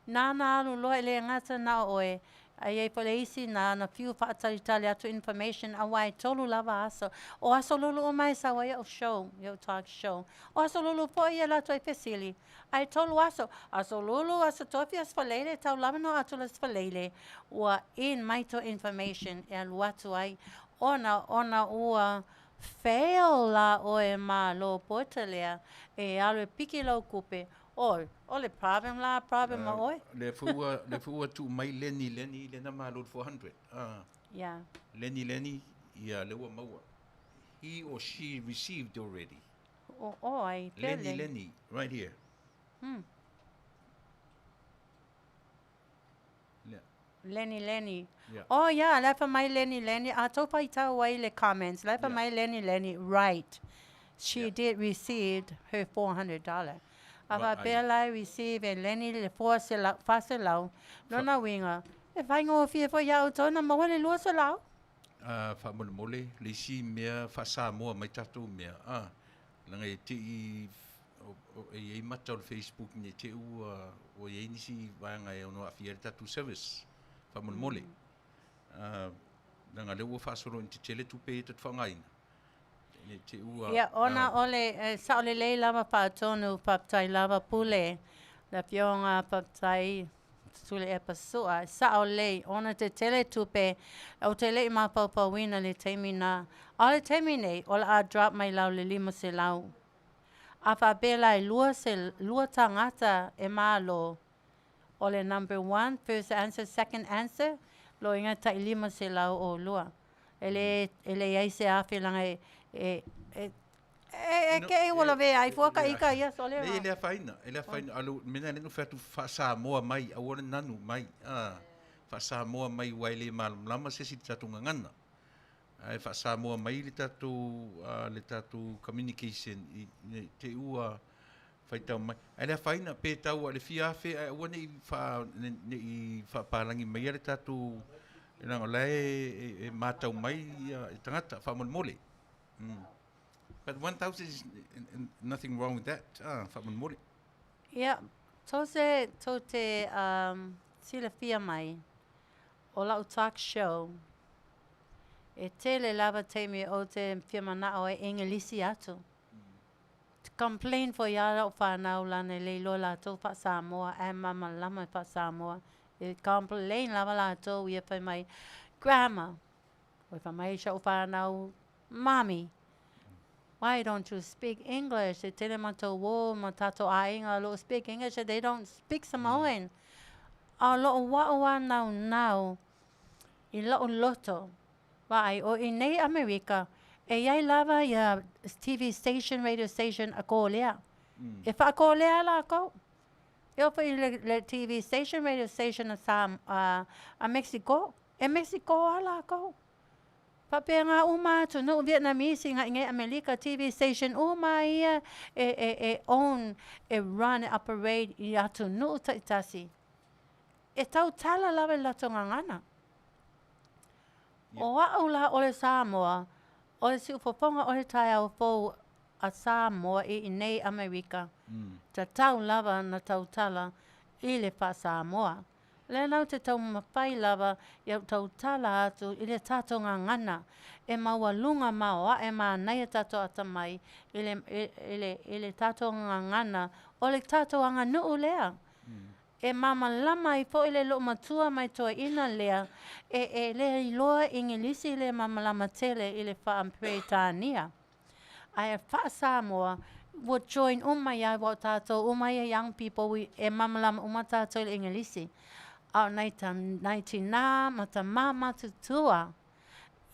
Nānā alu loa e le gata na o oe, a i ai foi le isi na na fiu faatalitali atu information, auā e tolu lava aso. O aso lulu uma e sau ai a'u show, ia'u talk show. O aso lulu foi ia latou e fesili. A e tolu aso, aso lulu, aso tofi, aso faleile, tau lava no atu le aso faleile, ua in mai to information e alu atu ai, ona, ona ua fail la oe ma lou portal lea, e alu e piki lou kupe, oi, o le problem la, problem ma oe. Lea foi ua, lea foi ua tuu mai Lenny, Lenny lena malo le 400. Ah. Yeah. Lenny, Lenny, ia lea ua maua. He or she received already. O, o ai, pea Lenny, Lenny. Lenny, right here. Lea. Lenny Lenny. Yeah. Oh yeah, la fa mai Lenny Lenny. A tau faitau ai le comments. La fa Yeah. mai Lenny Lenny. Right. She Yeah. did received her $400. A Ma fa pea ai. la receive e Lenny le four selau, fa selau. Lona uiga, e faigofie foi iā outou na maua le 200. A faamolemole le isi mea faa-Samoa mai tatou mea, a, leaga e te i, e i ai mata o le Facebook ne i te i ua, ua i ai nisi vaega e ono aafia ai le tatou service, faamolemole. A, leaga lea ua faasolo ina tetele tupe ia tatou faaaogaina, ne i te i ua, Ia, ona a. o le, e sao lelei lava faatonu, faafetai lava Pule, le Afioga, faafetai Tuilaepa Sua, e sao lelei, ona tetele tupe, ou te le i mafaufauina le taimi na, a o le taimi nei, o le a drop mai lau le 500. A faapea la e lua se, lua tagata e malo, o le number one, first answer, second answer, loiga tai 500 o lua. E le, e leai se afe laga e, e, e, e, e No, ke e ua e, lavea ai e, fua ka le, ika ia, sole le, e ma. le afaina, e le afaina. A o le mea lena lea na ou fai atu, faa-Samoa mai, aua le nanu mai. A, faa-Samoa mai aua e le malamalama se isi i le tatou gagana. Ae faa-Samoa mai le tatou, le tatou communication i, ne i te i ua faitau mai. Ae le afaina, pe tau lava i le fia afe, ae aua ne i faa, ne i faapalagi maia le tatou, leaga o la e, e matau mai ia tagata, faamolemole. But 1,000 is nothing wrong with that, ah, faamolemole. Ia, tou se, tou te um, silafia mai, o lau talk show, e tele lava taimi ou te fia mana'o ai e Engelisi atu. Complain foi ia lau whanau lana e le iloa latou faa-Samoa ae malamalama i faa-Samoa. E complain lava latou ia fai mai, Grandma, ua fai mai sa'u whanau, Mommy, why don't you speak English? E tele matou uō ma tatou aiga o loo speak English and they don't speak Samoan. A o lo'u a'u a naunau i lo'u loto, vaai o i nei Amerika, e iai lava ia TV station, radio station a Kōlea. E faakōlea lākou. E oo foi i le, le TV station, radio station a, Sam, a, a Mexico, e Mexico a lākou. Faapea uma atunuu Vietnamese nga i nei Amelika, TV station uma ia e, e, e own, e run, e operate i atunuu taitasi. E tautala lava i le latou gagana. O a'u la o le Samoa, o le siufofoga o le taeao fou a Samoa i inei Amerika, tatau lava na tautala i le faa-Samoa. Lea la ou te taumafai lava ia ou tautala atu i le tatou gagana e maualuga maoae manaia tatou atamai i le, i le, i le tatou gagana o le tatou aganuu lea. E malamalama ai foi le loomatua mai toeaina lea e, e le iloa Igilisi le malamalama tele i le faa-Peretania. Ae faa-Samoa, ua join uma ai aua o tatou uma ia young people we, e malamalama uma tatou i le Igilisi. A o nai, ta, nai tinā ma tamā matutua,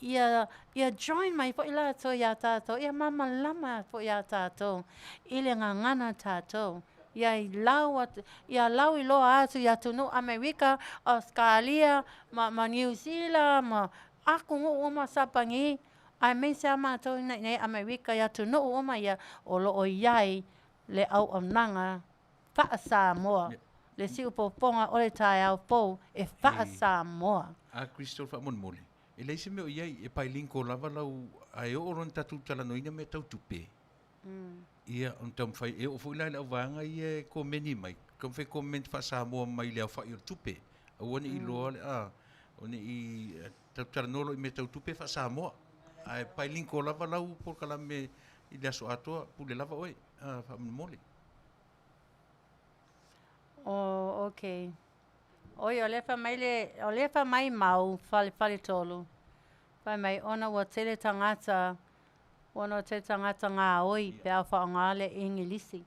ia, ia join mai foi latou iā tatou, ia malamalama foi iā tatou i le gagana tatou. Ia i lau atu, ia lau iloa atu i atunuu Amerika, Ausekalia, ma, ma Niu Sila, ma atunuu uma Sapani, aemaise lava matou i inei Amerika i atunuu uma ia o lo o i ai le auaunaga faa-Samoa, le siufofoga o le taeao fou e faa-Samoa. A Crystal faamolemole, e leai se mea o i ai, e bilingual lava lau, a e oo loa ina tatou talanoaina mea tau tupe, ia, ona taumafai, e oo foi la i le auvaega ia e komeni mai, taumafai e comment faa-Samoa mai i le aofai o le tupe. Aua ne i iloa le, a, o ne i tatou talanoa loa i mea tau tupe faa-Samoa. Ae bilingual lava lau polokalame i le aso atoa, pule lava oe, a, faamolemole. Oh, okay. Oi, o lea fai mai le, o lea fai mai mau fale faletolu. Fai mai ona ua tele tagata, ona ua tele tagata gaoi pe a faaaoga le Igilisi.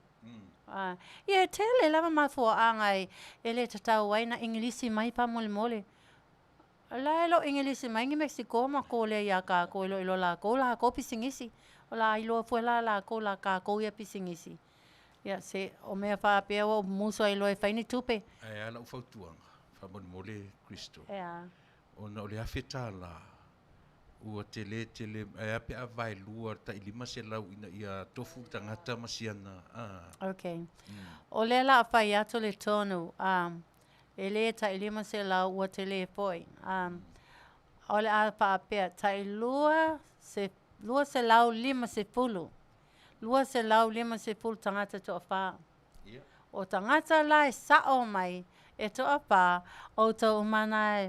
Ah, ia e tele lava mafuaaga e, e le tatau ai na Igilisi mai faamolemole. O la e le o Igilisi mai ni Mexico ma Kolea iā kākou e le o iloa lākou lākou pisinisi. O le a iloa fua la e lākou la kākou ia pisinisi. Ia se o mea faapea ua ou musu ai loa e fai ni tupe. Ae a lau fautuaga, faamolemole Crystal, E a? ona o le $1000 ua tele tele, ae a pe a vaelua tai 500 ina ia tofu le tagata ma siana, a. Okay. O lea la a fai atu le tonu, a, e le tai 500 ua tele foi. A, o le a faapea, tai lua se, 250. 250 tagata e toafa. O tagata la e sao mai e toafa, outou uma na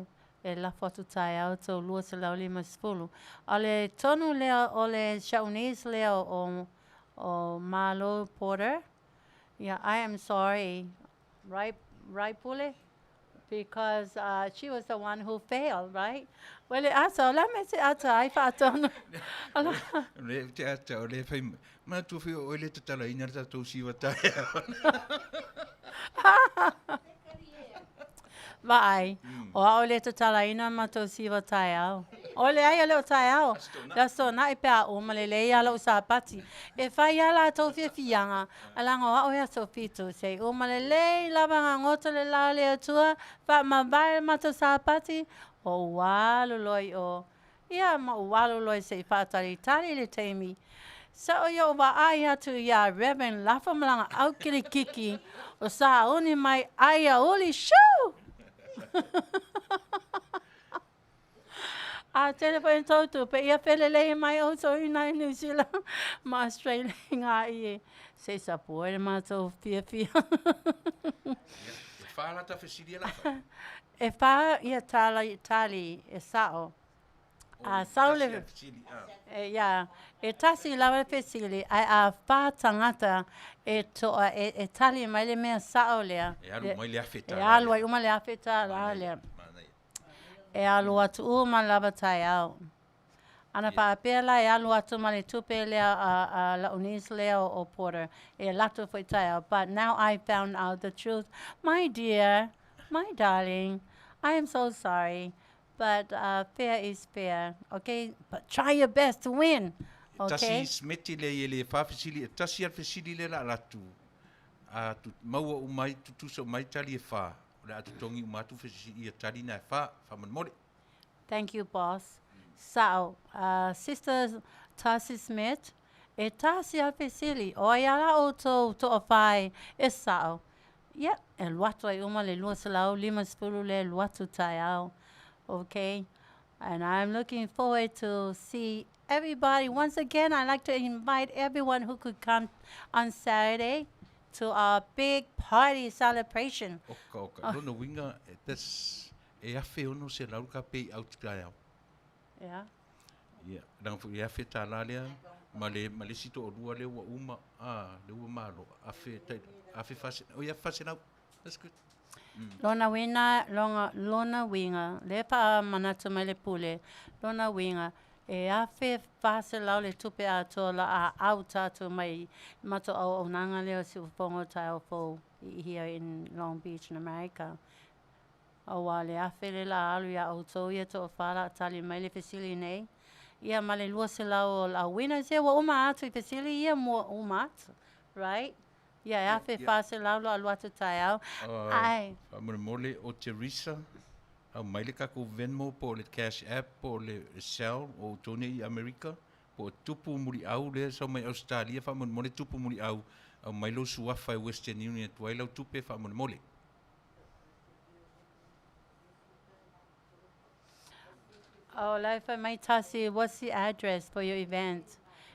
e lafo atu taeao tou 250. A o le tonu lea o le Shaunese lea o o Malo Porter, ia I am sorry, right, right Pule? Because uh, she was the one who failed, right? Well, le ata, o le a mea te ata ai faatonu. O le te ata, o le fai, manatua foi o oe le tatalaina le tatou siva taeao. Vaai, o a'u e le tatalaina matou siva taeao. Oi leai, e le o taeao. Le Aso Toonai pe a uma lelei lava lou Sapati. E fai lava latou fiafiaga, ae leaga o a'u e aso fitu. Se i uma lelei lava gagoto le la o le Atua, faamavae le matou Sapati, ou alu loa i o. Ia, ma ou alu loa se i faatalitali le taimi. Sao ia ou vaai atu iā Reverend Lafomalaga Aukilikiki o sauni mai aiauli, shoo! A tele foi tou tupe, ia felelei mai outou i nai New Zealand ma Australia i ngā ie. Se i sapua i le matou fiafia. E whā la ta fesili e la whai. E whā ia tala, tali e sao. A sau le... E, ia, e tasi lava le fesili, ae a whā tangata e toa, e, e tali mai le mea sao lea. E alu mai le afe E alu ai uma le afe tālā lea. E alu atu uma lava taeao. Ana faapea la e alu atu ma le tupe lea a, a la'u niece lea o, o Porter, e alu atu foi taeao. But now I found out the truth. My dear, my darling, I am so sorry, but uh, fair is fair, okay? But try your best to win, okay? Tasi smeti lea i le wha fesili, e tasi al fesili le la latu. A tu, maua umai, tutusa umai tali e wha. O le a totogi uma atu fesili ia tali na e wha, whamolemole. Thank you, boss. Sa'o, Sister Tasi Smith, e tasi a le fesili, O ai a la outou to'afa e sa'o? Ia, e alu atu ai uma le 250 lea e alu atu taeao. Okay? And I'm looking forward to see everybody. Once again, I'd like to invite everyone who could come on Saturday to our big party celebration. Oka, oka. Lona uiga, that's e 1600 le ka pay out taeao. Yeah. Ia, leaga foi e $1000 lea ma le ma le isi toalua lea ua uma, a, lea ua malo, afe tai, afe fa, oi 1400. That's good. Lona uiga, lona, lona uiga, lea e faamanatu mai le pule, lona uiga, e 1400 le tupe atoa la a au tatou mai matou auaunaga lea o Siufofoga o Taeao Fou here in Long Beach in America. Aua le afe lea la alu iā outou ia toafa la tali mai le fesili nei. Ia ma le 200 o le au winners ia ua uma atu i fesili ia mua uma atu. Right? Ia e 1400 lo alu atu taeao. Ai. Faamolemole o Teresa, aumai le tatou Venmo po o le Cash App po o le Zelle o outou nei i Amerika, po o Tupu Muliau lea e sau mai Ausetalia, faamolemole Tupu Muliau, aumai lou suafa e Western Union atu ai lau tupe faamolemole. Oh, la e fai mai Tasi, what's the address for your event?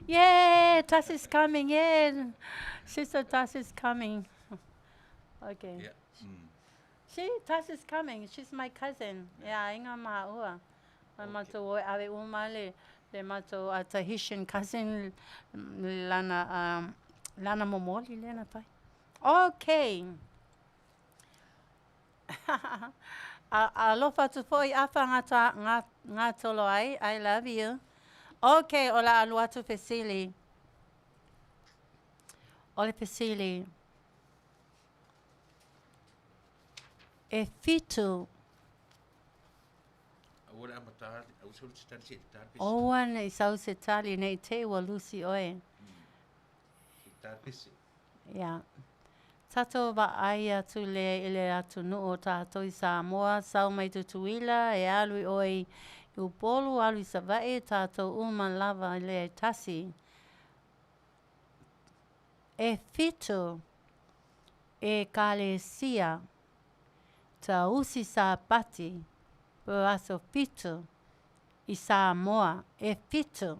Yeah, Tasi's coming, yeah. Sister Tasi's coming. Okay. Yeah. She, Tasi's coming. She's my cousin. Yeah, aiga maua. O le matou o e ave uma le, le matou a Tahitian cousin lana, um, lana momoli lea na fai. Okay. A, alofa atu foi Afa ngā, ta, ngā, ngā tolo ai. I love you. Okay, o la alu atu fesili. O le fesili. E fitu. Aua le amata, aua sau se tali se tali pese. Aua ne i sau se tali nei te ua lusi oe. Se tali pese. Ia. Tatou vaai atu lea i le atunuu o tatou i Samoa, sau mai Tutuila, e alu i oe i Upolu, alu i Savaii, tatou uma lava lea e tasi. E fitu Ekalesia tausi Sapati po aso fitu i Samoa, e fitu.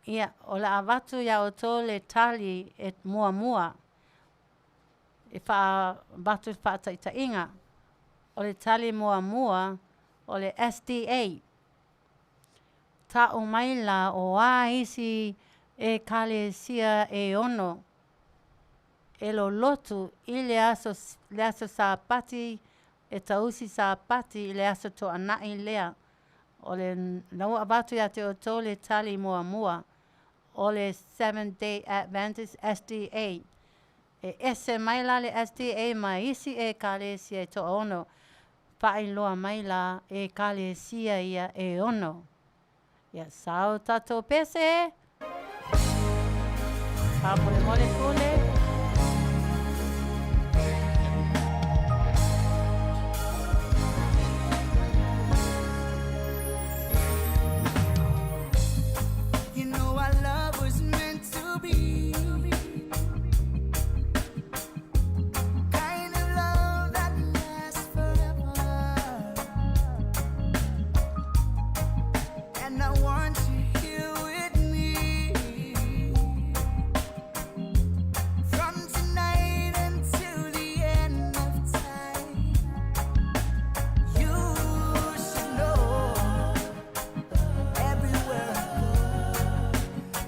Ia, o le a avatu iā outou le tali e muamua e faaavatu le faataitaiga. O le tali muamua o le SDA. Ta'u mai la o a isi Ekalesia e ono e lolotu i le aso le aso Sapati e tausi Sapati i le aso To'ana'i lea. O le na ua avatu iā te outou le tali muamua o le Seventh Day Adventist, SDA. E ese mai la le SDA ma isi Ekalesia e toaono, faailoa mai la Ekalesia ia e ono. Ia sau tatou pese! Faamolemole Pule. You know our love was meant to be. Kind of love that lasts forever. And I want you here with me. From tonight until the end of time. You should know everywhere I go.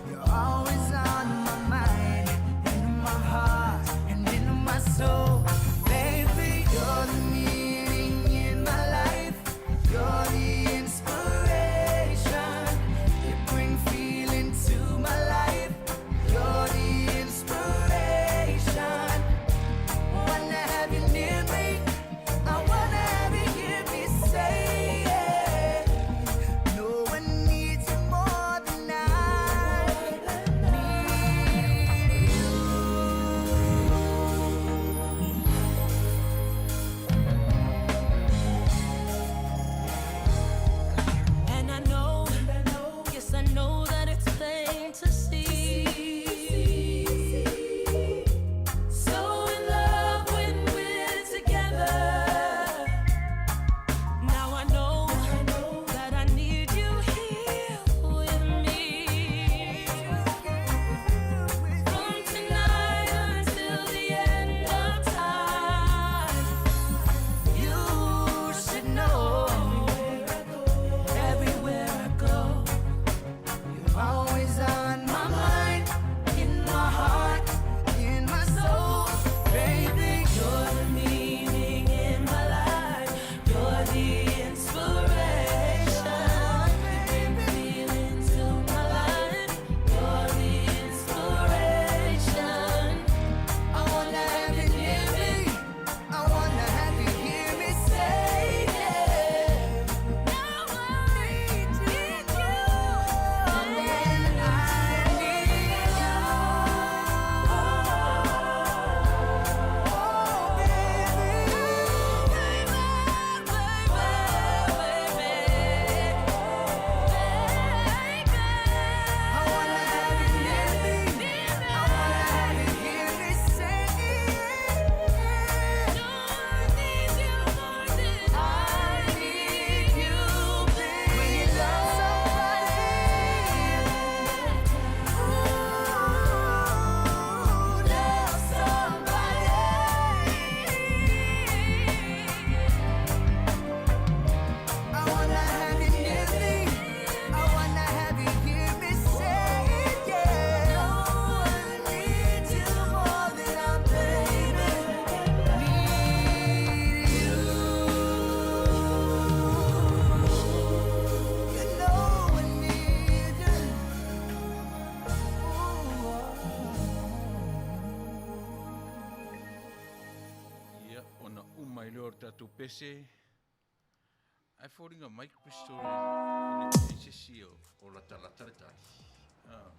You're always on my mind, in my heart, and in my soul. Baby, you're the meaning in my life. You're the inspiration. ese, ae foliga mai Crystal e le i ai se isi o latalata le tali. Ah.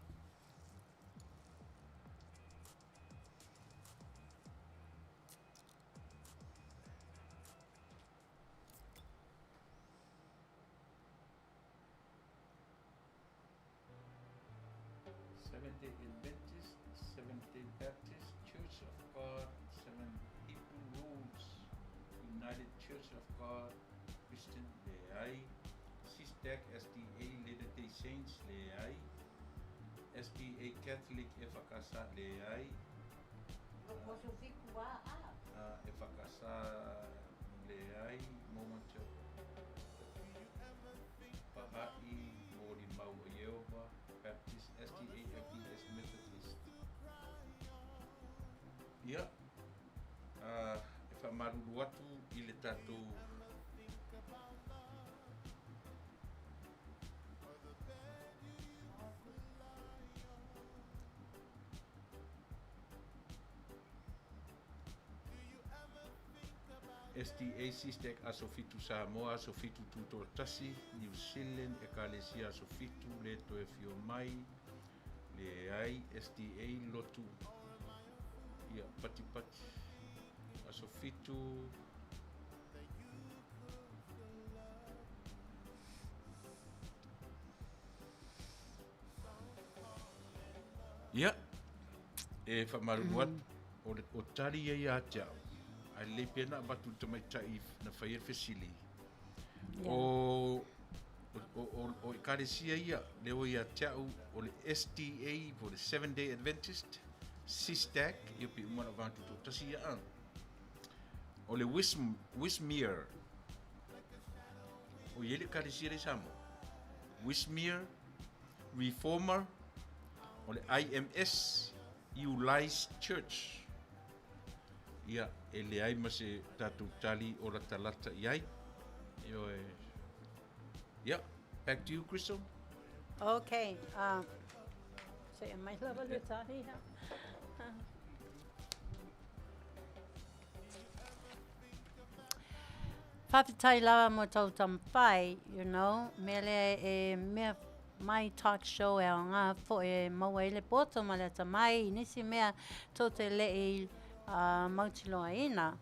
Seventh-day Adventist, Seventh-day Baptist, Church of God, Seven People Rules, United Church of God, Christian, leai. SISTAC, SDA, Latter-day Saints, leai. SDA Catholic, EFKS, leai. EFKS, leai. Mormon Church, Baha'i, Molimau o Ieova, Baptist, SDA, FDS, Methodist. Ia, e faamalulu atu i le tatou SDA SISTEC Aso Fitu Samoa Aso Fitu Tutoatasi New Zealand Ekalesia Aso Fitu Le Toe Fio Mai Leai SDA Lotu Ia Patipati Aso Fitu Ia, e faamalulu atu, o le o tali ia ia te au, ae lelei pea na avatu i le tamaitai na faia le fesili. O, o, o, o ekalesia ia, lea ua ia te au, o le SDA po o le Seven Day Adventist, SISTAC, ia pei uma ona avatu toatasi ia a. O le Wism, Wismere, o i ai le ekalesia lea i Samoa. Wismere, Reformer, o le IMS, Iulais Church. Ia, e leai ma se tatou tali o latalata i ai. Ioe. Ia, back to you, Crystal. Okay. Se e mai lava le tahi. Faafetai lava mo tou tamafai, you know, mea lea e mea mai talk show e aoga foi e maua ai le poto ma le atamai i nisi mea tou te le'i mautinoaina.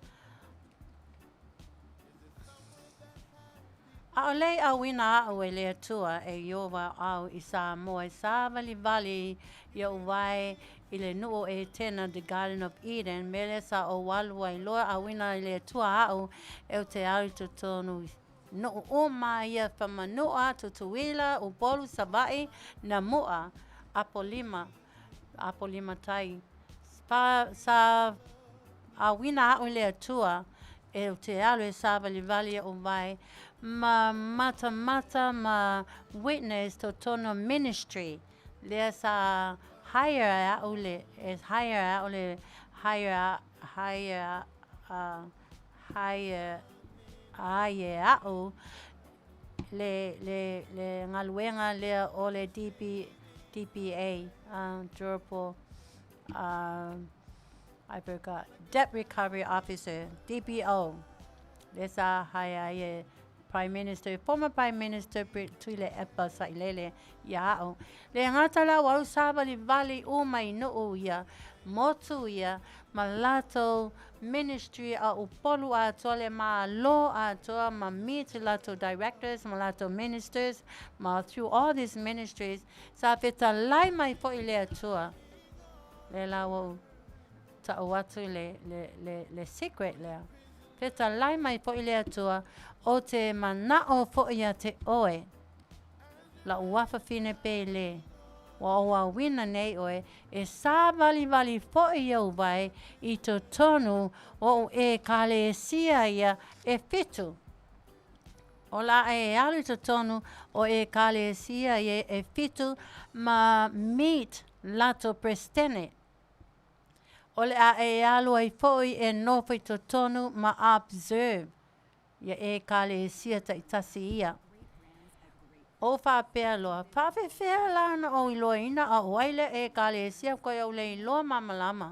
ʻAʻole i ʻauina aʻu e le Atua e Iowa au i Samoa e sāwaliwali iaʻu wae i le nuʻu o ʻEtena, the Garden of Eden, me lea sa ou alu ai loa ʻauina i le Atua aʻu e o te alu i totonu nuʻu uma ia Whamanuʻa, Tutuila, Upolu, Savaʻi, Namuʻa, Apolima, Apolima Tai. Pa, sa ʻauina aʻu i le Atua e o te alu e sāwaliwali iaʻu wae ma matamata ma witness totonu ministry lea sa hire e aʻu le e hire e aʻu le hire hire hire ai e aʻu le le le galuega lea o le DB DBA durable I forgot Debt Recovery Officer DBO lea sa hire ai e Prime Minister, former Prime Minister Tuilaepa Sailele ia a'u. Le gata la ua au sāvalivali uma i nuʻu ia, motu ia, ma latou ministry a Upolu atoa le Malo atoa ma meet latou directors ma latou ministers ma through all these ministries sa fetalai mai foʻi le Atua le la ua ou taʻu atu le, le, le, le secret lea. Fetalai mai foʻi le Atua o te manaʻo foʻi ia te oe. La'u afafine pele, ua ou auina nei oe e sāwaliwali foʻi iou wae i totonu oʻu ʻekalesia ia e fitu. O la e alu i totonu o ʻekalesia ia e fitu ma meet latou Peresetene. O le a e alu ai foʻi e nofo i totonu ma observe ia ʻekalesia taʻitasi ia. O faapea loa, faafefea la ona ou iloaina a ʻo ai lea ʻekalesia koe au le iloa malamalama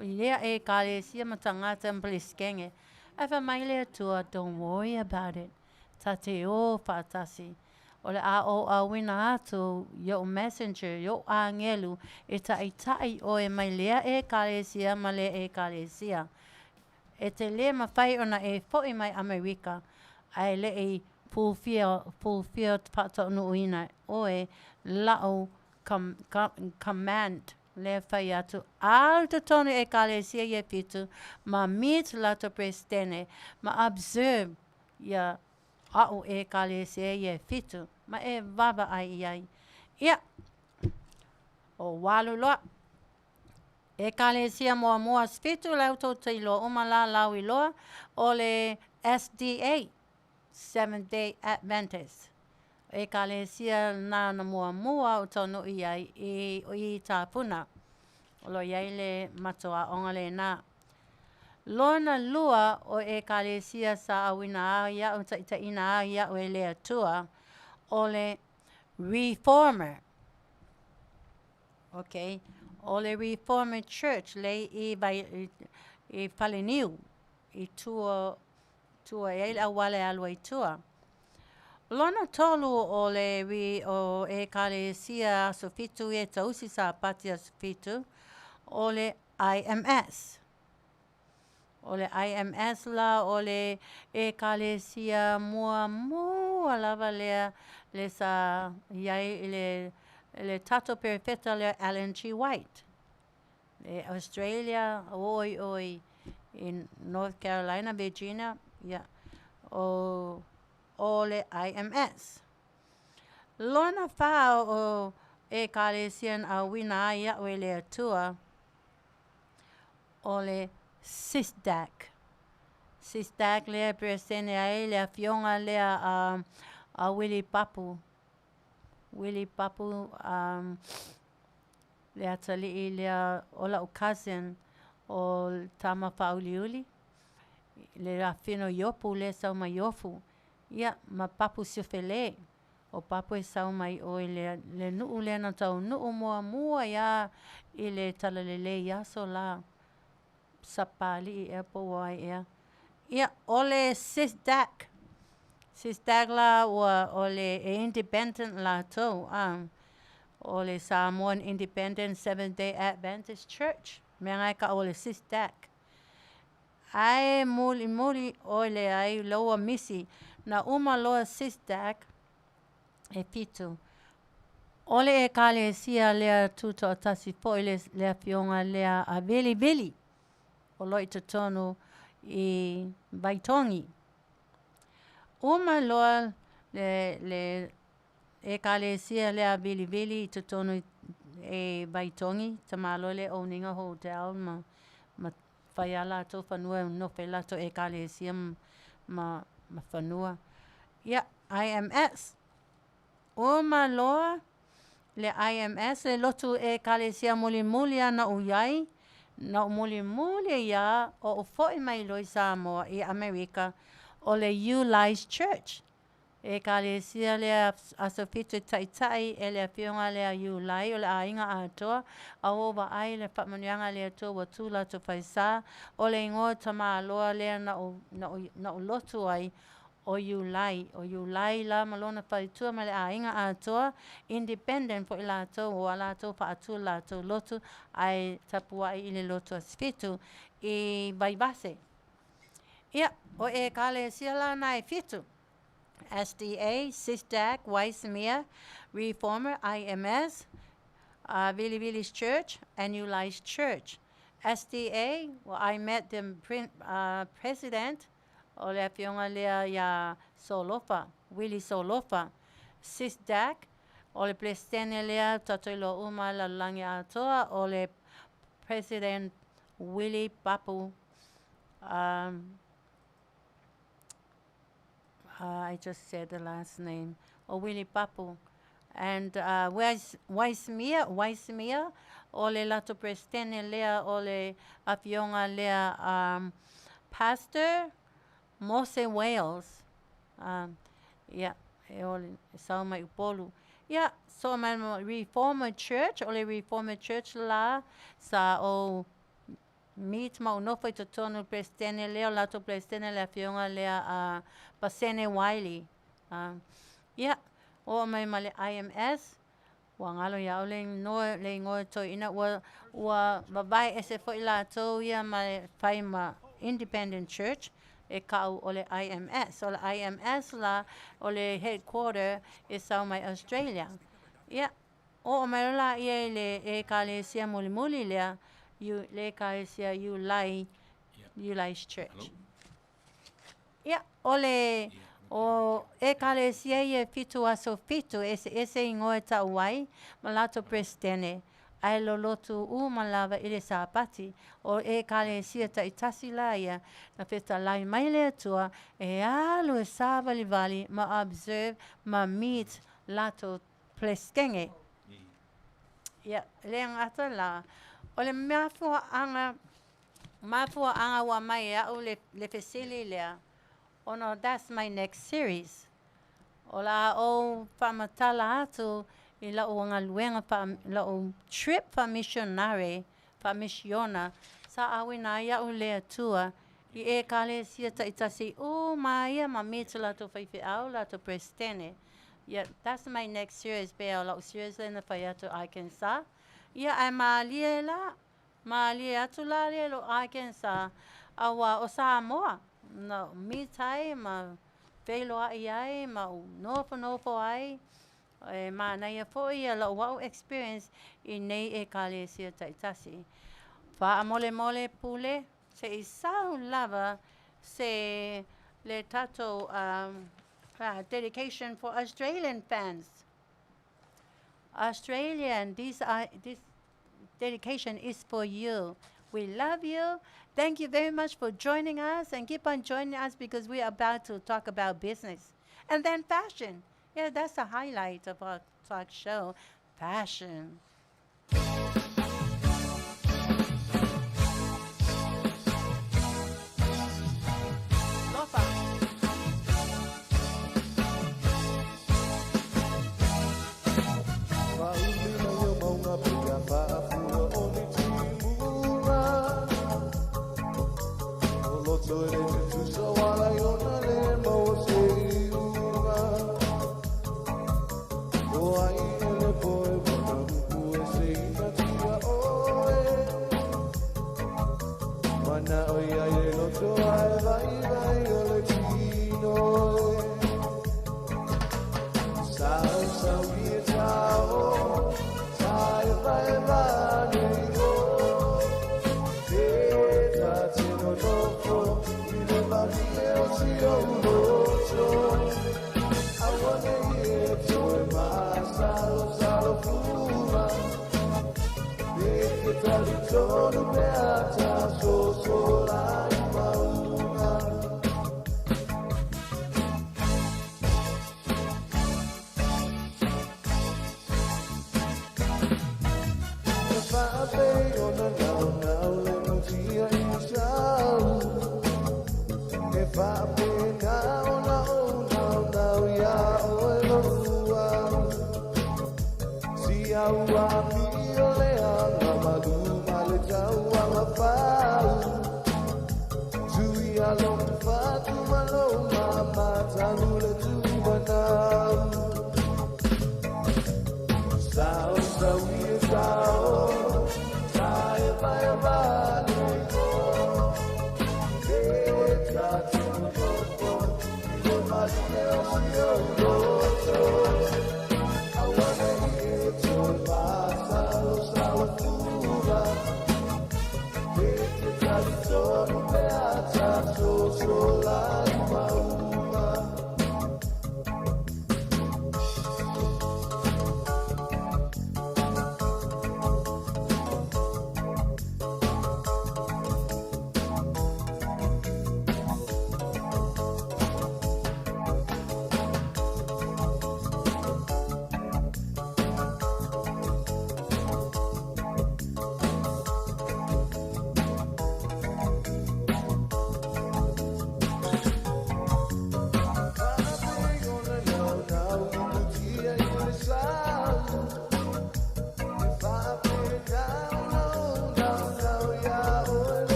i lea ʻekalesia ma tagata ma Peresetene. Ae fai mai le Atua, Don't worry about it. Ta te o faatasi. O le a ou auina atu i Oʻu messenger, i Oʻu agelu, e taʻitaʻi ʻoe mai lea ʻekalesia ma lea ʻekalesia. E te lē mafai ona e foʻi mai ʻAmerika ae leʻi fulfill, fulfilled, faataunuuina ʻoe Laʻu com, com, command, lea fai atu, Alu i totonu i ʻekalesia ia e fitu, ma meet latou Peresetene, ma observe ia Aʻu ʻekalesia ia e fitu, ma e vaavaai i ai. Ia, o ua alu loa. ʻEkalesia muamua fitu la tou te iloa uma la lau iloa o le SDA, Seventh Day Adventist. ʻEkalesia na na muamua o taunuu i ai i i Tāpuna. O lo o i ai le matou aʻoga lena. Lona lua o ʻekalesia sa ʻauina ai iaʻu taʻitaʻina ai iaʻu e le Atua, ʻo le Reformer. Okay. ʻO le Reformer Church lei i wai i Faleniu, i tua tua e ai le ʻauala e alu ai i tua. Lona tolu o le o ʻEkalesia Aso Fitu e tausi Sāpati Aso Fitu, ʻo le IMS. ʻO le IMS la ʻo le ʻekalesia muamua lava lea le sa i ai i le le tatou perofeta lea Ellen G. White. E Australia, ua oo i o i North Carolina, Virginia, ia, ʻo ʻo le IMS. Lona whā o ʻekalesia na ʻauina ai iaʻu e le Atua, ʻo le SISDAC. SISDAC lea e peresene ai le afioga lea a a Willie Papu. Willie Papu um le atalii lea o la'u cousin o tama faauliuli, le afafine o Iopu lea e sau mai Iofu. Ia, ma Papu Siofele. ʻO Papu e sau mai ʻoe le le nuʻu lea na taunuu muamua iā i le talalelei i aso lā. Sapāliʻi ea po ua ai ea. Ia, ʻo le SISDAC. SISDAC la ua ʻo le e independent lātou, a ʻo le Samoan Independent Seventh Day Adventist Church. Mea lā e kaʻu o le SISDAC. Ae mulimuli ʻoe leai loua misi na uma loa SISDAC e fitu. ʻO le ʻekalesia lea tūtoʻatasi foʻi le le afioga lea a Wiliwili o loa i totonu i Vaitogi. Uma loa le le ʻekalesia lea a Wiliwili i totonu i Vaitogi, tamāloa le owning a hotel ma ma Fai a latou fanua e nofo ai latou ʻekalesia ma ma fanua. Ia, IMS. Uma loa le IMS le lotu ʻekalesia mulimuli a naʻu i ai, naʻu mulimuli ia oʻu foʻi mai loa i Samoa i ʻAmerika, ʻo le Ulice Church. ʻEkalesia lea Aso Fitu e taʻitaʻi e le Afioga lea Iulai o le ʻaiga atoa, a ua vaai le faamanuiaga a le Atua ua tū latou faisā, ʻo le igoa tamāloa lea naʻu, naʻu, naʻu lotu ai ʻo Iulai. ʻO Iulai la ma lona faletua ma le ʻaiga atoa, independent foʻi latou, ua latou faatū latou lotu a e tapuaʻi i le lotu Aso Fitu i Vaivase. Ia, ʻo ʻEkalesia la na e fitu. SDA, SISDAC, Waismea, Reformer, IMS, uh, Vilivilis Church, and New Life Church. SDA, well, I met the pre, uh, president, o le afioga lea iā Solofa, Willie Solofa. SISDAC, o le peresetene lea tatou iloa uma lalolagi atoa, o le President Willie Papu. Um, uh, I just said the last name, o Willie Papu. And uh, Waismea, Waismea, o le latou peresetene lea o le afioga lea um, Pastor Mose Wales. Um, ia, e o le sau mai Upolu. Ia, so mai Reformer Church, o le Reformer Church la sa o meet ma ou nofo i totonu o le Peresetene lea, o le latou Peresetene le afioga lea a Pasene Wiley. Ia, oo mai ma le IMS, ua galo ia au le igoa, le igoa toeaina, ua, ua vavae ese foi latou ia ma le fai ma Independent Church, e kau o le IMS. O le IMS la, o le headquarter e sau mai Australia. Ia, oo mai loa laia i le Ekalesia mulimuli lea, le Ekalesia Iulai, Iulai's Church. Ia, o le o Ekalesia ia e fitu aso fitu, e eseese igoa e tau ai ma latou Peresetene, ae lolotu uma lava i le Sapati. O Ekalesia taitasi la ia, na fetalai mai le Atua e alu e savalivali ma observe ma meet latou Peresetene. Ia, e le gata la, o le mafuaaga, mafuaaga ua aumai e au le, le fesili lea, ona that's my next series. O le a ou faamatala atu i lau galuega faa, lau trip faa-missionary, faa-misiona, sa auina ai au le Atua i Ekalesia taitasi uma ia ma meet latou faifeau, latou Peresetene. Yeah, that's my next series, pe o lau series lea na fai atu Arkansas. Ia, ae malie la, malie atu la lea i lou Arkansas, auā o Samoa na meet ai ma feiloai ai ma ou nofonofo ai. E manaia foi ia lou au experience i nei Ekalesia taitasi. Faamolemole pule, se i sau lava se le tatou dedication for Australian fans. Australian, these are, this dedication is for you. We love you. Thank you very much for joining us, and keep on joining us because we are about to talk about business and then fashion. Yeah, that's the highlight of our talk show, fashion. Lofa.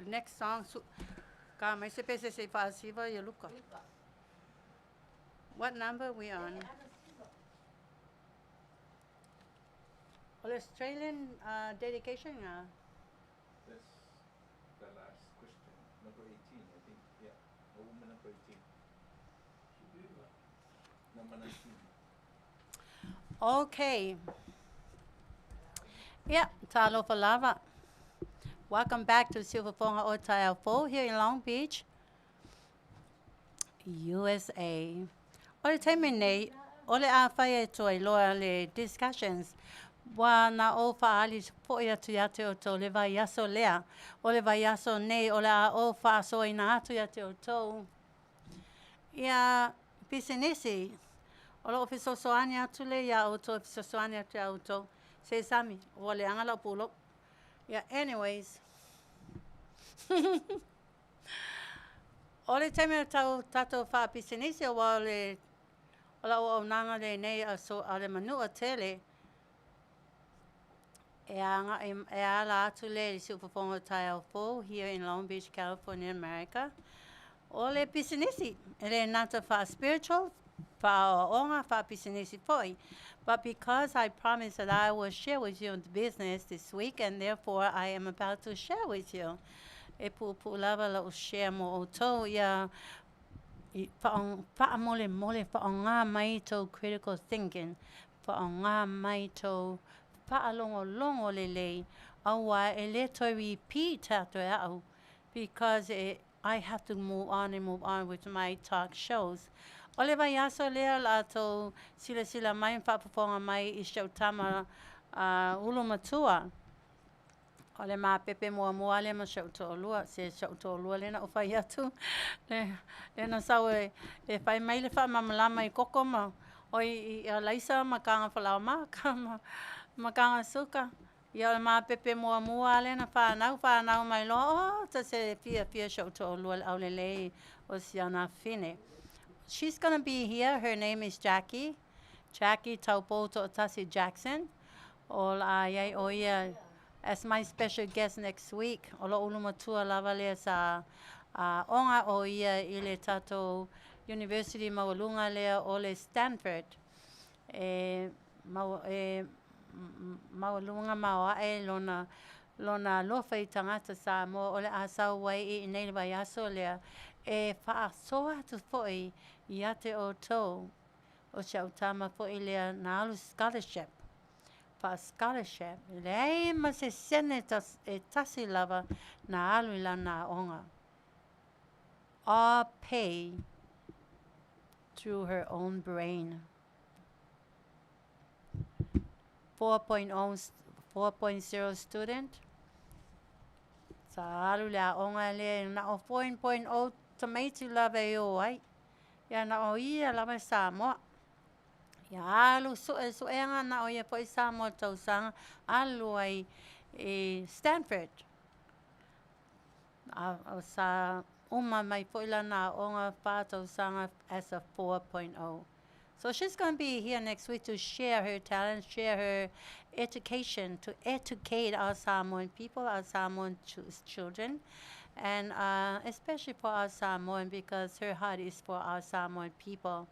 Next song, su ka mai se pese se faasiva ia Luka. What number we on? O le Australian dedication ah. That's the last question, number 18, I think. Yeah, or woman number 18. Number 19. Okay. Yeah, talofa lava. Welcome back to Siufofoga o Taeao Fou here in Long Beach, USA. O le taimi nei, o le a fai e toe loa le discussions, ua na ou faaali foʻi atu iā te outou le vaiaso lea. O le vaiaso nei o le a ou faasoaina atu iā te outou. Ia pisinisi, o loo fesoasoani atu lea iā outou e fesoasoani atu iā outou. Se sami, ua leaga lau pulou. Yeah, anyways. O le taimi o tau tatou faapisinisi aua o le o lau auaunaga lenei a so a le manua tele e agaʻi e ala atu lea i le siufofoga o taeao fou here in Long Beach, California, America. O le pisinisi, e le nata faa-spiritual, faaoaoga, faapisinisi foi. But because I promised that I will share with you the business this week, and therefore I am about to share with you. E puupuu lava lau share mo outou ia i faamolemole faaaogā mai tou critical thinking, faaaogā mai tou faalogologo lelei, auā e le toe repeat atu e au because e I have to move on and move on with my talk shows. O le vaiaso lea o le a tou silasila mai ma faafofoga mai i si au tama a ulu matua. O le mapepe muamua lea ma si ou toalua, se si ou toalua lea na ou fai atu, le, lea na sau e, e fai mai le faamalamalama i koko ma, oi, i alaisa ma kaga falaomaka ma, ma kaga suka. Ia o le mapepe muamua lea na fanau, fanau mai loa, oh, ta se fiafia si ou toalua le aulelei o si ana afine. She's gonna be here, her name is Jackie, Jackie Taupou To'atasi Jackson. O le a i ai ʻo ia as my special guest next week. O loʻu ulu matua lava lea sa aoga ʻo ia i le tatou University maualuga lea o le Stanford. E mau, e maualuga maoaʻe lona, lona alofa i tagata Samoa o le a sau ai i inei le vaiaso lea e faasoa atu foʻi iā te outou. O si au tama foʻi lea na alu scholarship, faa-scholarship, e leai ma se sene e tasi lava na alu i lana aoga. All pay through her own brain. 4.0 4.0 student. Sa alu le aoga lea na o 4.0 tamaiti lava e o ai. Ia na o ia lava e Samoa. Ia alu suesuega na o ia foi Samoa tausaga alu ai i Stanford. A, sa uma mai foi lana aoga fa tausaga as a 4.0. So she's going to be here next week to share her talent, share her education, to educate our Samoan people, our Samoan children, and especially for our Samoan because her heart is for our Samoan people.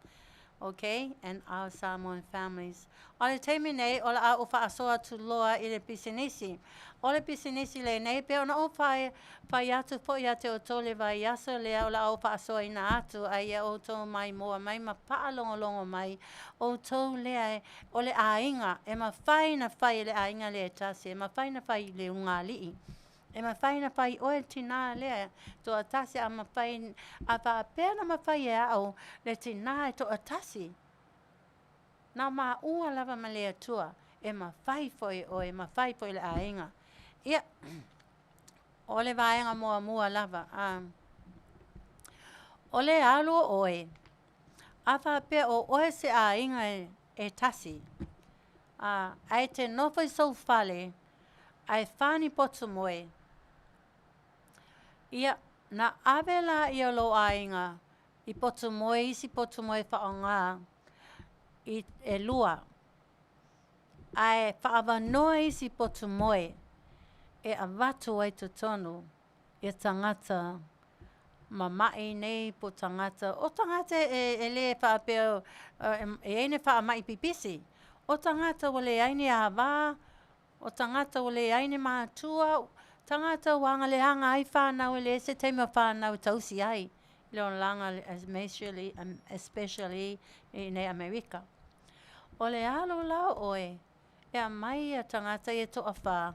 Okay, and our Samoan families. O le taimi nei, o le a ou faasoa atu loa i le pisinisi. O le pisinisi lenei, pei ona ou fai, fai atu foi ia te outou le vaiaso lea o le a ou faasoaina atu, a ia outou maimoa mai ma faalogologo mai, outou lea e, o le aiga, e mafai ona fai e le aiga lea e tasi, e mafai ona fai i le ulugalii. E mafai ona fai oe le tinā lea toatasi a mafai a faapea ona mafai e au le tinā e toatasi. Na o maua lava ma le Atua, e mafai foi e oe, e mafai foi e le aiga. Ia, o le vaega muamua lava, a o le alu o oe, a faapea o oe se aiga e, e tasi, a, ae te nofo i sou fale, ae whā ni potu moe. Ia, na ave lāia o lou aiga i potu moe, isi potu moe faaaogā i elua. Ae faaavanoa isi potu moe e avatu ai totonu ia tagata mama'i nei po o tagata, o tagata e le faapea e i ai ni faama'i pipisi. O tagata ua leai ni ava, o tagata ua leai ni matua, tagata ua agaleaga ai fanau e leai se taimi o fanau e tausi ai i le olaga especially, especially i inei Amerika. O le alu la o oe e aumai ia tagata ia e toafā,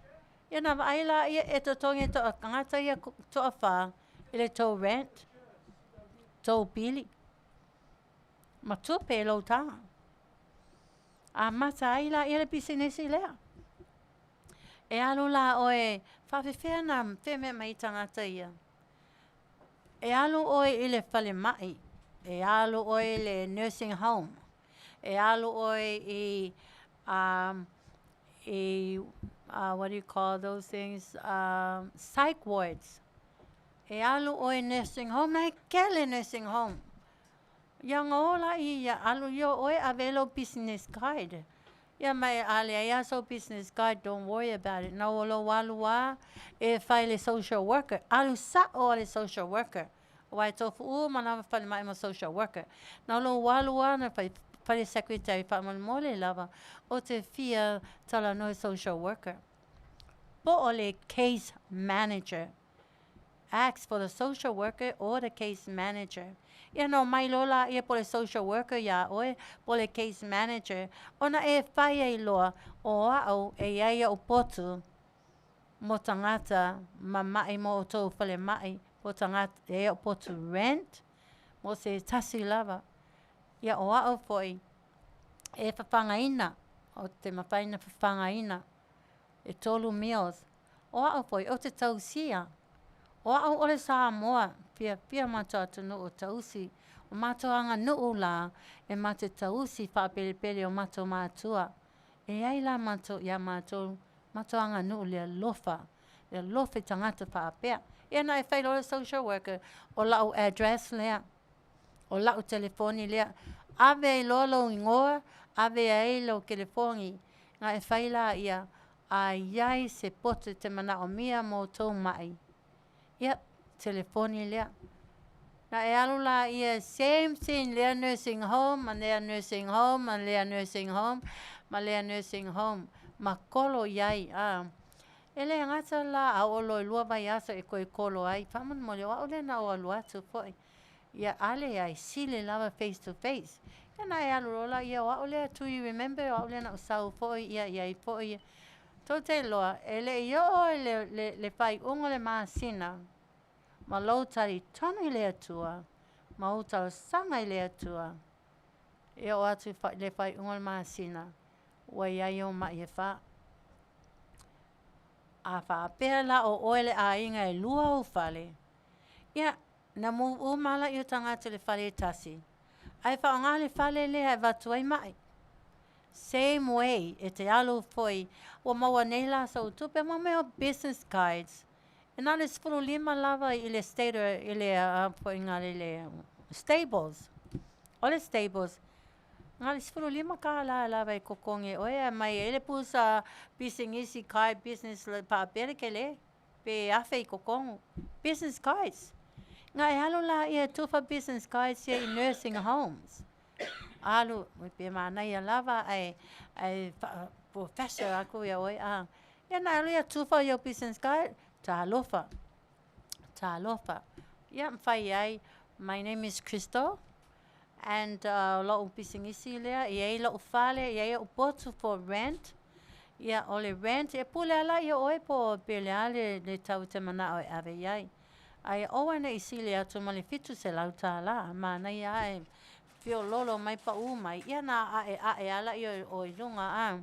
ia ona vaai lāia e totogi e tagata ia toafā i le tou rent, tou pili, ma tupe i lou taga. Amata ai lāia le pisinisi lea. E alu la oe, faapefea ona feameai mai tagata ia. E alu oe i le falemai, e alu oe i le nursing home, e alu oe i i what do you call those things, psych wards. E alu oe i nursing home, na e kele nursing home. Ia ona o laia ia alu ia oe ave ai lou business card. Ia ma e a leai lava sou business card, don't worry about it. Na o lou alu lava e fai i le social worker, alu sa'o a le social worker aua e tofu uma lava falemai ma social worker. Na o lou alu lava na fai fai le secretary faamolemole lava ou te fia talanoa i social worker. Po o le case manager. Ask for the social worker or the case manager. Ia na omai loa lāia po o le social worker iā ʻoe, po o le case manager, ona e fai ai loa o aʻu e i ai aʻu potu mo tagata mamaʻi mo ʻoutou falemaʻi, po o tagata e i ai aʻu potu rent mo se tasi lava. Ia o aʻu foi e fafagaina, ou te mafai ona fafagaina e tolu meals. O aʻu foi, ou te tausia. O aʻu o le Samoa, fiafia matou atunuu tausi. O matou aganuu la, e matou te tausi faapelepele o matou matua. E ai la matou iā matou, matou aganuu le alofa, le alofa i tagata faapea. Ia na e fai loa le social worker, o lau address lea, o lau telefoni lea. Ave ai loa lou igoa, ave ai lou telefoni, na e fai lāia, a i ai se poto e te manaʻomia mo tou maʻi, ia, telefoni lea. Na e alu lāia, same thing, lea nursing home, ma lea nursing home, ma lea nursing home, ma lea nursing home, ma kolo i ai, a. E le gata la a oo loa i lua vaiaso e toe kolo ai, faamolemole o au lea na ou alu atu foi. Ia, a leai, sili lava face to face. Ia na e alu loa lāia, o au lea, do you remember, o au lea na ou sau foi, ia i ai foi. Tou te iloa, e le i oo i le, le, le faaiuga o le masina, ma lou talitonu i le Atua, ma ou talosaga i le Atua, e oo atu i le faaiuga o le masina, ua i ai ou maʻi e fā. A faapea la o oe le aiga e lua ou fale, ia, na move uma lāia o tagata i le fale e tasi, ae faaaogā le fale lea e avatu ai maʻi. Same way, e te alu foi, ua maua nei la sou tupe ma mea o business cards. E na o le 15 lava i le state i le foi i le Staples. O le Staples, na o le $15 lava e totogi e oe e aumai ai le pusa pisinisi card business faapea le tele pe afe i totonu. Business cards. Na e alu lāia e tufa business cards ia i nursing homes. Alu, pe manaia lava ae ae faa-professor aku iā oe a. Ia na alu ia tufa i ou business card, talofa, talofa. Ia ma fai ai, my name is Crystal and o lo'u pisinisi lea, e iai lo'u fale, e iai o'u potu for rent. Ia o le rent, e pule lava laia oe po pe le a le le tau e te mana'o e ave iai. Ae aua nei sili atu ma le $700, manaia ae feoloolo mai pa'ū mai, ia na a'ea'e lava laia o i luga a.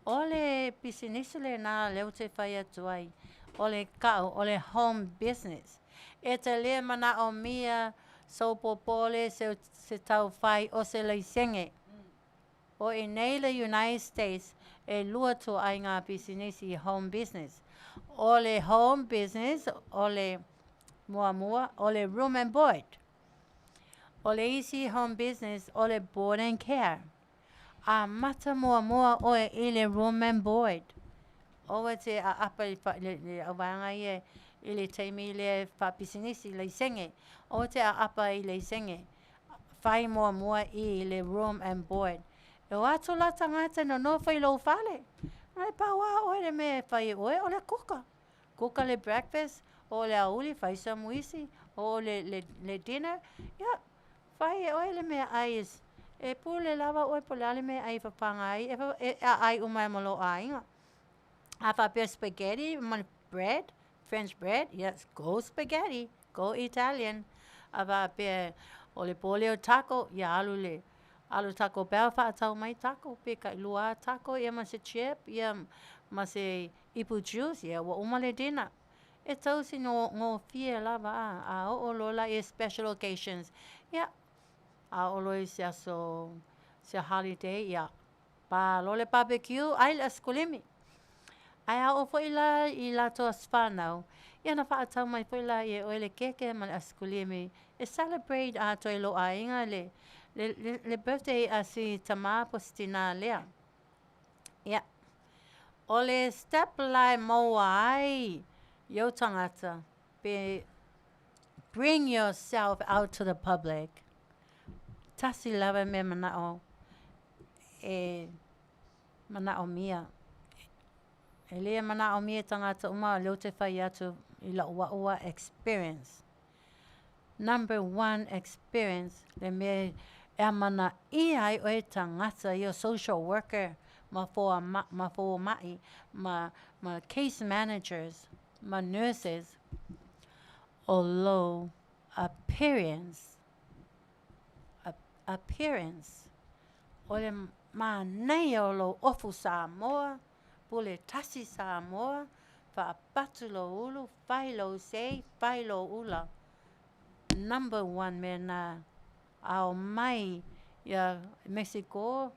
O le pisinisi lenā lea ou te fai atu ai, o le ka'u o le home business. E te lē manaʻomia sou popole se se taufai o se laisene. O i nei le United States, e lua ituaiga pisinisi home business. O le home business o le muamua o le room and board. O le isi home business o le board and care. Amata muamua oe i le room and board. Aua e te aapa i le le auvaega ia i le taimi lea e faapisinisi laisene. Aua e te aapa i laisene. Fai muamua i le room and board. E o atu la tagata e nonofo i lou fale. Ae pau lava oe le mea e fai e oe o le kuka. Kuka le breakfast, oo le aoauli fai samuisi, oo le le le dinner, ia fai e oe le meaai e pule lava oe po o le a le meaai e fapaga ai, e aai uma ai ma lou aiga. A faapea spaghetti ma le bread, french bread, yes, go spaghetti, go Italian. A faapea o le po lea o taco, ia alu i le alu i le Taco Bell faatau mai taco, pe tailua lava taco ia ma se chip ia ma se ipu juice, ia ua uma le dinner. E tausi gofie lava a. A oo loa la i special occasions, ia, a oo loa i se aso se holiday, ia pa loa le barbecue, ai le asikulimi. Ae a oo foi la i latou aso fanau, ia ona faatau mai foi lea e oe le keke ma le asikulimi e celebrate atoa i lou aiga le le le birthday a si tamā po o si tinā lea. Ia, o le step la e maua ai i ou tagata pe bring yourself out to the public, tasi lava mea mana'o e manaʻomia. E lē manaʻomia e tagata uma o lea ou te fai atu i la'u a'u a experience. Number one experience le mea e amanaia ai oe e tagata ia social worker ma ma fomaʻi ma ma case managers ma nurses o lou appearance appearance o le manaia o lou ofu Samoa, pule tasi Samoa, faapatu lou ulu, fai lou sei, fai lou ula. Number one mea lena, a omai ia Mexico,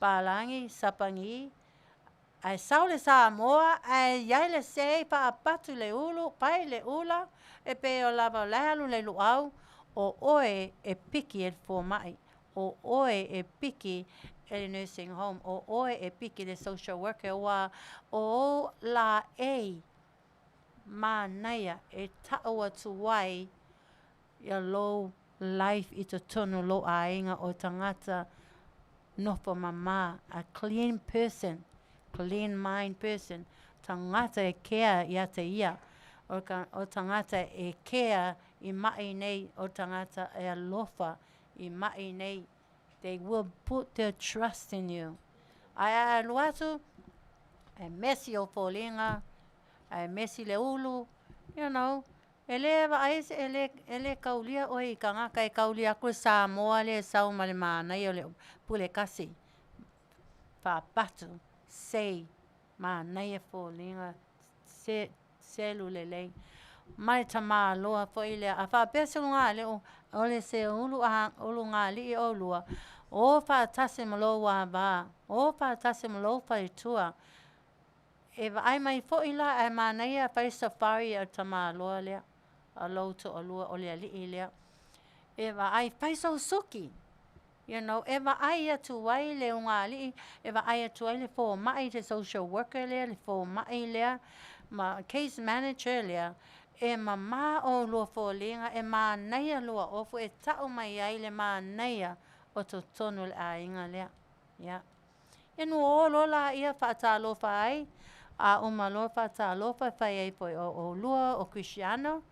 palagi, Sapani, ae sau le Samoa ae i ai le sei, faapatu le ulu, fai le ula, e pei o lava o la e alu le luau, o oe e piki e le fomaʻi, o oe e piki e le nursing home, o oe e piki le social worker, ua o ou laei manaia e ta'u atu ai ia lou life i totonu o lou aiga o tagata nofo mamā, a clean person, clean mind person, tagata e kea iā te ia, o ka o tagata e kea i maʻi nei, o tagata e alofa i maʻi nei. They will put their trust in you. Ae a alu atu, e mesi ou foliga, ae mesi le ulu, you know, e lē vaai se e lē e lē kaulia oe i tagata e kaulia aku le Samoa lea e sau ma le manaia o le pule kasi. Faapatu, sei, manaia foliga, se selu lelei. Ma le tamāloa foi lea. A faapea se ulugalii, o le se ulu ulugalii oulua, o faatasi ma lou avā, o faatasi ma lou faletua. E vaai mai foi la ae manaia fai safari a le tamāloa lea, a lou toalua o le alii lea. E vaai, fai sou suki, you know, e vaai atu ai le ulugalii, e vaai atu ai le fomaʻi, le social worker lea, le fomaʻi lea, ma case manager lea, e mamā oulua foliga, e manaia lua ofu, e ta'u mai ai le manaia. o totonu o le aiga lea. Ia. Ia na o loa laia faatalofa ai, a uma loa faatalofa fai ai foi, o ʻolua o Kerisiano,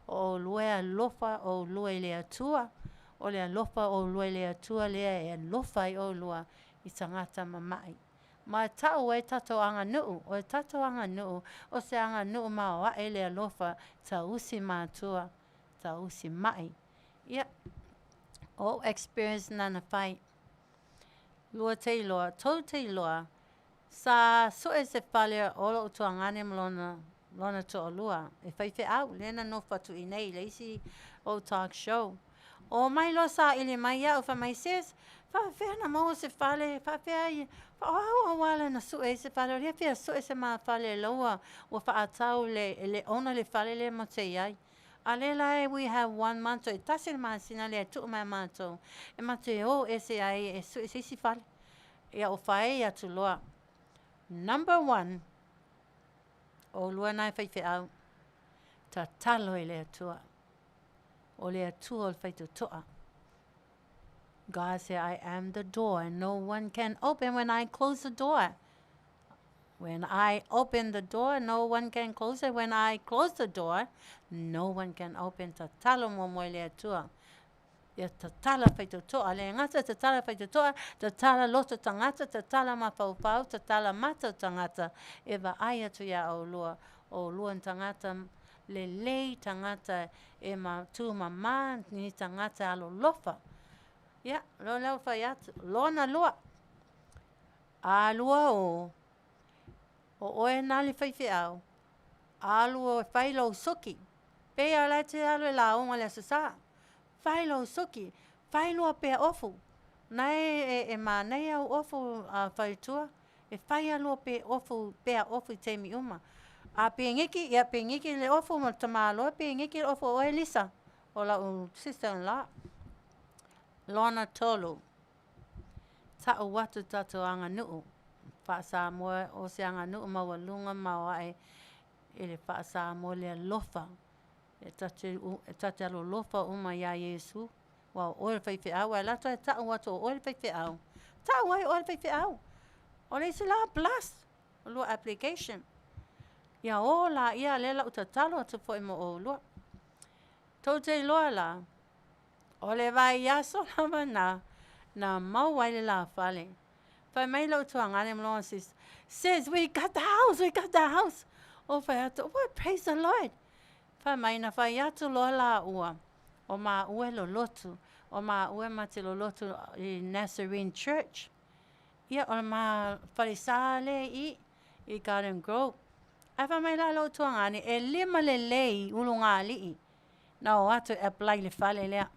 o ʻolua e alofa ʻolua i le Atua, o le alofa o ʻolua i le Atua lea e alofa ai ʻolua i tagata mama'i. Ma e taʻu ai tatou aganuu, o le tatou aganuu, o se aganuu maoaʻe le alofa, tausi matua, tausi maʻi. Ia, o o'u experience na na fai. Lua te iloa, tou te iloa, sa suʻe se fale o loʻu tuagane ma lona lona toʻalua, e faifeʻau, lea na nofo atu i inei i le isi ou talk show. Omai loa saʻili mai iaʻu, fai mai, sis, faapefea ona maua se fale, faapefea o a ou auala na suʻe ai se fale, o lea e fia suʻe se ma fale o la ua ua faatau le le owner le fale lea ma te iai. A lea la e we have one month, toe tasi le masina lea e tuu mai ia matou, e matou te o ese ai e suʻe se isi fale. Ia ua fai atu loa. Number one, ʻolua na e faifeʻau, tatalo i le Atua. O le Atua o le faitotoa. God said, I am the door and no one can open when I close the door. When I open the door, no one can close it. When I close the door, no one can open. Tatalo muamua i le Atua. Ia tatala faitotoa, le gata tatala faitotoa, tatala loto tagata, tatala mafaufau, tatala mata o tagata, e vaai atu iā ʻolua, o ʻolua ni tagata lelei, tagata e ma tūmamā, ni tagata alolofa. Ia, o lea ua fai atu. Lona lua, alua o, o ʻoe na le faifeau, alu e fai lou suki. Pei lava o la e te alu e lauga i le Aso Sa. Fai lou suki, fai lua pea ofu. Na e e manaia au ofu a faletua, e fai lava lua pe ofu, pea ofu i taimi uma. A pegiki, ia pegiki le ofu ma le tamaloa pegiki le ofu o oe Lisa, o la'u sister in law. Lona tolu, taʻu atu tatou aganuu faa-Samoa, o se aganuu maualuga maoaʻe i le faa-Samoa le alofa. E ta te alolofa uma iā Iesu, aua o oe o le faifeau, ae o le a toe taʻu atu o oe le faifeau. Taʻu ai o oe le faifeau. O le isi la plus o lua application. Ia o laia a lea o le a ou tatalo atu foi mo ʻolua. Tou te iloa la, o le vaiaso lava na na maua ai le la fale. Fai mai lou tuagane ma lona sister, sis, we got the house, we got the house. Ou fai atu, what, praise the Lord. Fai mai, na fai atu loa lāua, o māua e lolotu, o māua e ma te lolotu i Nazarene Church. Ia, o le ma falesa lea i i, i Garden Grove. Ae fai mai la lou tuagane, e lima lelei ulugalii na o atu e apply i le fale lea.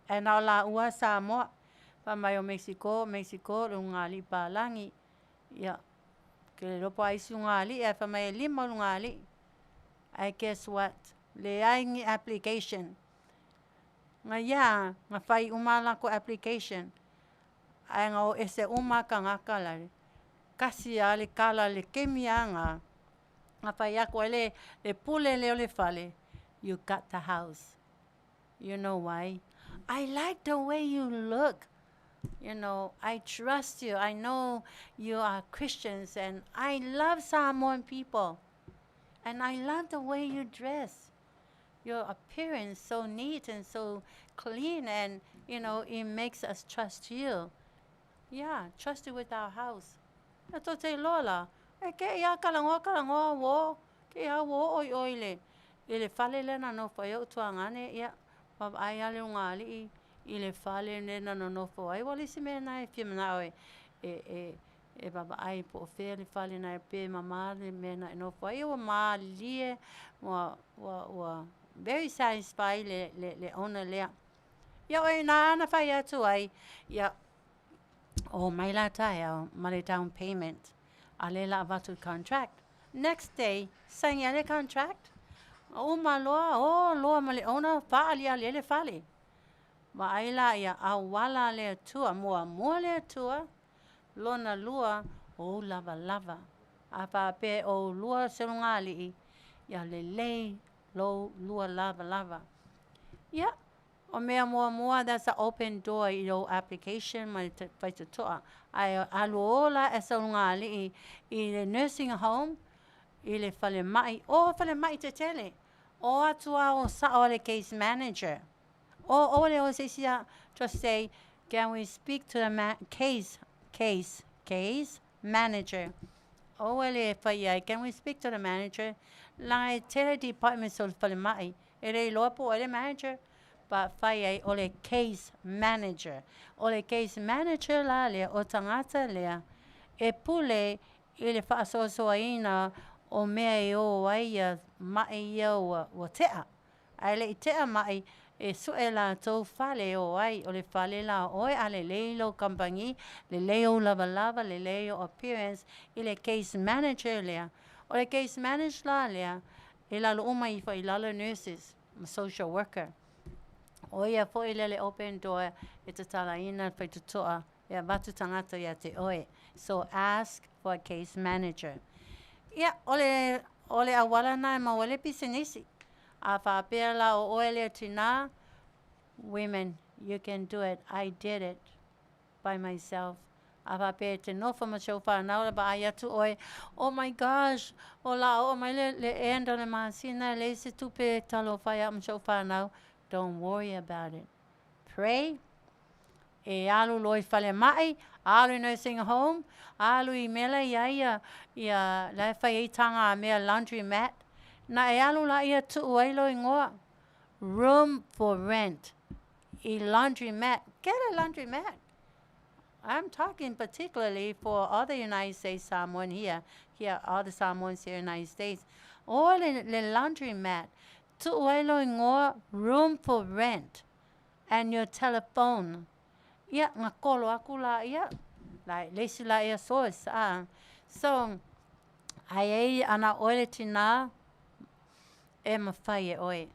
Ae na o lāua Samoa. Fai mai o Mexico, Mexico, le ulugalii palagi. Ia, ou te le iloa po o a isi ulugalii, ae fai mai e lima ulugalii. Ae guess what? Leai ni application. Na ia, na fai uma a lakou application, ae na o ese uma lava tagata la, tasi lava le kala le taimi lava na, na fai atu ai le le pule lea o le fale, you got the house. You know why? I like the way you look. You know, I trust you. I know you are Christians and I love Samoan people. And I love the way you dress. Your appearance so neat and so clean and you know, it makes us trust you. Yeah, trust you with our house. E tou te iloa la, e ke ia talanoa talanoa uō, ke ia ua oo i o i le i le fale lea na nofo ai o'u tuagane, ia, vaavaai lava le ulugalii i le fale lea na nonofo ai. Aua o le isi mea lena e fia manao e e e e vaavaai po o fea le fale na pe mama le mea na e nofo ai. Ia ua malie, ua ua ua very satisfied le le le owner lea. Ia o i ina na fai atu ai, ia, omai la taeao ma le down payment, a lea o le a avatu le contract. Next day, saini ai le contract, uma loa, o loa ma le owner, faaaliali ai le fale. Vaai laia, auala a le Atua, muamua le Atua, lona lua, o ou lavalava. A faapea o ʻolua se ulugalii, ia lelei lou lua lavalava. Ia, O mea muamua, that's a open door i lou application ma le faitotoa. Ae alu o la as a ulugalii i le nursing home, i le falemai, o falemai tetele. O atu a o sao a le case manager. O o le o se isi a, just say, can we speak to the ma case, case, case manager. Aua le fai ai, can we speak to the manager? Leaga e tele departments o le falemai, e le iloa po o ai le manager, but fai ai o le case manager. O le case manager la lea, o tagata lea e pule i le faasoasoaina o mea e o ai ia ma'i ia ua ua tea. Ae le i tea ma'i, e sue latou fale e o ai, o le fale la oe a lelei lou kamupani, lelei ou lavalava, lelei ou appearance i le case manager lea. O le case manager la lea, e lalo uma ifo i lalo nurses ma social worker. O ia foi lea le open door e tatalaina le faitotoa e avatu tagata ia te oe. So ask for a case manager. Ia, o le, o le auala lena e maua ai le pisinisi. A faapea la o oe lea tinā, women, you can do it, I did it by myself. A faapea e te nofo ma si ou whanau, le vaai atu oe, oh my gosh, o la oo mai le, le end o le masina, e leai se tupe e talofa ai au ma si ou whanau. Don't worry about it. Pray, e alu loa i falemai, alu i nursing home, alu i mea la e i ai ia, ia la e fai ai taga a mea laundry mat, na e alu laia tuu ai lou igoa, room for rent, i laundry mat, get a laundry mat. I'm talking particularly for all the United States Samoan here, here, all the Samoans here in the United States. O le, le laundry mat, tuu ai lou igoa, room for rent, and your telephone. Ia, na kolo aku laia, la, le isi laia source, a. So, ai ai ana oe le tinā, e mawhai e oe.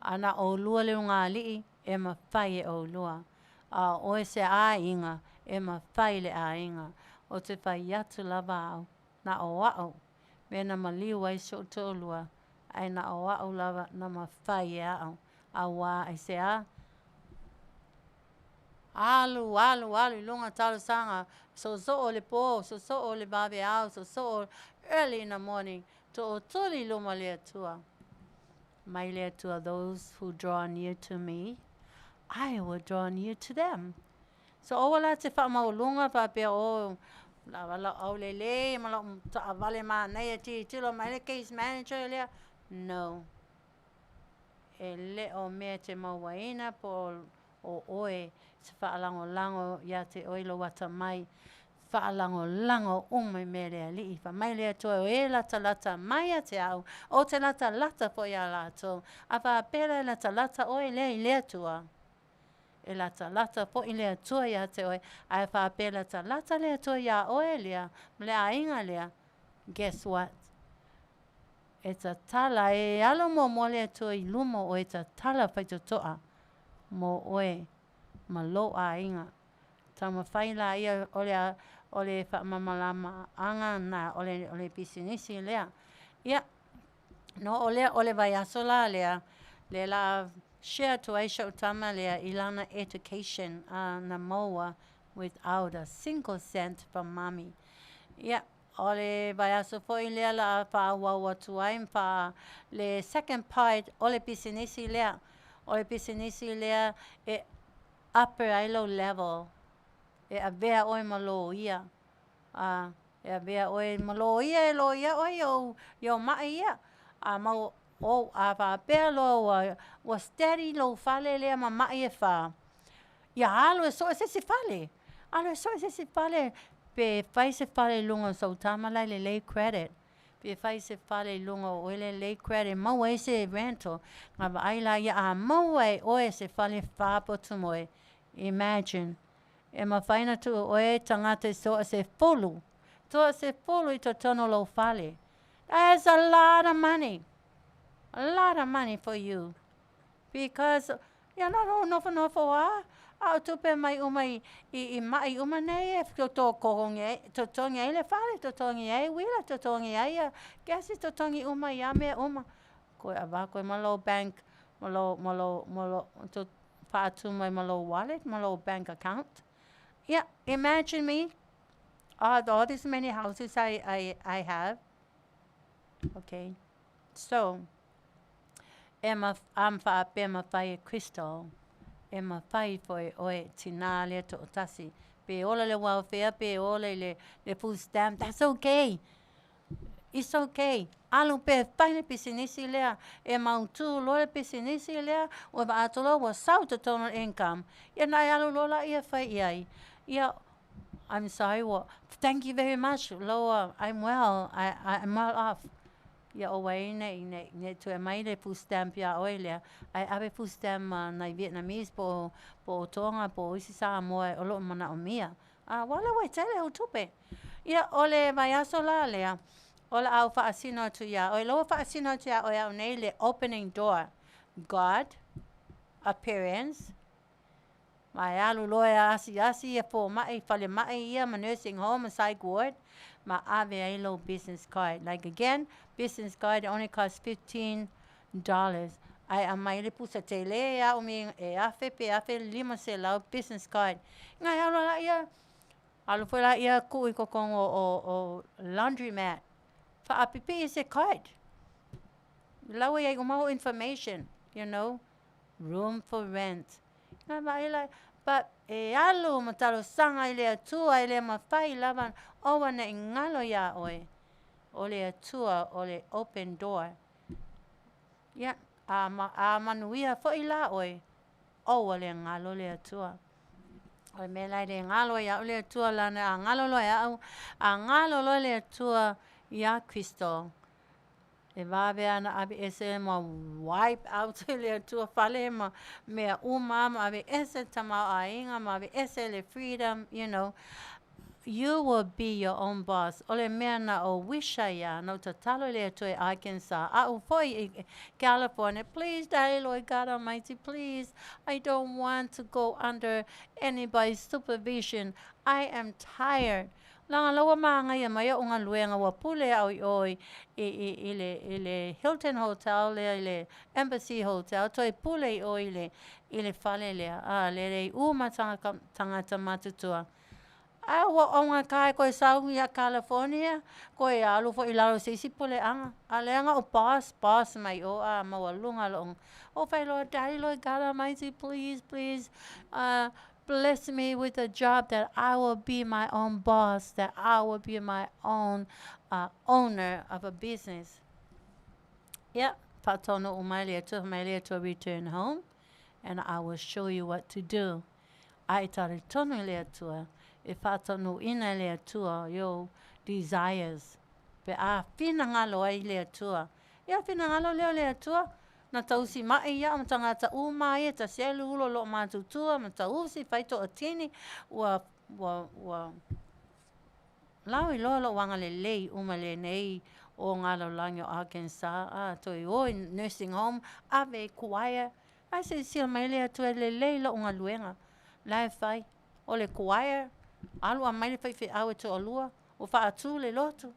Ana ʻolua le ulugalii, e mafai e ʻolua. A ʻo ʻoe se ʻaiga, e mafai le ʻaiga. Ou te fai atu lava au, na o aʻu, me na maliu ai si oʻu toʻalua, ae na o aʻu lava na mafai e aʻu, auā aisea? Alu, alu, alu i luga talosaga, soosoo i le pō, soosoo i le vaveao, soosoo early in the morning, toʻotoli i luma o le Atua. Mai le Atua, those who draw near to me, I will draw near to them. So aua la te faamaualuga faapea, oh, lava lau aulelei ma lau taavale manaia tilotilo mai le case manager lea. No. E le o mea e te mauaina po o ʻoe se faalagolago iā te ʻoe i lou atamai, faalagolago uma i mea a le Alii. Fai mai le Atua, o e latalata mai ia te au, ou te latalata foi iā latou. A faapea la e latalata ʻoe lea i le Atua, e latalata foi le Atua iā te ʻoe. Ae faapea e latalata le Atua iā ʻoe lea ma le aiga lea, guess what? E tatala, e alo muamua le Atua i luma o oe e tatala faitotoa mo oe ma lou aiga. Taumafai laia o le o le faamamalamaaga na o le o le pisinisi lea. Ia, no o lea o le vaiaso la lea, lea la share atu ai si ou tama lea i lana education a na maua without a single cent from mommy. Ia, O le vaiaso foi lea la faaauau atu ai ma le second part o le pisinisi lea. O le pisinisi lea e upper ai lou level, e avea ʻoe ma loia, a e avea ʻoe ma loia e loia ʻoe i ou i ou maʻi ia. A mau ou a faapea loa ua ua steady lou fale lea ma maʻi e fā, Ia alu e soʻe se isi fale, alu e soʻe se isi fale, pe fai se fale i luga o sou tama la e lelei credit, pe fai se fale i luga o oe la e lelei credit, maua ai se rental, na vaai laia a maua e oe se fale fā potu moe, imagine, e mafai ona tuu oe tagata i soa se fulu, toa se fulu i totonu o lou fale. That's a lot of money, a lot of money for you. Because, ia na lou nofonofo a, a o tupe mai uma i, i, i maʻi uma nei e totogi ai, totogi ai le fale, totogi ai uila, totogi ai ia kesi, totogi uma ia mea uma. Koe avatu ai ma lou bank, ma lou, ma lou, ma lou, to, Faatu mai ma lou wallet ma lou bank account. Ia, imagine me, all these many houses I, I, I have. Okay, so, e ma, a faapea mafai e Crystal, e mafai foi oe tinā lea to'atasi. Pe ola le welfare, pe ola i le, le food stamp, that's okay. It's okay. Alu pea e fai le pisinisi lea, e mautū loa le pisinisi lea, ua vaai atu loa ua sau i totonu o le income, ia ona e alu loa lea e fai i ai. Ia, I'm sorry, ua, thank you very much, Loa, I'm well, I, I'm well off. Ia ʻo wai nei, nei, nei toe mai le food stamp iā ʻoe lea, ae ave food stamp ma nai Vietnamese po o, po o Tonga po o isi Samoa o lo o manaʻomia. A ua ala ua e tele ou tupe. Ia, ʻo le vaiaso la lea, o le a ou faasino atu iā ʻoe. Lea ua faasino atu iā ʻoe au nei le opening door. God appearance. Ma e alu loa e asiasi ia fōmaʻi, falemaʻi ia ma nursing home ma psych ward, ma ave ai lou business card. Like again, business card only costs $15. Ae aumai le pusa tele e aʻo e afe pe 1500 business card. Inā e alu lāia, alu foi lāia kuʻu i totonu o, o, o laundry mat. Faʻapipiʻi se card. Lawe ai uma o information, you know, room for rent. Inā vaai la, but e alu ma talosaga i le Atua e le mafai lava ʻoua nei galo iā ʻoe. O le Atua o le open door. Ia, a, ma, a manuia foʻi la ʻoe, ʻoua le galo le Atua. O le mea la e le galo ai iaʻu le Atua lana a galo loa e aʻu, a galo loa le Atua iā Kristo. E vave ana ʻawe ese ma wipe out le Atua fale ma mea uma ma ʻawe ese tamaoʻaiga ma ʻawe ese le freedom, you know. You will be your own boss. O le mea na ou wish ai ia, na ou tatalo i le Atua e Arkansas. Aʻu foi i California, please Daddy Lord God Almighty, please, I don't want to go under anybody's supervision. I am tired. Leaga la ua māgaia mai oʻu galuega ua pule au i ʻō i, i, i, i le, i le Hilton Hotel lea i le Embassy Hotel, toe pule i ʻō i le, i le fale lea, a lelei uma tagata, tagata matutua. A ua augata e koe sau iā California, koe alu foi i lalo o se isi puleaga. A leaga o boss, boss mai ʻō a maualuga loʻu. Ou fai loa, Daddy Lord God Almighty, please, please, uh, bless me with a job that I will be my own boss, that I will be my own uh, owner of a business. Ia, faatonuʻu mai le Atua, mai le Atua return home, and I will show you what to do. A e talitonu i le Atua, e faataunuuina e le Atua your desires, pe a finagalo ai le Atua. Ia finagalo lea o le Atua, na tausi maʻi iaʻu ma tagata uma ia ta selu ulo loʻo matutua ma tausi fai toʻatini, ua, ua, ua lao iloa loʻu agalelei uma lenei o ngā lalolagi o Arkansas, a toe o i nursing home, ave i choir, Ae silasila mai le Atua e lelei loʻu galuega la e fai. O le choir, alu a mai le faifeau e toalua, ua faatū le lotu.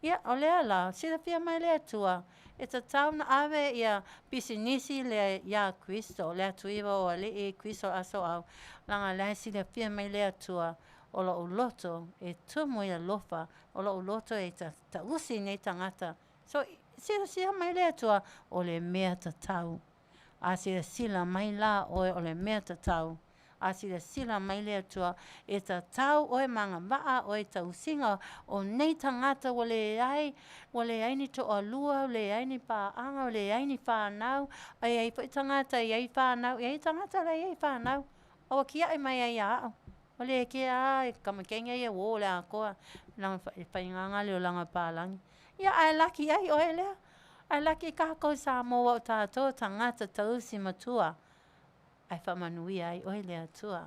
Ia, o lea la, silafia mai le Atua, e tatau ona ave ia pisinisi lea iā Kristo, le Atuiva o Alii, Kristo Asoau, leaga la e silafia mai le Atua, o loʻu loto e tumu i alofa, o loʻu loto e tausi nei tagata. So, silasila mai le Atua, o le mea tatau. A silasila mai la ʻoe o le mea tatau. A silasila mai le Atua, e tatau ʻoe ma agavaʻa ʻoe i tausiga o nei tagata ua leai, ua leai ni toʻalua, ua leai ni pāʻaga, ua leai ni whānau, a i ai foi tagata i ai whānau, i ai tagata la i ai whānau. A ua kiaʻi mai ai iā aʻu. Ua le kea a e kamakeʻi ia ua o le akoa, langa e whaingaga le olaga pālagi. Ia, ae laki ai ʻoe lea. Ae laki kākou Samoa o tātou tagata tausi matua. Ae faamanuia ai ʻoe le Atua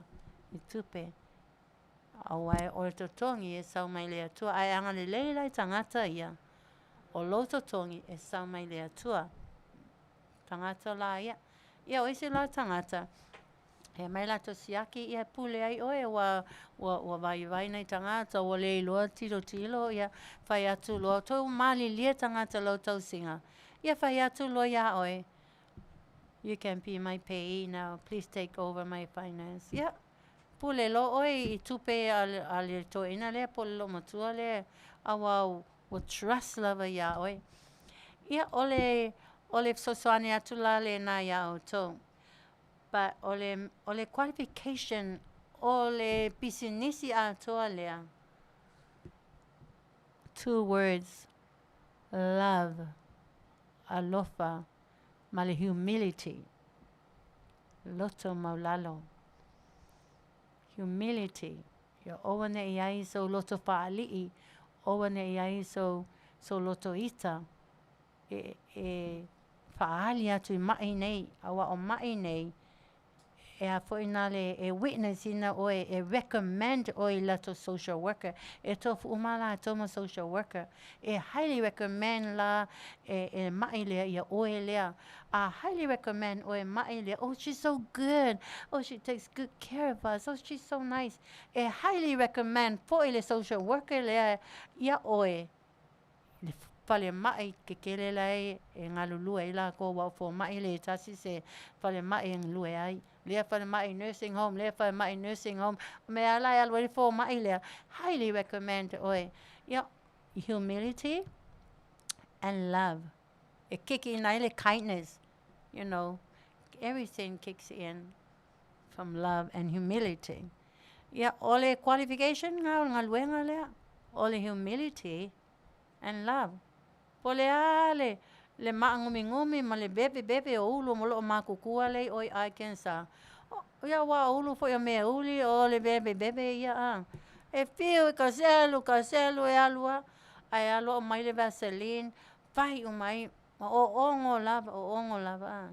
i tupe. Auae o le totogi e sau mai le Atua, ae agalelei la i tagata ia. O lou totogi e sau mai le Atua. Tagata la ia. Ia o isi la tagata, E mai latou siaki ia e pule ai ʻoe, ua, ua, ua waiwai nei tagata, ua le iloa tilotilo, ia fai atu loa, toe ua malilie tagata lou tausiga. Ia fai atu loa iā ʻoe. You can be my payee now, please take over my finance. Ia, pule loa ʻoe i tupe a le, a le toeaina lea po o le loomatua lea, auā ua trust lava iā ʻoe. Ia, ʻo le, ʻo le fesoasoani atu la lena iā ʻoutou. But ʻo le, ʻo le qualification o le pisinisi atoa lea, two words, love, alofa, ma le humility, loto maulalo. Humility, ia ʻoua neʻi ai sou loto faaliʻi, ʻoua neʻi ai sou, sou loto ita e, e faaali atu i maʻi nei, auā o maʻi nei, e a foi nā le e witness ina ʻoe, e recommend ʻoe i latou social worker, e tofu uma latou ma social worker, e highly recommend la e, e maʻi lea ia ʻoe lea, a highly recommend ʻoe maʻi lea, oh she's so good, oh she takes good care of us, oh she's so nice, e highly recommend foi le social worker lea ia ʻoe. Le falemaʻi kekele la e galulue ai lākou ua o fomaʻi le tasi se falemaʻi e galue ai. Lea falemaʻi nursing home, lea falemaʻi nursing home, mea la e alu ai le fomaʻi lea, highly recommend ʻoe. Ia, humility and love. E kiki ina ai le kindness, you know, everything kicks in from love and humility. Ia, ʻo le qualification na o le galuega lea, ʻo le humility and love. Po o le a le, le maʻagumigumi ma le bebebebe o ulu ma loʻo makukua lei ʻoi Arkansas. Ia auā o ulu foi o meauli o le bebebebe ia a. E fiu i ka selu, ka selu e alu a, ae alu aumai le Vaseline, fai uma ai ma ʻoʻogo lava, ʻoʻogo lava a.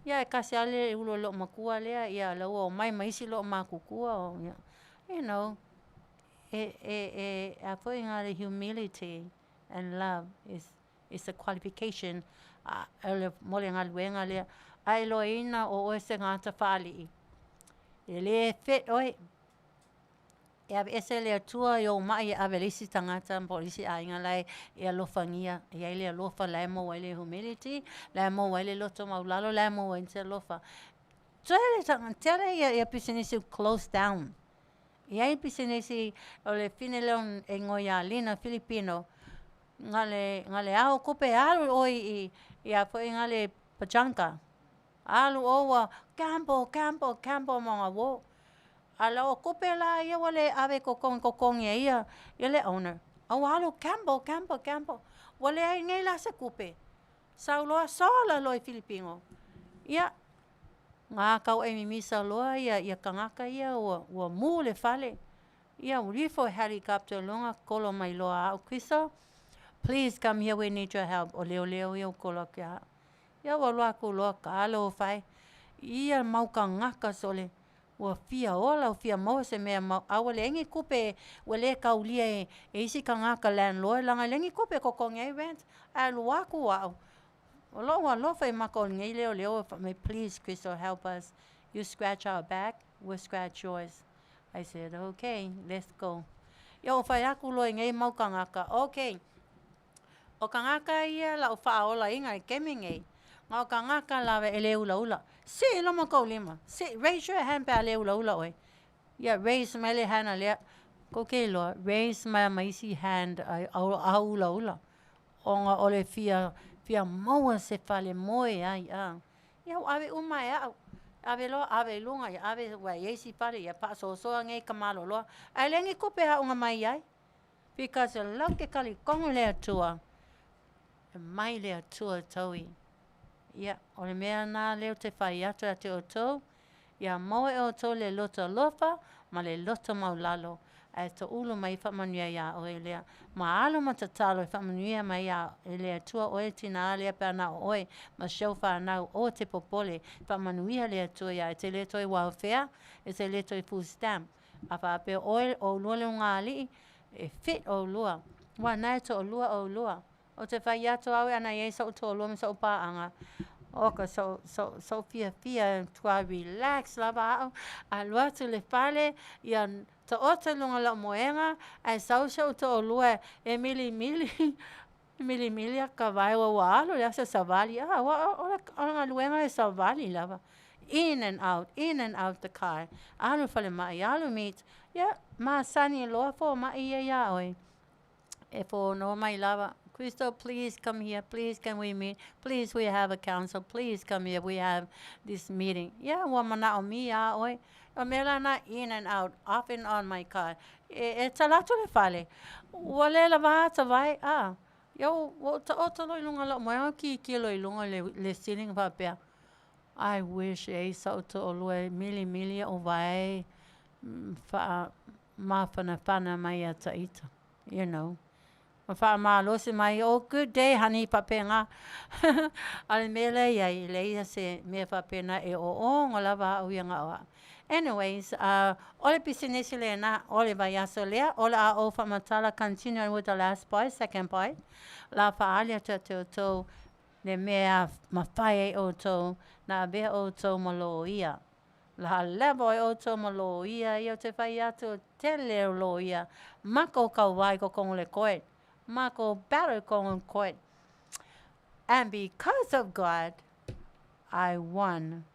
Ia e kasi a le ulu o loʻo makua lea, ia la ua omai ma isi loʻo makukua o ia, you know, e, e, e, a foi nga le humility and love is, is a qualification a, o le, mo le galuega lea. A e loaina o ʻoe se gata faaliʻi, e le fit ʻoe. E aveese le Atua i ou maʻi e ave le isi tagata po o le isi ʻaiga la e alofagia. E iai le alofa la e maua ai le humility, la e maua ai le loto maulalo, la e maua ai se alofa. Tele tele ia ia pisinisi close down. E iai pisinisi o le fine lea e igoa ia Lina Filipino, na le na le ao kupe alu ʻoe i ia foi na le pachanga. Alu ʻoua, gamble, gamble, gamble ma nga wo. A la o kupe la ia ua le ave kokogi kokogi e ia ia le owner. A ua alu gamble, gamble, gamble. Ua leai nei la se kupe. Sau loa sola loa i Filipino. Ia, nga kau e mimisa loa ia ia kagaka ia ua ua mu le fale. Ia ua ifo e helicopter luga kolo mai loa aʻu Crystal, please come here we need your help. O leoleo ia ua kolo aku ia aʻu. Ia ua alu aku loa talofa e. Ia mau kagaka sole ua fia ola ua fia maua se mea mau a ua leai ni kupe ua le kaulia e e isi kagaka landlord laga e leai ni kupe e kokogi ai rent ae alu aku aʻu o loʻu alofa i maka o lenei leoleo fai mai please Crystal help us you scratch our back we'll scratch yours I said okay let's go ia ua fai aku loa i nei mau kagaka okay ʻO kagaka ia laʻu faaolaina i kemi nei, na o kagaka lawe e le ulaula. Sii loma kou lima. Sii, raise your hand pe a le ulaula oe. Ia, raise mai le hand a lea. Kou ke iloa, raise mai ma isi hand a, a, a ulaula. Ona o le fia, fia maua se fale moe ai a. Ia, ua ave uma e aʻu. Ave loa, ave i luga, ia ave, ua i ai isi fale, ia paasoasoa nei ka maloloa. Ae leai ni kupe e aʻuga mai ai. Because e lau ke kalikonu le Atua, e mai le Atua taui. Ia, o le mea na lea ou te fai atu ia te outou, ia maua e outou le loto alofa ma le loto maulalo, ae toulu mai faamanuia iā oe lea. Ma alu ma tatalo e faamanuia mai iā e le Atua oe tinā lea pe ana o oe ma si ou whanau, aua te popole, faamanuia le Atua iā e te le toe welfare, e te le toe food stamp. A faapea ʻoe, ʻolua le ugāliʻi, e fit ʻolua. Ua na e toʻalua ʻolua. O te fai atu au e ana i ai soʻu toʻalua me soʻu pāʻaga. ʻO ka soʻu, soʻu, soʻu fiafia matua relax lava aʻu. Alu atu le fale, ia taoto i luga o loʻu moega, ae sau soʻu toʻalua e milimili. Milimili aka vae ua ua alu i le aso e savali, a ua o le galuega e savali lava. In and out, in and out the car. Alu i le falemai, alu meet, ia, masani loa fomai ia iā oe. E fono mai lava, Crystal, please come here, please can we meet, please we have a council, please come here, we have this meeting. Ia, ua manaʻomia lava ʻoe. O mea la na, in and out, off and on my car. E, e tala atu le fale, ua le lawa ata vae, a, ia ua ou taoto loa i luga o loʻu moena, ou kikilo i luga i le, le ceiling faapea, I wish e ai saʻu toʻalua e milimili iaʻu wae faa mafanafana mai ia taʻita, you know. Ma faamalosi mai, oh good day honey, faapena. A le mea lea i ai, e leai se mea faapena e oogo lava aʻu ia na o aʻu. Anyways, o le pisinisi lena, o le vaiaso lea, o le a ou faamatala continue with the last part, second part, la faaali atu ia te outou le mea mafai ai outou na avea outou ma loia. La level ai outou ma loia ia ou te fai atu, tele o loia, makou kauā i totonu o le court, makou battle i totonu o le court. And because of God, I won.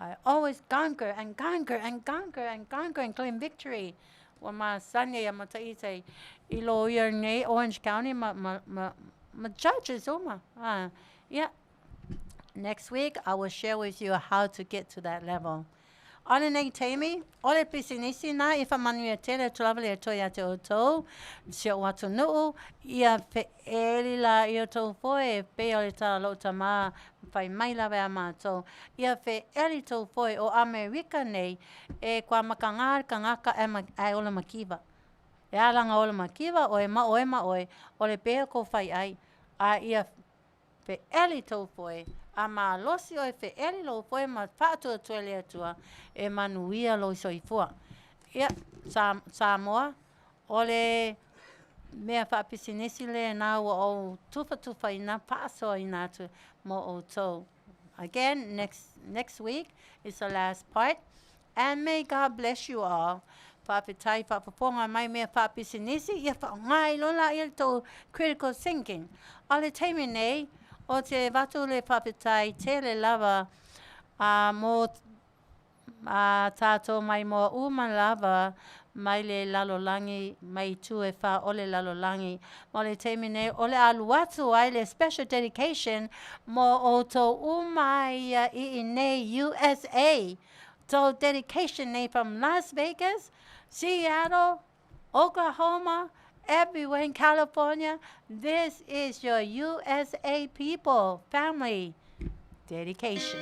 I always conquer and conquer and conquer and conquer and claim victory. Ua masani ai a mataʻita i, i loia nei Orange County ma, ma, ma, ma judges uma. Ah, yeah. Next week, I will share with you how to get to that level. O lenei taimi, o le pisinisi na i faamanuia tele atu lava le Atua iā te outou, si o'u atunuu, ia feeli la i outou foe e pei o le tala lo'u tamā fai mai lava iā matou, ia feeli tou foe o Amerika nei e kua makagā le kanaka ae ola makiva. E ala na ola makiva oe ma oe ma oe, o le pea kou fai ai, a ia Feʻeli tou foe, a malosi oe feʻeli lou foe ma faatuatua i le Atua e manuia lou soifua. Ia, Sa, Samoa, o le mea faapisinisi lena ua ou tufatufaina, faasoaina atu mo outou. Again, next, next week is the last part. And may God bless you all. Faafetai faafofoga mai mea faapisinisi, ia faaaoga ai loa laia le tou critical thinking. A o le taimi nei, ou te avatu le faafetai tele lava a mo a tātou maimoa uma lava mai le lalolagi, mai itu e fā o le lalolagi. Ma o le taimi nei, o le a alu atu ai le special dedication mo outou uma ia i inei USA. Tou dedication nei from Las Vegas, Seattle, Oklahoma, everywhere in California. This is your USA people, family dedication.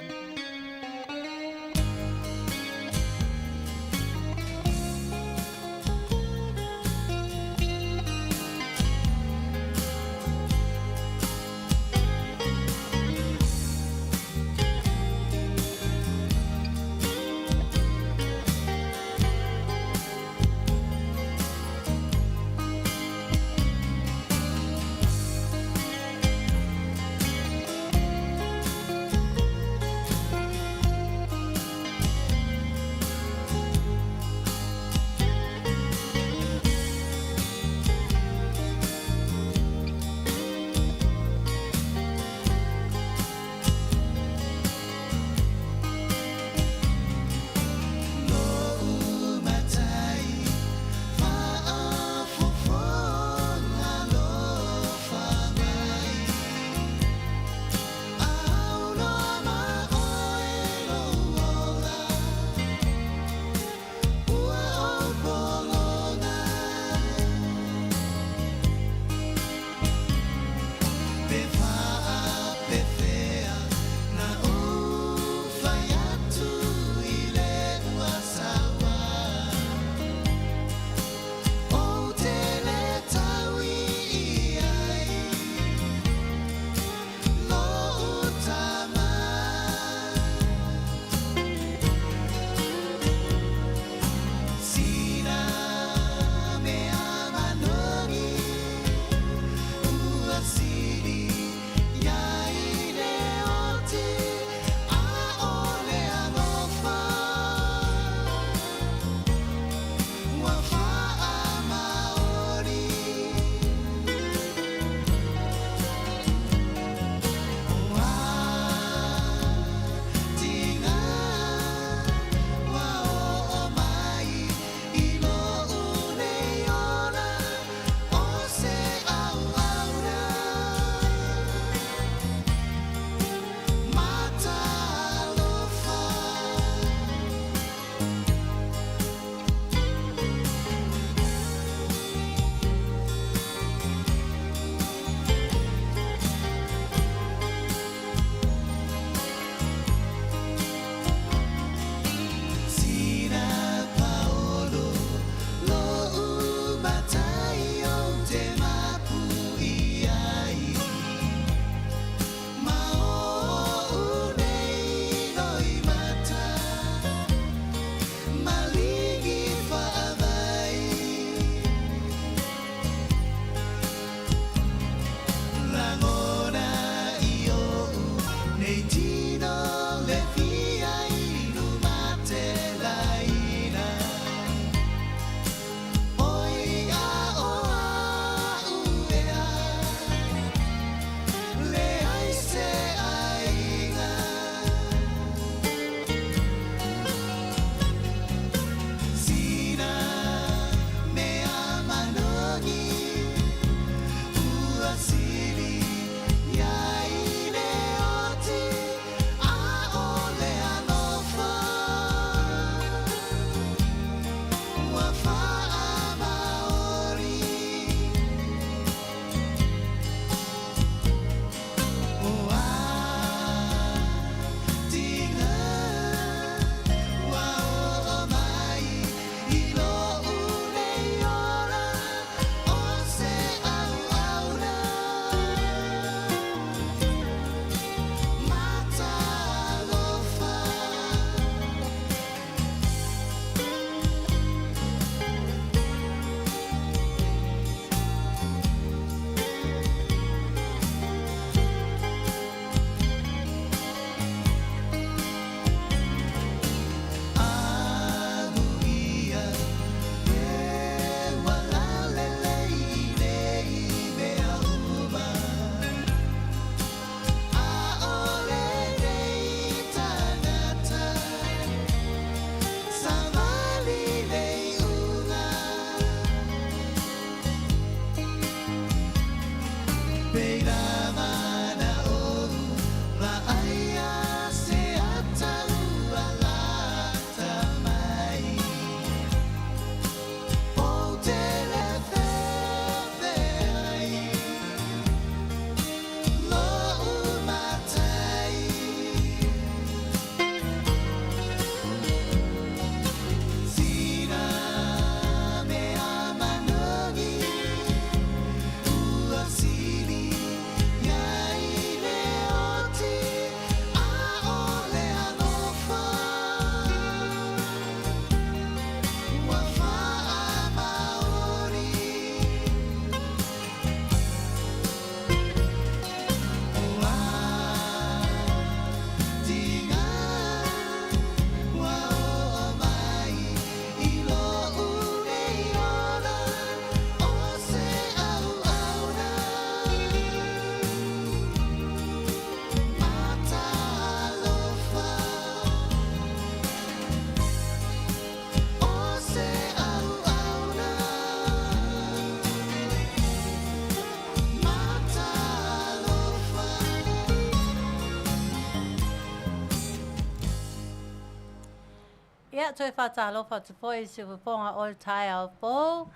Ia, toe faatalofa atu foi i siufofoga o le taeao fou.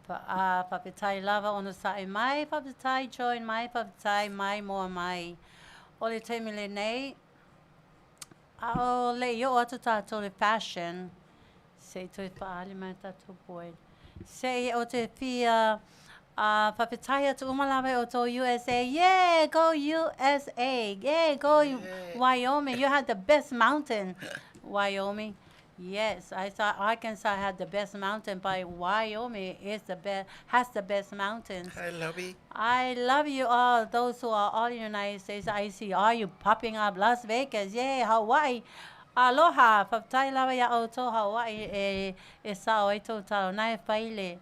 Faafetai lava onosai mai, faafetai join mai, faafetai mai moa mai. O le taimi lenei, a o le i oo atu tatou i le fashion, se i toe faaali mai le tatou board. Se i ou te fia faafetai atu uma lava i outou USA. Yeah, go USA! Yeah, go Wyoming! You had the best mountain, Wyoming. Yes, I thought Arkansas had the best mountain, but Wyoming is the best, has the best mountains. Hi, Lovey. I love you all, those who are all in the United States. I see all you popping up. Las Vegas, yeah, Hawaii. Aloha, faafetai lava iā outou Hawaii e e sao ai tou talo na e fai le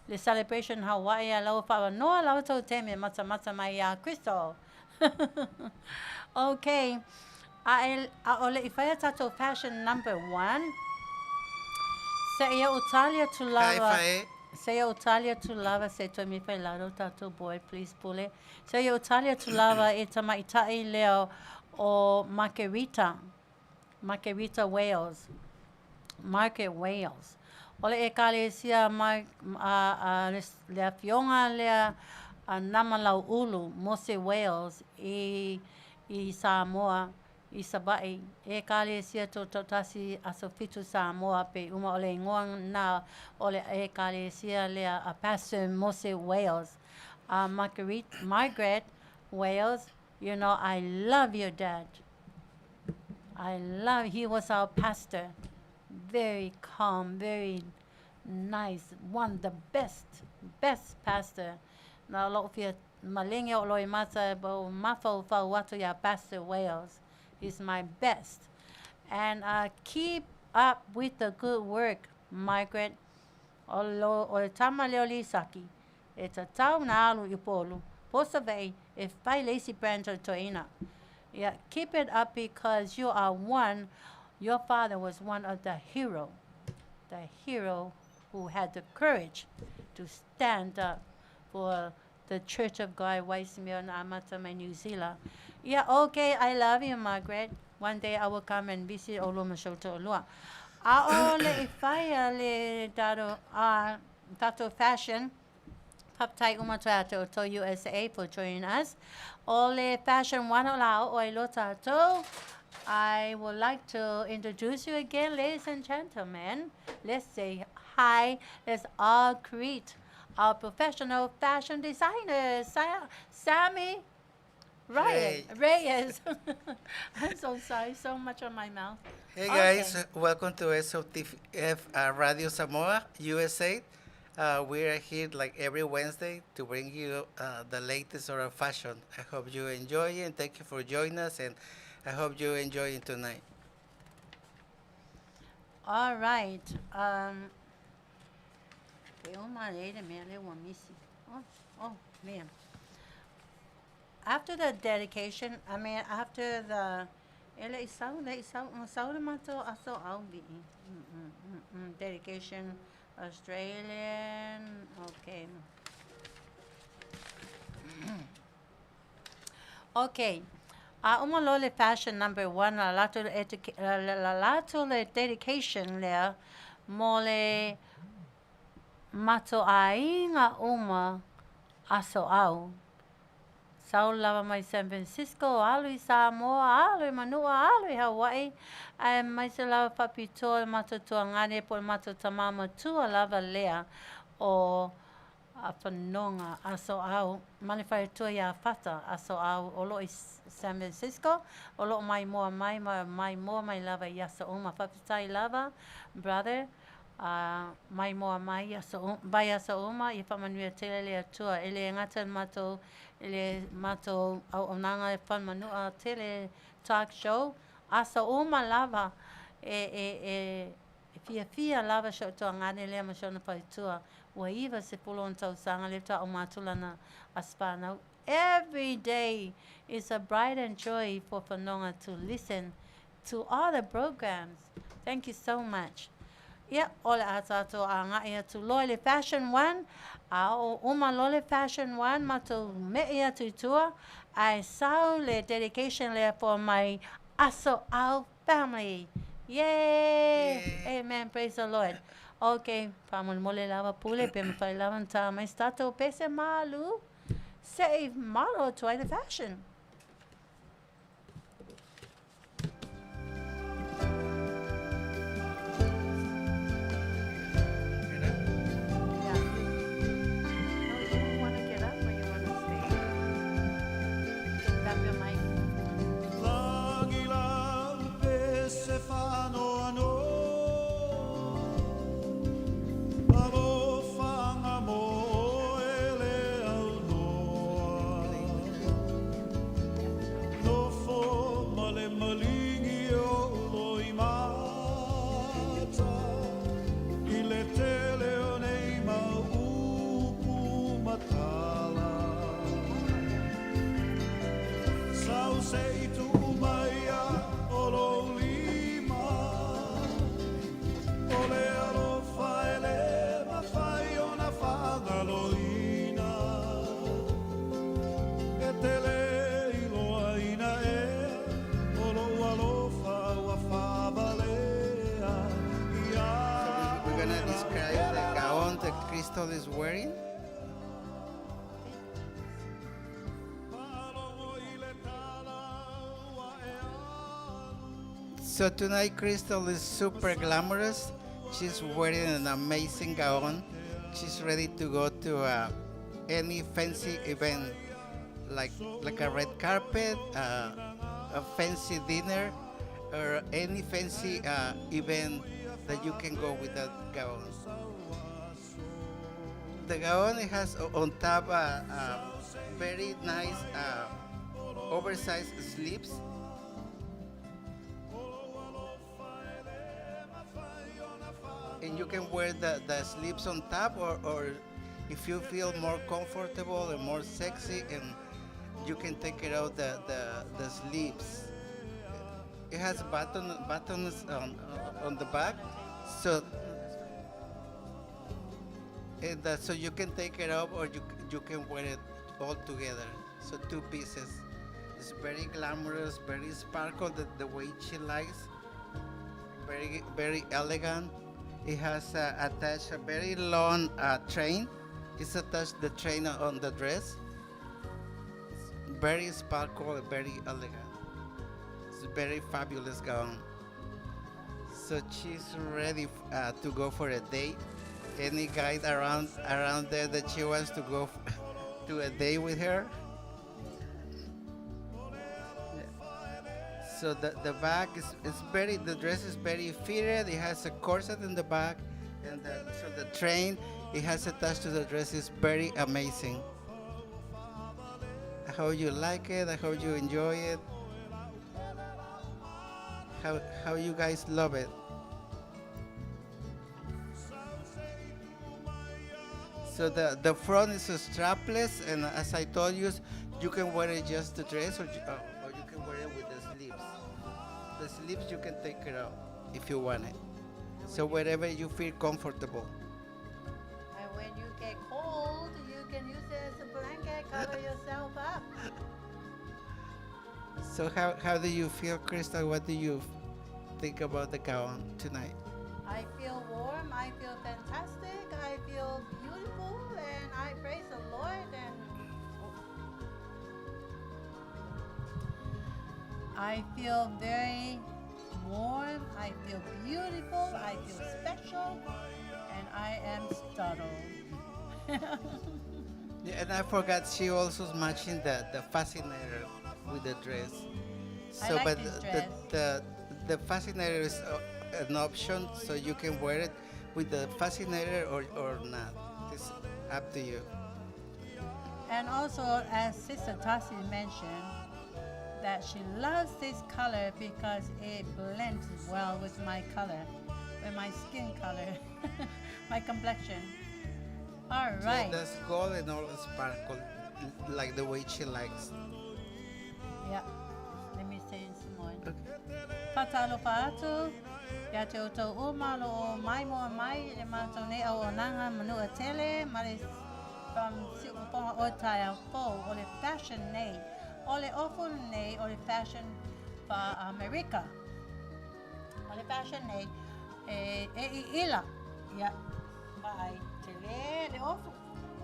le celebration Hawaii a la ua faaavanoa lava tou taimi e matamata mai iā Crystal. Okay, a e a o le i faia tatou fashion number one, seia ou tali atu Hi, lava, Fae. seia ou tali atu lava se toe mi fai lalo tatou boy, please pule. Seia ou tali atu lava e tamaita'i lea o Makerita, Makerita Wales, Market Wales. O le ʻEkalesia ma a, a, le, le afioga lea a Namalauulu, Mose Wales, i, i Samoa, i Savaʻi, ʻEkalesia Tutoatasi Aso Fitu Samoa, pe uma o le igoa na o le ʻEkalesia lea a Pastor Mose Wales. A Marguerite, Margaret Wales, you know, I love your dad. I love, he was our pastor. Very calm, very nice, one of the best, best pastor. Na lo'u fia maligi o loimata e o mafaufau atu iā Pastor Wales. He's my best. And keep up with the good work, Margaret. O, lo, o le tama lea o Lisaki, e tatau na alu i Upolu, po Savaii, e fai le isi branch o le toeaina. Yeah, keep it up because you are one, your father was one of the hero, the hero who had the courage to stand up for the Church of God, Waismel na amata mai New Zealand. Yeah, okay, I love you, Margaret. One day I will come and visit ʻolua ma si ou toʻalua. ʻAʻole i whaia le taro, a tatou fashion, Faafetai uma atu ia te outou USA for joining us. O le Fashion One o la o'o ai loa tatou. I would like to introduce you again, ladies and gentlemen. Let's say hi. Let's all greet our professional fashion designer, Sa Sammy Reyes. Reyes. I'm so sorry, so much on my mouth. Hey Okay. guys, welcome to SOTF Radio Samoa USA. We are here like every Wednesday to bring you the latest of our fashion. I hope you enjoy it and thank you for joining us and I hope you enjoy it tonight. All right. E uma le mea le ua misi. Oh, oh, man. After the dedication, I mean, after the, e le i sau, le i sau, o sau le matou aso au vi'i. Dedication, Australian, okay. Okay. A uma loa le fashion number one, la latou le la latou le dedication lea mo le matou aiga uma aso au. Sau lava mai San Francisco, alu i Samoa, alu i Manua, alu i Hawaii, aemaise lava faapitoa le matou tuagane po o le matou tamā matua lava lea o Fanoga Aso Au ma le faletua iā Fata Aso Au o lo o i San Francisco, o lo o maimoa mai ma maimoa mai lava i aso uma. Faafetai lava brother. Ā, maimoa mai i aso, mai aso uma, ia faamanuia tele le Atua. E le gata i le matou, i le matou auaunaga e Falemanua tele talk show, aso uma lava e, e, e, e fiafia lava si ou tuagane lea ma si ona faletua. Ua 90 ona tausaga lea faatoa uma atu lana aso fanau. Every day is a bright and joy for Fanoga to listen to all the programs. Thank you so much. Ia, o le a tatou agai atu loa i le Fashion One, a oo uma loa le Fashion One, matou me'i atu i tua, ae sau le dedication lea for my Aso Au family. Yay! Amen. Praise the Lord. Okay, faamolemole lava Pule pe mafai lava ona tā mai se tatou pese malu se'i malo atu ai le fashion. Yeah. No, you want to get up or you want to stay? Grab your mic. Lagi lau pe se whanoano Alofa mo ele au noa Nofo ma le maligi o loi mata I le tele o nei mau upu matala Sau se i tu mai a o lou lima O le alofa e le mafai ona faagaloina E te le iloaina ea O lou alofa ua faavalea Ia So we're gonna describe the gown that Crystal is wearing. Faalogo i le tala ua e alu So tonight, Crystal is super glamorous. She's wearing an amazing gown. She's ready to go to any fancy event, like a red carpet, a fancy dinner, or any fancy event that you can go with that gown. The gown, it has on top very nice oversized sleeves. And you can wear the sleeves on top, or if you feel more comfortable and more sexy, and you can take it out the sleeves. It has buttons on the back, so you can take it off or you can wear it all together. So two pieces. It's very glamorous, very sparkle, the way she likes. Very, very elegant. It has attached a very long train. It's attached the train on the dress. It's very sparkle, very elegant. It's a very fabulous gown. So she's ready to go for a date. Any guy around there that she wants to go to a date with her? Yeah. So the back is very, the dress is very fitted. It has a corset in the back, and so the train it has attached to the dress is very amazing. I hope you like it. I hope you enjoy it. How you guys love it. So the front is a strapless, and as I told you, you can wear it just the dress, or you can wear it with the sleeves. The sleeves you can take it out if you want it. So wherever you feel comfortable. And when you get cold, you can use it as a blanket, cover yourself up. So how do you feel, Crystal? What do you think about the gown tonight? I feel warm, I feel fantastic, I feel beautiful, and I praise the Lord. And I feel very warm, I feel beautiful, I feel special, and I am startled. Yeah, and I forgot she also is matching the fascinator with the dress. I So, like but this the, dress. the fascinator is an option, so you can wear it with the fascinator or not. It's up to you. And also, as Sister Tassi mentioned, that she loves this color because it blends well with my color, with my skin color, my complexion. All So right. that's gold and all sparkle, like the way she likes. Yeah. Let me say in Samoan. Faatalofa atu, ia te outou uma o lo o maimoa mai i le matou nei auaunaga Manu'atele ma le from Siufofoga o Taeao Fou o le fashion nei. O le ofu nei o le fashion fa Amerika. O le fashion nei, e, e iila, ia, vaai, tele le ofu.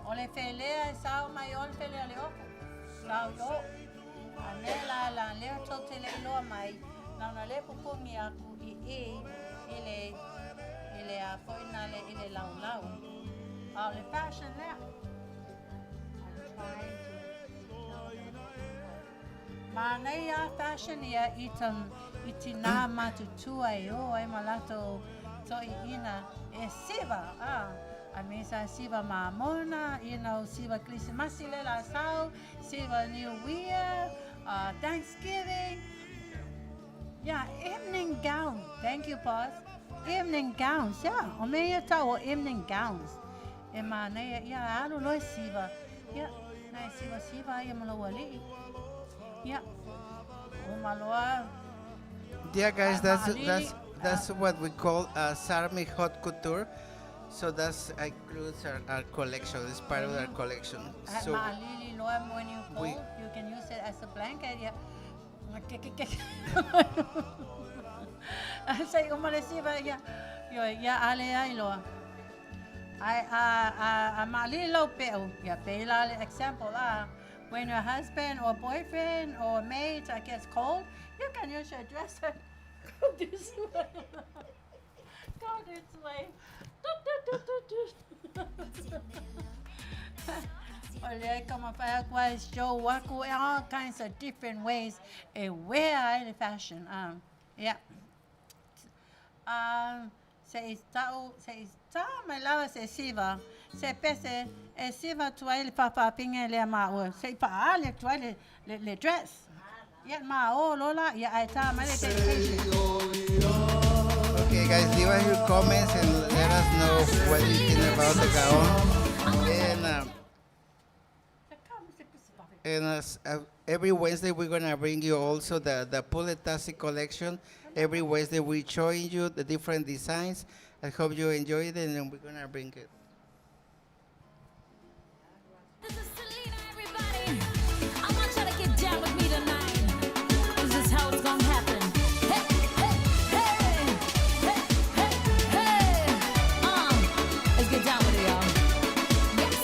O le felea e sao mai o le felea le ofu. Sao i o. A mea la la lea tou te le iloa mai, na ona le pupungi aku i i, i le, i le a foi na le, i le laulau. A o le fashion lea. I'm trying to tell them. Manaia fashion ia i ta i tinā matutua e ō ai ma latou toeaiina e siva a I mean sa siva mamona you know siva Kerisimasi le la sau siva New Year uh, Thanksgiving yeah evening gown thank you boss evening gowns yeah o mea ia tau o evening gowns e manaia ia alu loa e siva ia na e siva siva ia ma lou ali'i Ia, uma loa. Yeah, guys, that's that's that's what we call a Sarmi Hot Couture. So that's includes our, our collection. It's part of our collection. So ma'alili loa when you cold, you can use it as a blanket. Yeah. Say uma le siva ia. Yo ia ale ai loa. Ai a a a ma'alili lau pe'u. Ia pela le example la. When your husband or boyfriend or mate gets cold, you can use your dresser. Go this way. Go this way. O lea ka mawhai aku ai show aku in all kinds of different ways e wear ai le fashion. Yeah. Se i ta'u, se i tā mai lava se siva, se pese e siva atu ai le whawhapinga lea māua, se i whaale atu ai le, le, le dress. Ia mā o lola, ia ai tā mai le dedication. Okay, guys, leave us your comments and let us know what you think about the gown. And, and as, every Wednesday, we're going to bring you also the, the Puletasi collection. Every Wednesday, we're showing you the different designs. I hope you enjoy it, and we're going to bring it. This is Selena, everybody. I want y'all to get down with me tonight. This is how it's gonna happen. Hey, hey, hey, hey, hey, hey. Let's get down with it, y'all. Yes.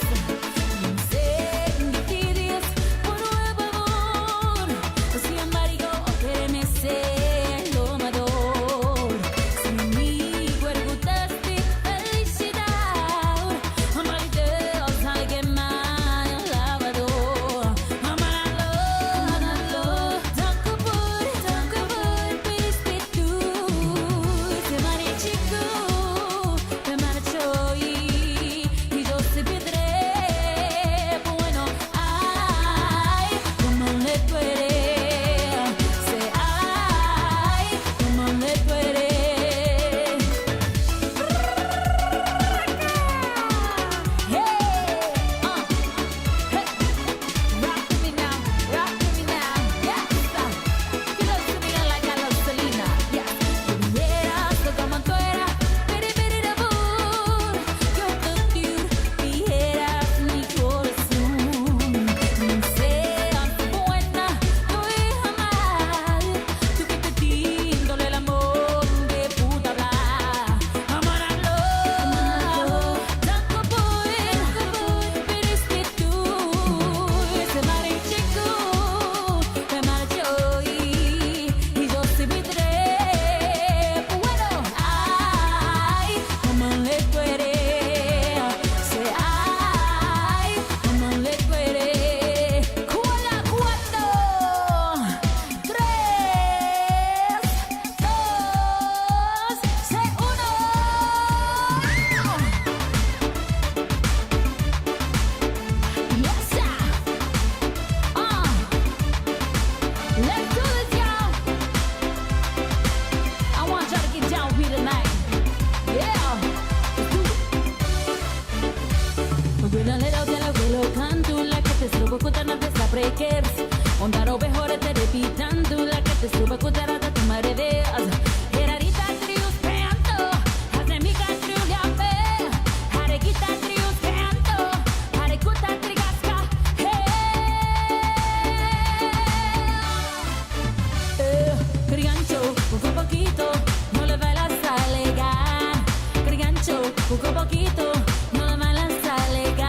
Poco a poquito, no la balanza legal.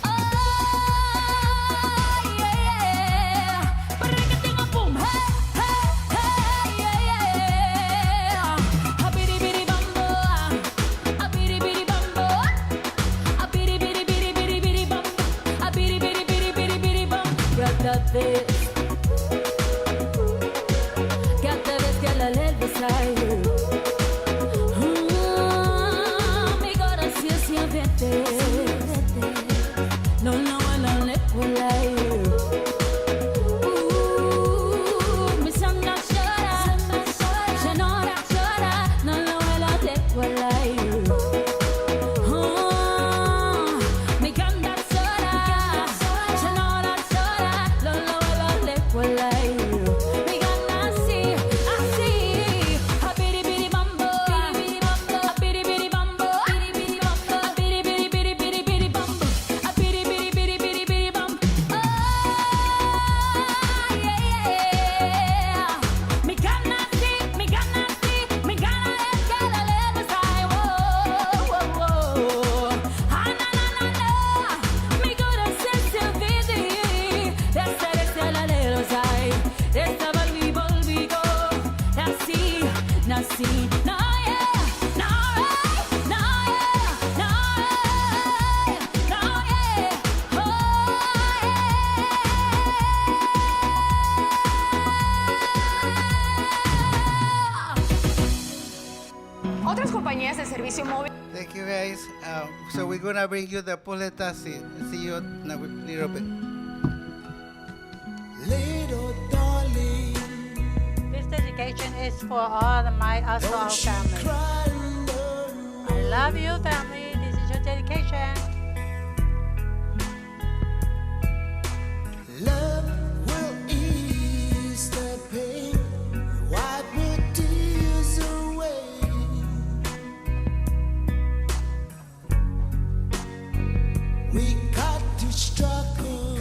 Oh, yeah, yeah. Para que tenga boom, hey, hey, hey, yeah, yeah. A biri biri bambo, a biri biri bambo, a biri biri biri biri biri bam, a biri biri biri biri biri bam. Got that this, got that this, got la lel beside you. Mi corazón se vete. No, no, no, le Mi sangre llora, llora, llora, no lo Mi canta sola, llora, llora, lo lo lo le Mi gana así, así, a biri biri bambo, a biri biri bambo, a biri biri biri biri biri bambo, a biri biri biri biri biri bambo. Oh yeah yeah, mi gana así, mi gana así, mi gana es que la le besai, oh oh oh, ah na na na na, mi corazón se vide, esta es la le besai, esta volví volví go, nací nací, no yeah, no right, no yeah, no yeah, no yeah, oh yeah. Otras compañías de servicio móvil. Thank you guys. So we're gonna bring you the puletasi. See you in a little bit. Little darling, This dedication is for all the, my us all family. cry no I love you, family. This is your dedication. Love will ease the pain, wipe your tears away. We got to struggle,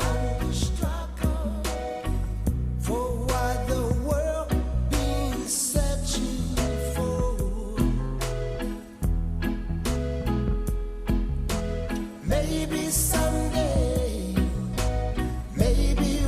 for what the world been searching for. Maybe someday. Maybe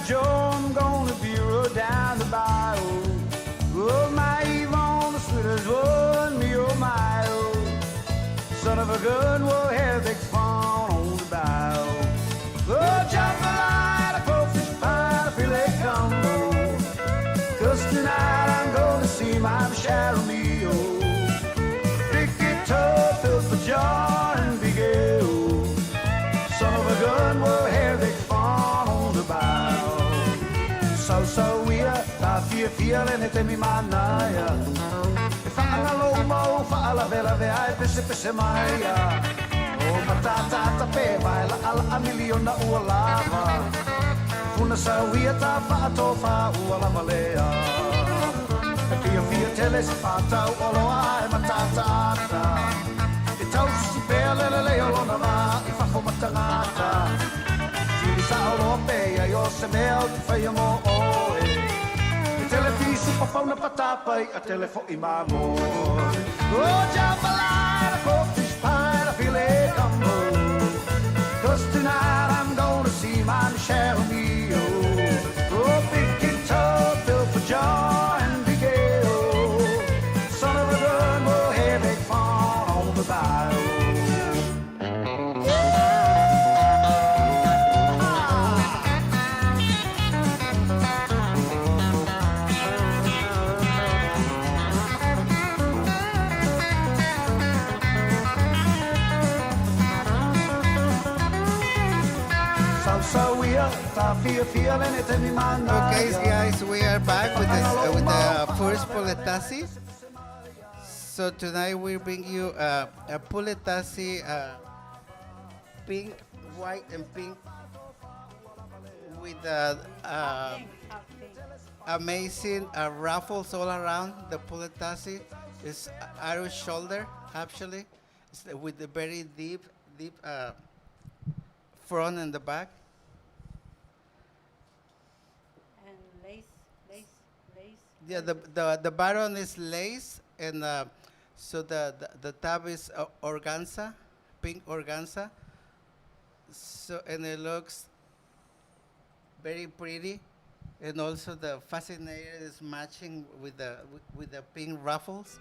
Joe, I'm gonna be rode down the bayou. Oh, my Yvonne, the sweetest one, me oh my oh. Son of a gun, we'll have big fun on the bayou. Oh, jambalaya, crawfish pie, filet gumbo. Cause tonight I'm gonna see my Michelle Mio. Big guitar, fill the jar and big ale. Son of a gun, we'll have big fun on the bayou. So so we are, ta fia fia le ne temi manaia. E whaangalo mau, whaalavela ai pese pese maia. O matata ta pe vai la ala a miliona ua lava. Funa sauia ta whaatofa ua lava lea. E fia fia tele se whātau olo ai matata ata. E tau si pea lele leo lona vā i whafo matangata. Tiri sa olo pe ia i o se mea o te whaia mō oe. E telefisu papauna patapai a telefo i mamoi. Oh, jambalaya, crawfish pie, a filet gumbo. Cause tonight I'm gonna see my Michelle Mio. Oh, big guitar, fill for jar and big ale. Son of a gun, we'll have big fun on the bayou. So so we are, ta fia fia le ne temi manaia. Okay, guys, we are back with this, with the first puletasi. So tonight we bring you a puletasi, pink, white, and pink, with amazing ruffles all around the puletasi. It's arrow shoulder, actually, it's with the very deep, deep front and the back. And lace, lace, lace. Yeah, the bottom is lace, and so the top is organza, pink organza. So, and it looks very pretty, and also the fascinator is matching with the pink ruffles.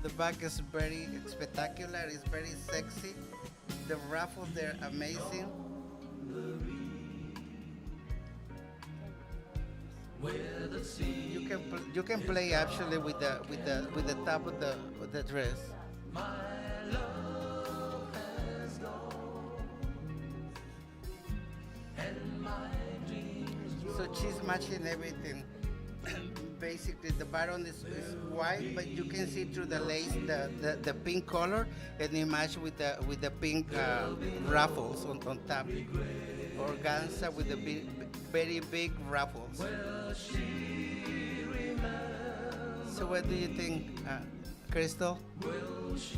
The back is very spectacular. It's very sexy. The ruffles, they're amazing. You can play actually with the top of the dress. So she's matching everything. Basically, the bottom is white, but you can see through the lace the pink color, and it matches with the pink ruffles on top. Organza with the big, very big ruffles. So what do you think, Crystal? Well, it's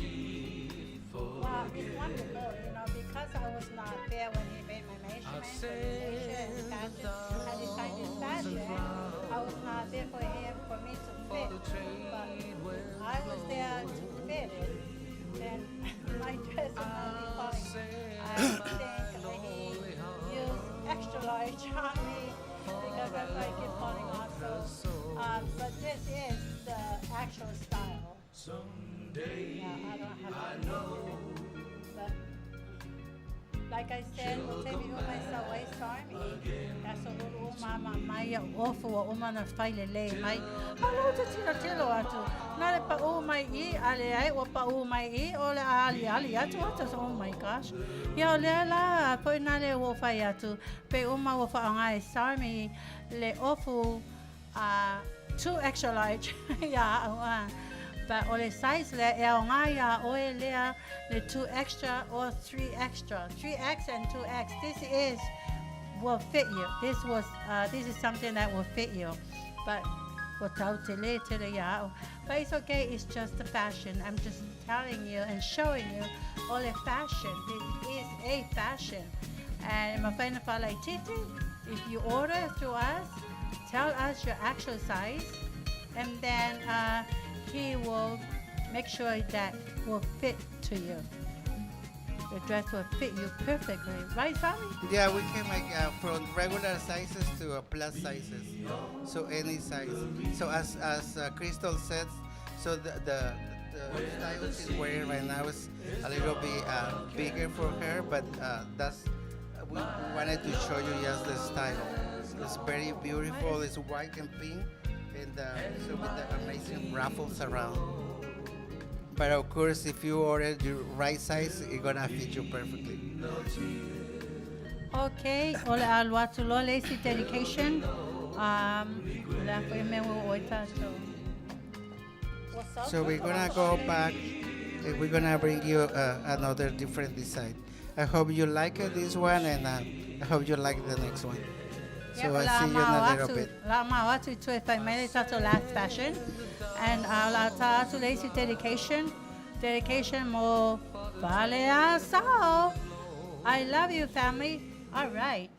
wonderful, because I was not there when he made my measurements, and fashion, I designed this fashion. I was not there for him, for me to fit. But if I was there to fit it, then my dress would not be falling. I think he used extra large on me because that's why I keep falling off. But this is the actual style. Yeah, I don't have to know. But like I said, o te mi uma sa wai sarmi. That's a little mama mai ofu o uma na whaile le mai. Alo te tira tilo atu. Nā le pa o mai i, ale ai o pa o mai i, o le ali ali atu atu. Oh my gosh. Ia o lea la, po nā le o whai atu. Pe uma o wha ngai sarmi le ofu 2 extra large. Yeah, but o le size le e o ngai a oe lea le 2 extra or 3 extra. 3X and 2X. This is will fit you. This is something that will fit you. But without te le te le ia. But it's okay, it's just the fashion. I'm just telling you and showing you all the fashion. This is a fashion. And my friend Titi, if you order through us, tell us your actual size, and then he will make sure that will fit to you. The dress will fit you perfectly. Right, Sami? Yeah, we can make from regular sizes to plus sizes, so any size. So as as Crystal said, so the, the the style she's wearing right now is a little bit bigger for her, but that's we wanted to show you just the style. It's very beautiful. It's white and pink, and so with the amazing ruffles around. But of course, if you order your right size, it's gonna fit you perfectly. Okay, o le a lua atu loa le isi dedication. Um, le a foi mea ua oi tātou. So we're gonna go back and we're gonna bring you another different design. I hope you like it, this one, and I hope you like the next one. So I see you in a little bit. La mau atu i tue whai mai le tātou last fashion. And la tā atu le isi dedication. Dedication mo Faleasao. I love you, family. All right.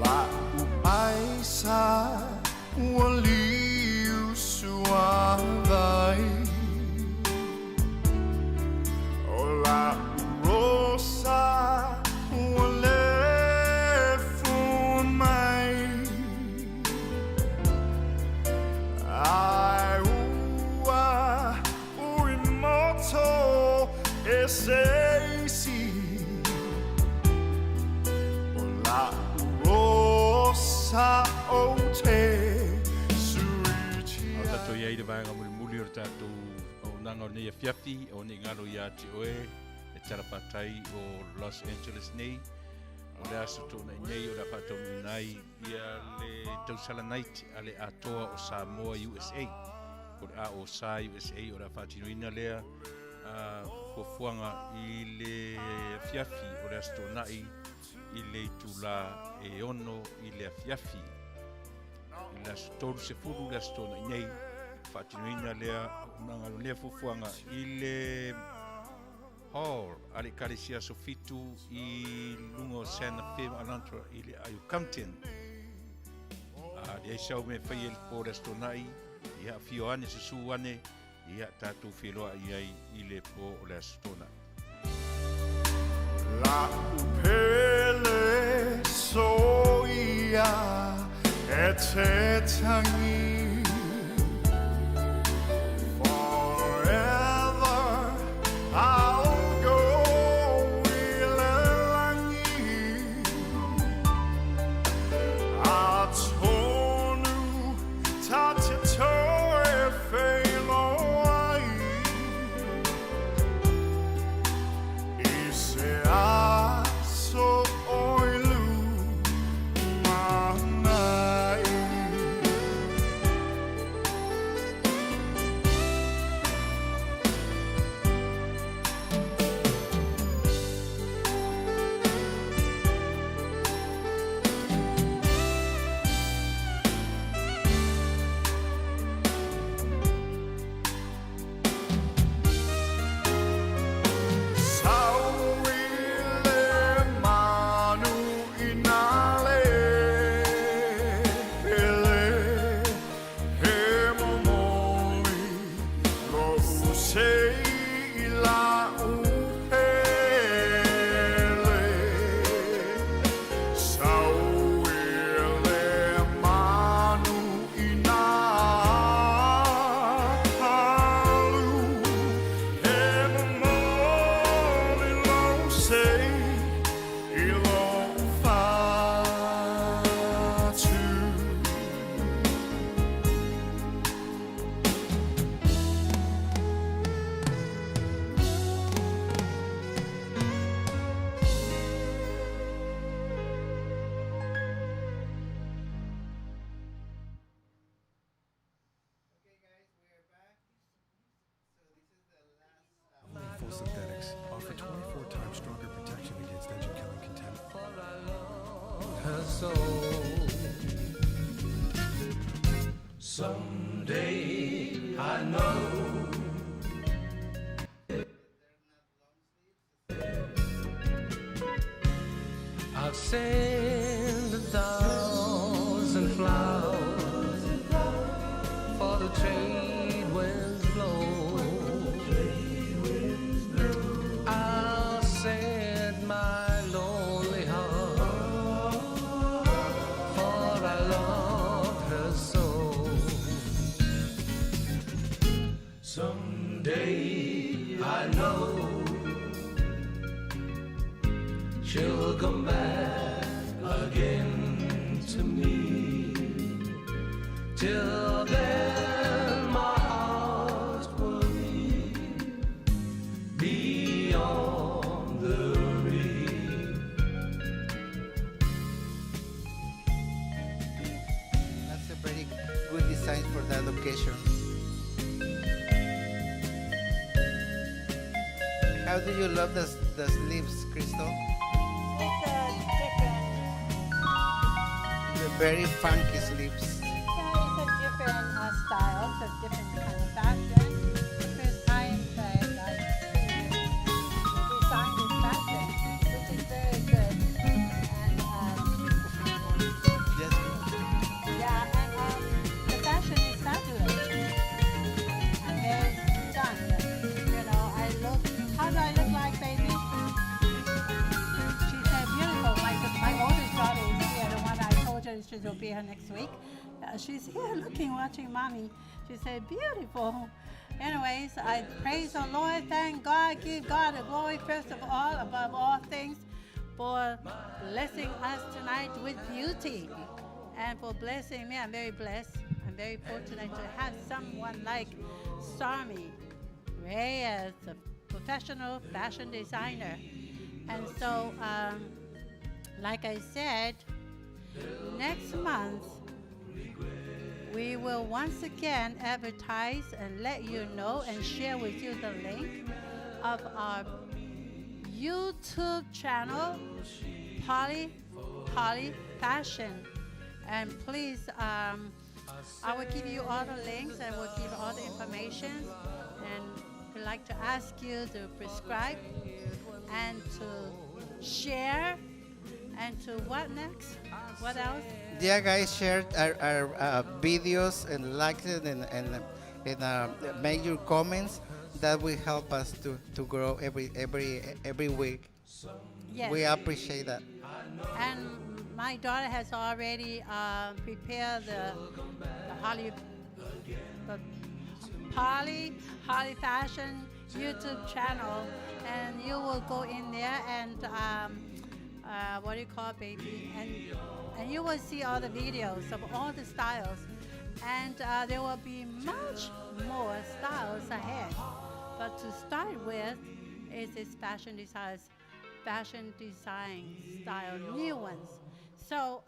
La'u aisa ua liu suavai O la'u rosa ua le fua mai Ae ua ui moto e se isi O la'u rosa ou te suiti A o tatou i ai le vaega mulimuli o le tatou auaunaga o lenei afiafi, aua ne i galo ia te oe le Tala Faatai o Los Angeles nei. O le aso Toonai nei o le a faataunuuina ai ia le Tausala Night a le Atoa o Samoa USA. Po o le AO Sa USA o le a faatinoina lea fuafuaga i le afiafi o le Aso Toonai i le itula e 6 i le afiafi. I le aso 30 le Aso Toonai nei, faatinoina lea auaunaga lea fuafuaga i le Hall a le Ekalesia Aso Fitu i luga o Santa Fe ma Alhambra i le aai o Compton. A leai sau mea e faia i le po o le Aso Toonai, ia afio ane, susu ane, ia tatou feiloai ai i le po o le Aso Toonai. La'u pele soia e te tagi Forever I'll go i le lagi Atonu ta te toe feiloai I se aso o i lumanai. Sau i le manu i nā le pele He momoli lo'u sei i la'u pele Sau i le manu i nā alu He momoli lo'u sei i lo'u fatu. Okay, guys, we are back. So this is the last. Only full synthetics offer 24 times stronger protection against engine-killing contaminants. Her soul. Someday I know. I'll send 1,000 flowers for the trade winds blow. I'll send my lonely heart, for I love her so. Someday I know she'll come back again to me. Till then, my heart will be beyond the reach. That's a very good design for that occasion. How do you love the sleeves, Crystal? It's a different, The very funky sleeves. yeah, it's a different style, it's a different kind of fashion. The first time that I see design this fashion, which is very good. And Yes. yeah, and the fashion is fabulous. I'm very stunned. I look, how do I look like, baby? She said, beautiful. My oldest daughter is here, the one I told her she will be here next week. She's here looking, watching mommy. She said, beautiful. Anyways, I praise the Lord, thank God, give God the glory first of all, above all things, for blessing us tonight with beauty and for blessing me. I'm very blessed. I'm very fortunate to have someone like Sarmi Reyes, a professional fashion designer. And so, like I said, next month, we will once again advertise and let you know and share with you the link of our YouTube channel, Polly Holly Fashion. And please, I will give you all the links and will give all the information. And we'd like to ask you to prescribe and to share and to what next? What else? Yeah, guys, share our videos and like it and make your comments. That will help us to grow every week. Yes. We appreciate that. And my daughter has already prepared the Holly, the Polly Holly Fashion YouTube channel, and you will go in there and what do you call it, baby? And you will see all the videos of all the styles, and there will be much more styles ahead. But to start with, is this fashion designs, fashion design style, new ones. So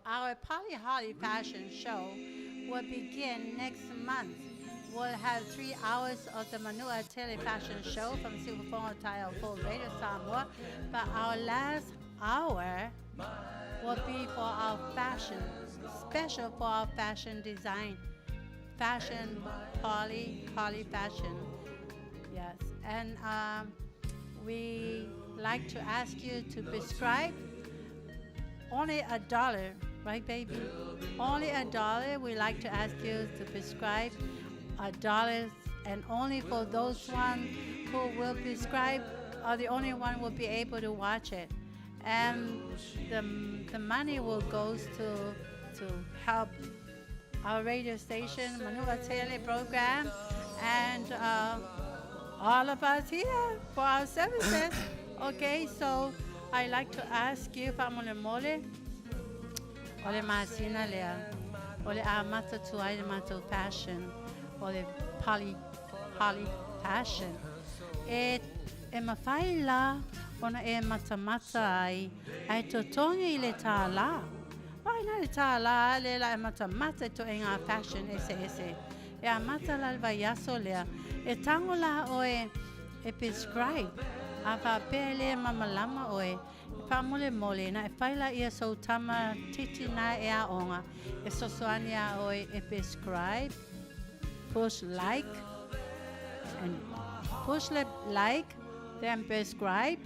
our Polly Holly Fashion Show will begin next month. We'll have 3 hours of the Manua Tele Fashion Show from Siufofoga Taeao Fou Radio Samoa. But our last hour will be for our fashion, special for our fashion design, fashion, Polly, Holly Fashion. Yes, and we like to ask you to prescribe only $1, right, baby? Only $1. We like to ask you to prescribe $1, and only for those one who will prescribe are the only one will be able to watch it. And the money will go to help our radio station, Manua Tele program, and all of us here for our services. I like to ask you, Famole Mole, Ole Masina Lea, Ole Amata Tuai Mato Fashion, Ole Poly Holly Fashion. E, e mawhai la, ona e matamata ai, ai totongi i le tā la. Wai nā le tā la, le la e matamata to e ngā fashion ese ese. E a mata la le vai aso lea. E tango la oe e prescribe. A wha pē le mamalama oe. Faamolemole, na e fai laia sou tama titi na e aoga, e sosoani iā oe e prescribe, push like, and push le like, then prescribe,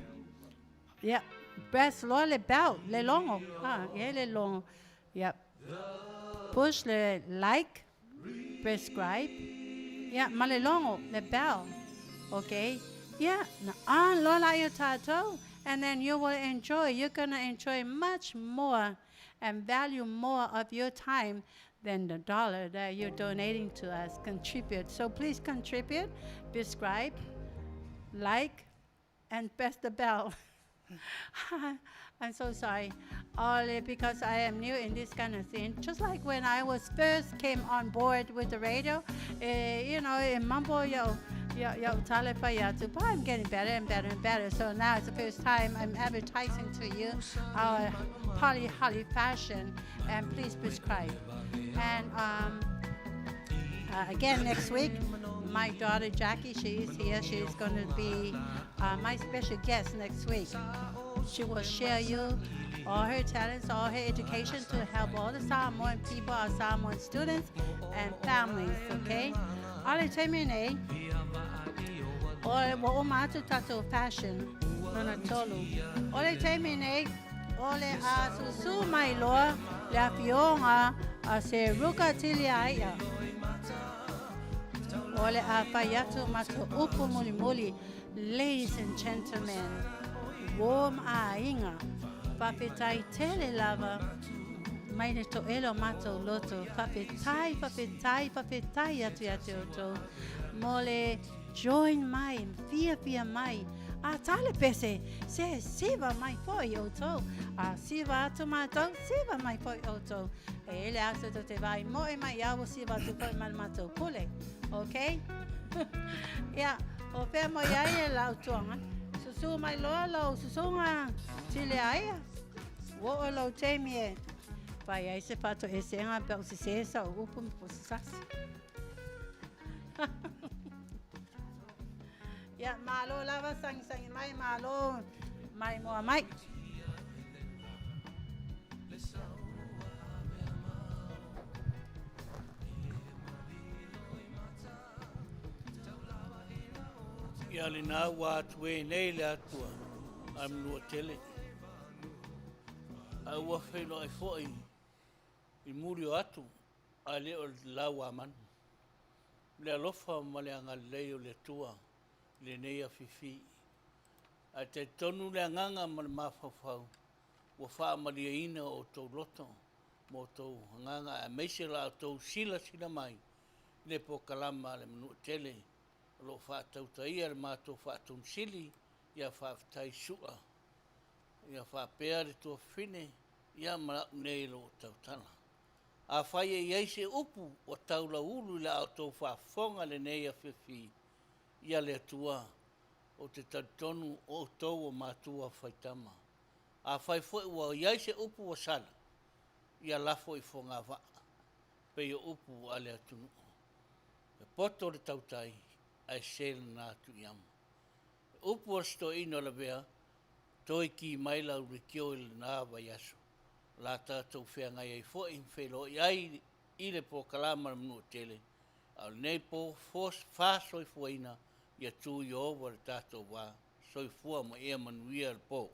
ia, press loa le bell, le logo, ha, e i ai le logo, ia, push le like, prescribe, ia, ma le logo, le bell, okay? Ia, na on loa laia o tatou, and then you will enjoy, you're gonna enjoy much more and value more of your time than the dollar that you're donating to us. Contribute. So please contribute, prescribe, like, and press the bell. I'm so sorry. Only because I am new in this kind of thing. Just like when I was first came on board with the radio, in mumble yo yo yo talefa yatu, but I'm getting better and better and better. So now it's the first time I'm advertising to you our Polihali fashion, and please prescribe. And again next week, my daughter Jackie, she is here. She is going to be my special guest next week. She will share you all her talents, all her education to help all the Samoan people, our Samoan students and families, okay? O le taimi nei, o ua uma atu tatou fashion lona tolu. O le taimi nei, o le a susū mai loa le afioga a se Ruka Tiliaia. O le a fai atu matou upu mulimuli, ladies and gentlemen, warm aiga, faafetai tele lava mai le to'ele o matou loto, faafetai, faafetai, faafetai atu ia te outou mo le join mai, fiafia mai, a tale pese, se siva mai foi outou, a siva atu matou, siva mai foi outou. E i ai le aso tou te vaai moe mai au ua siva atu foi ma le matou pule. Ok? Ia, o fea mo i ai e lau tuaga? Susu mai loa lou susuga Tileaia. Ua oo lou taimi e fai ai se faatoesega pe a o sesē sau upu ma posesasi. Ia, malo lava sagisagi mai, malo maimoa mai. Ia lena ua atu e nei le Atua a Manuatele, a ua feiloai foi i muli o atu a le o le lau a manu. Le alofa ma le agalelei o le Atua i lenei afifi. Ae talitonu le agaga ma le mafaufau ua faamalieina o outou loto ma outou agaga aemaise la outou silasila mai i le polokalama a le Manuatele o lo o faatautaia e le matou Faatomusili ia Faafetai Sua ia faapea le tuafafine ia ma a'u nei o lo o tautala. Afai e i ai se upu ua taulaulu i la outou faafofoga i lenei afiafi ia le Atua, ou te talitonu o outou o matua faitama. Afai foi ua i ai se upu ua sala, ia lafo i fogavaa, pei o upu a le atunuu. E poto le tautai, ae se lena atu i ama. E upu a le sitoeina o Lavea, Toe ki mai lau leitio i lena vaiaso. O la tatou feagai ai foi ma feiloai ai i le polokalama a le Manuatele, a o lenei po faasoifuaina ia tu i ova le tatou va. Soifua ma ia manuia le po.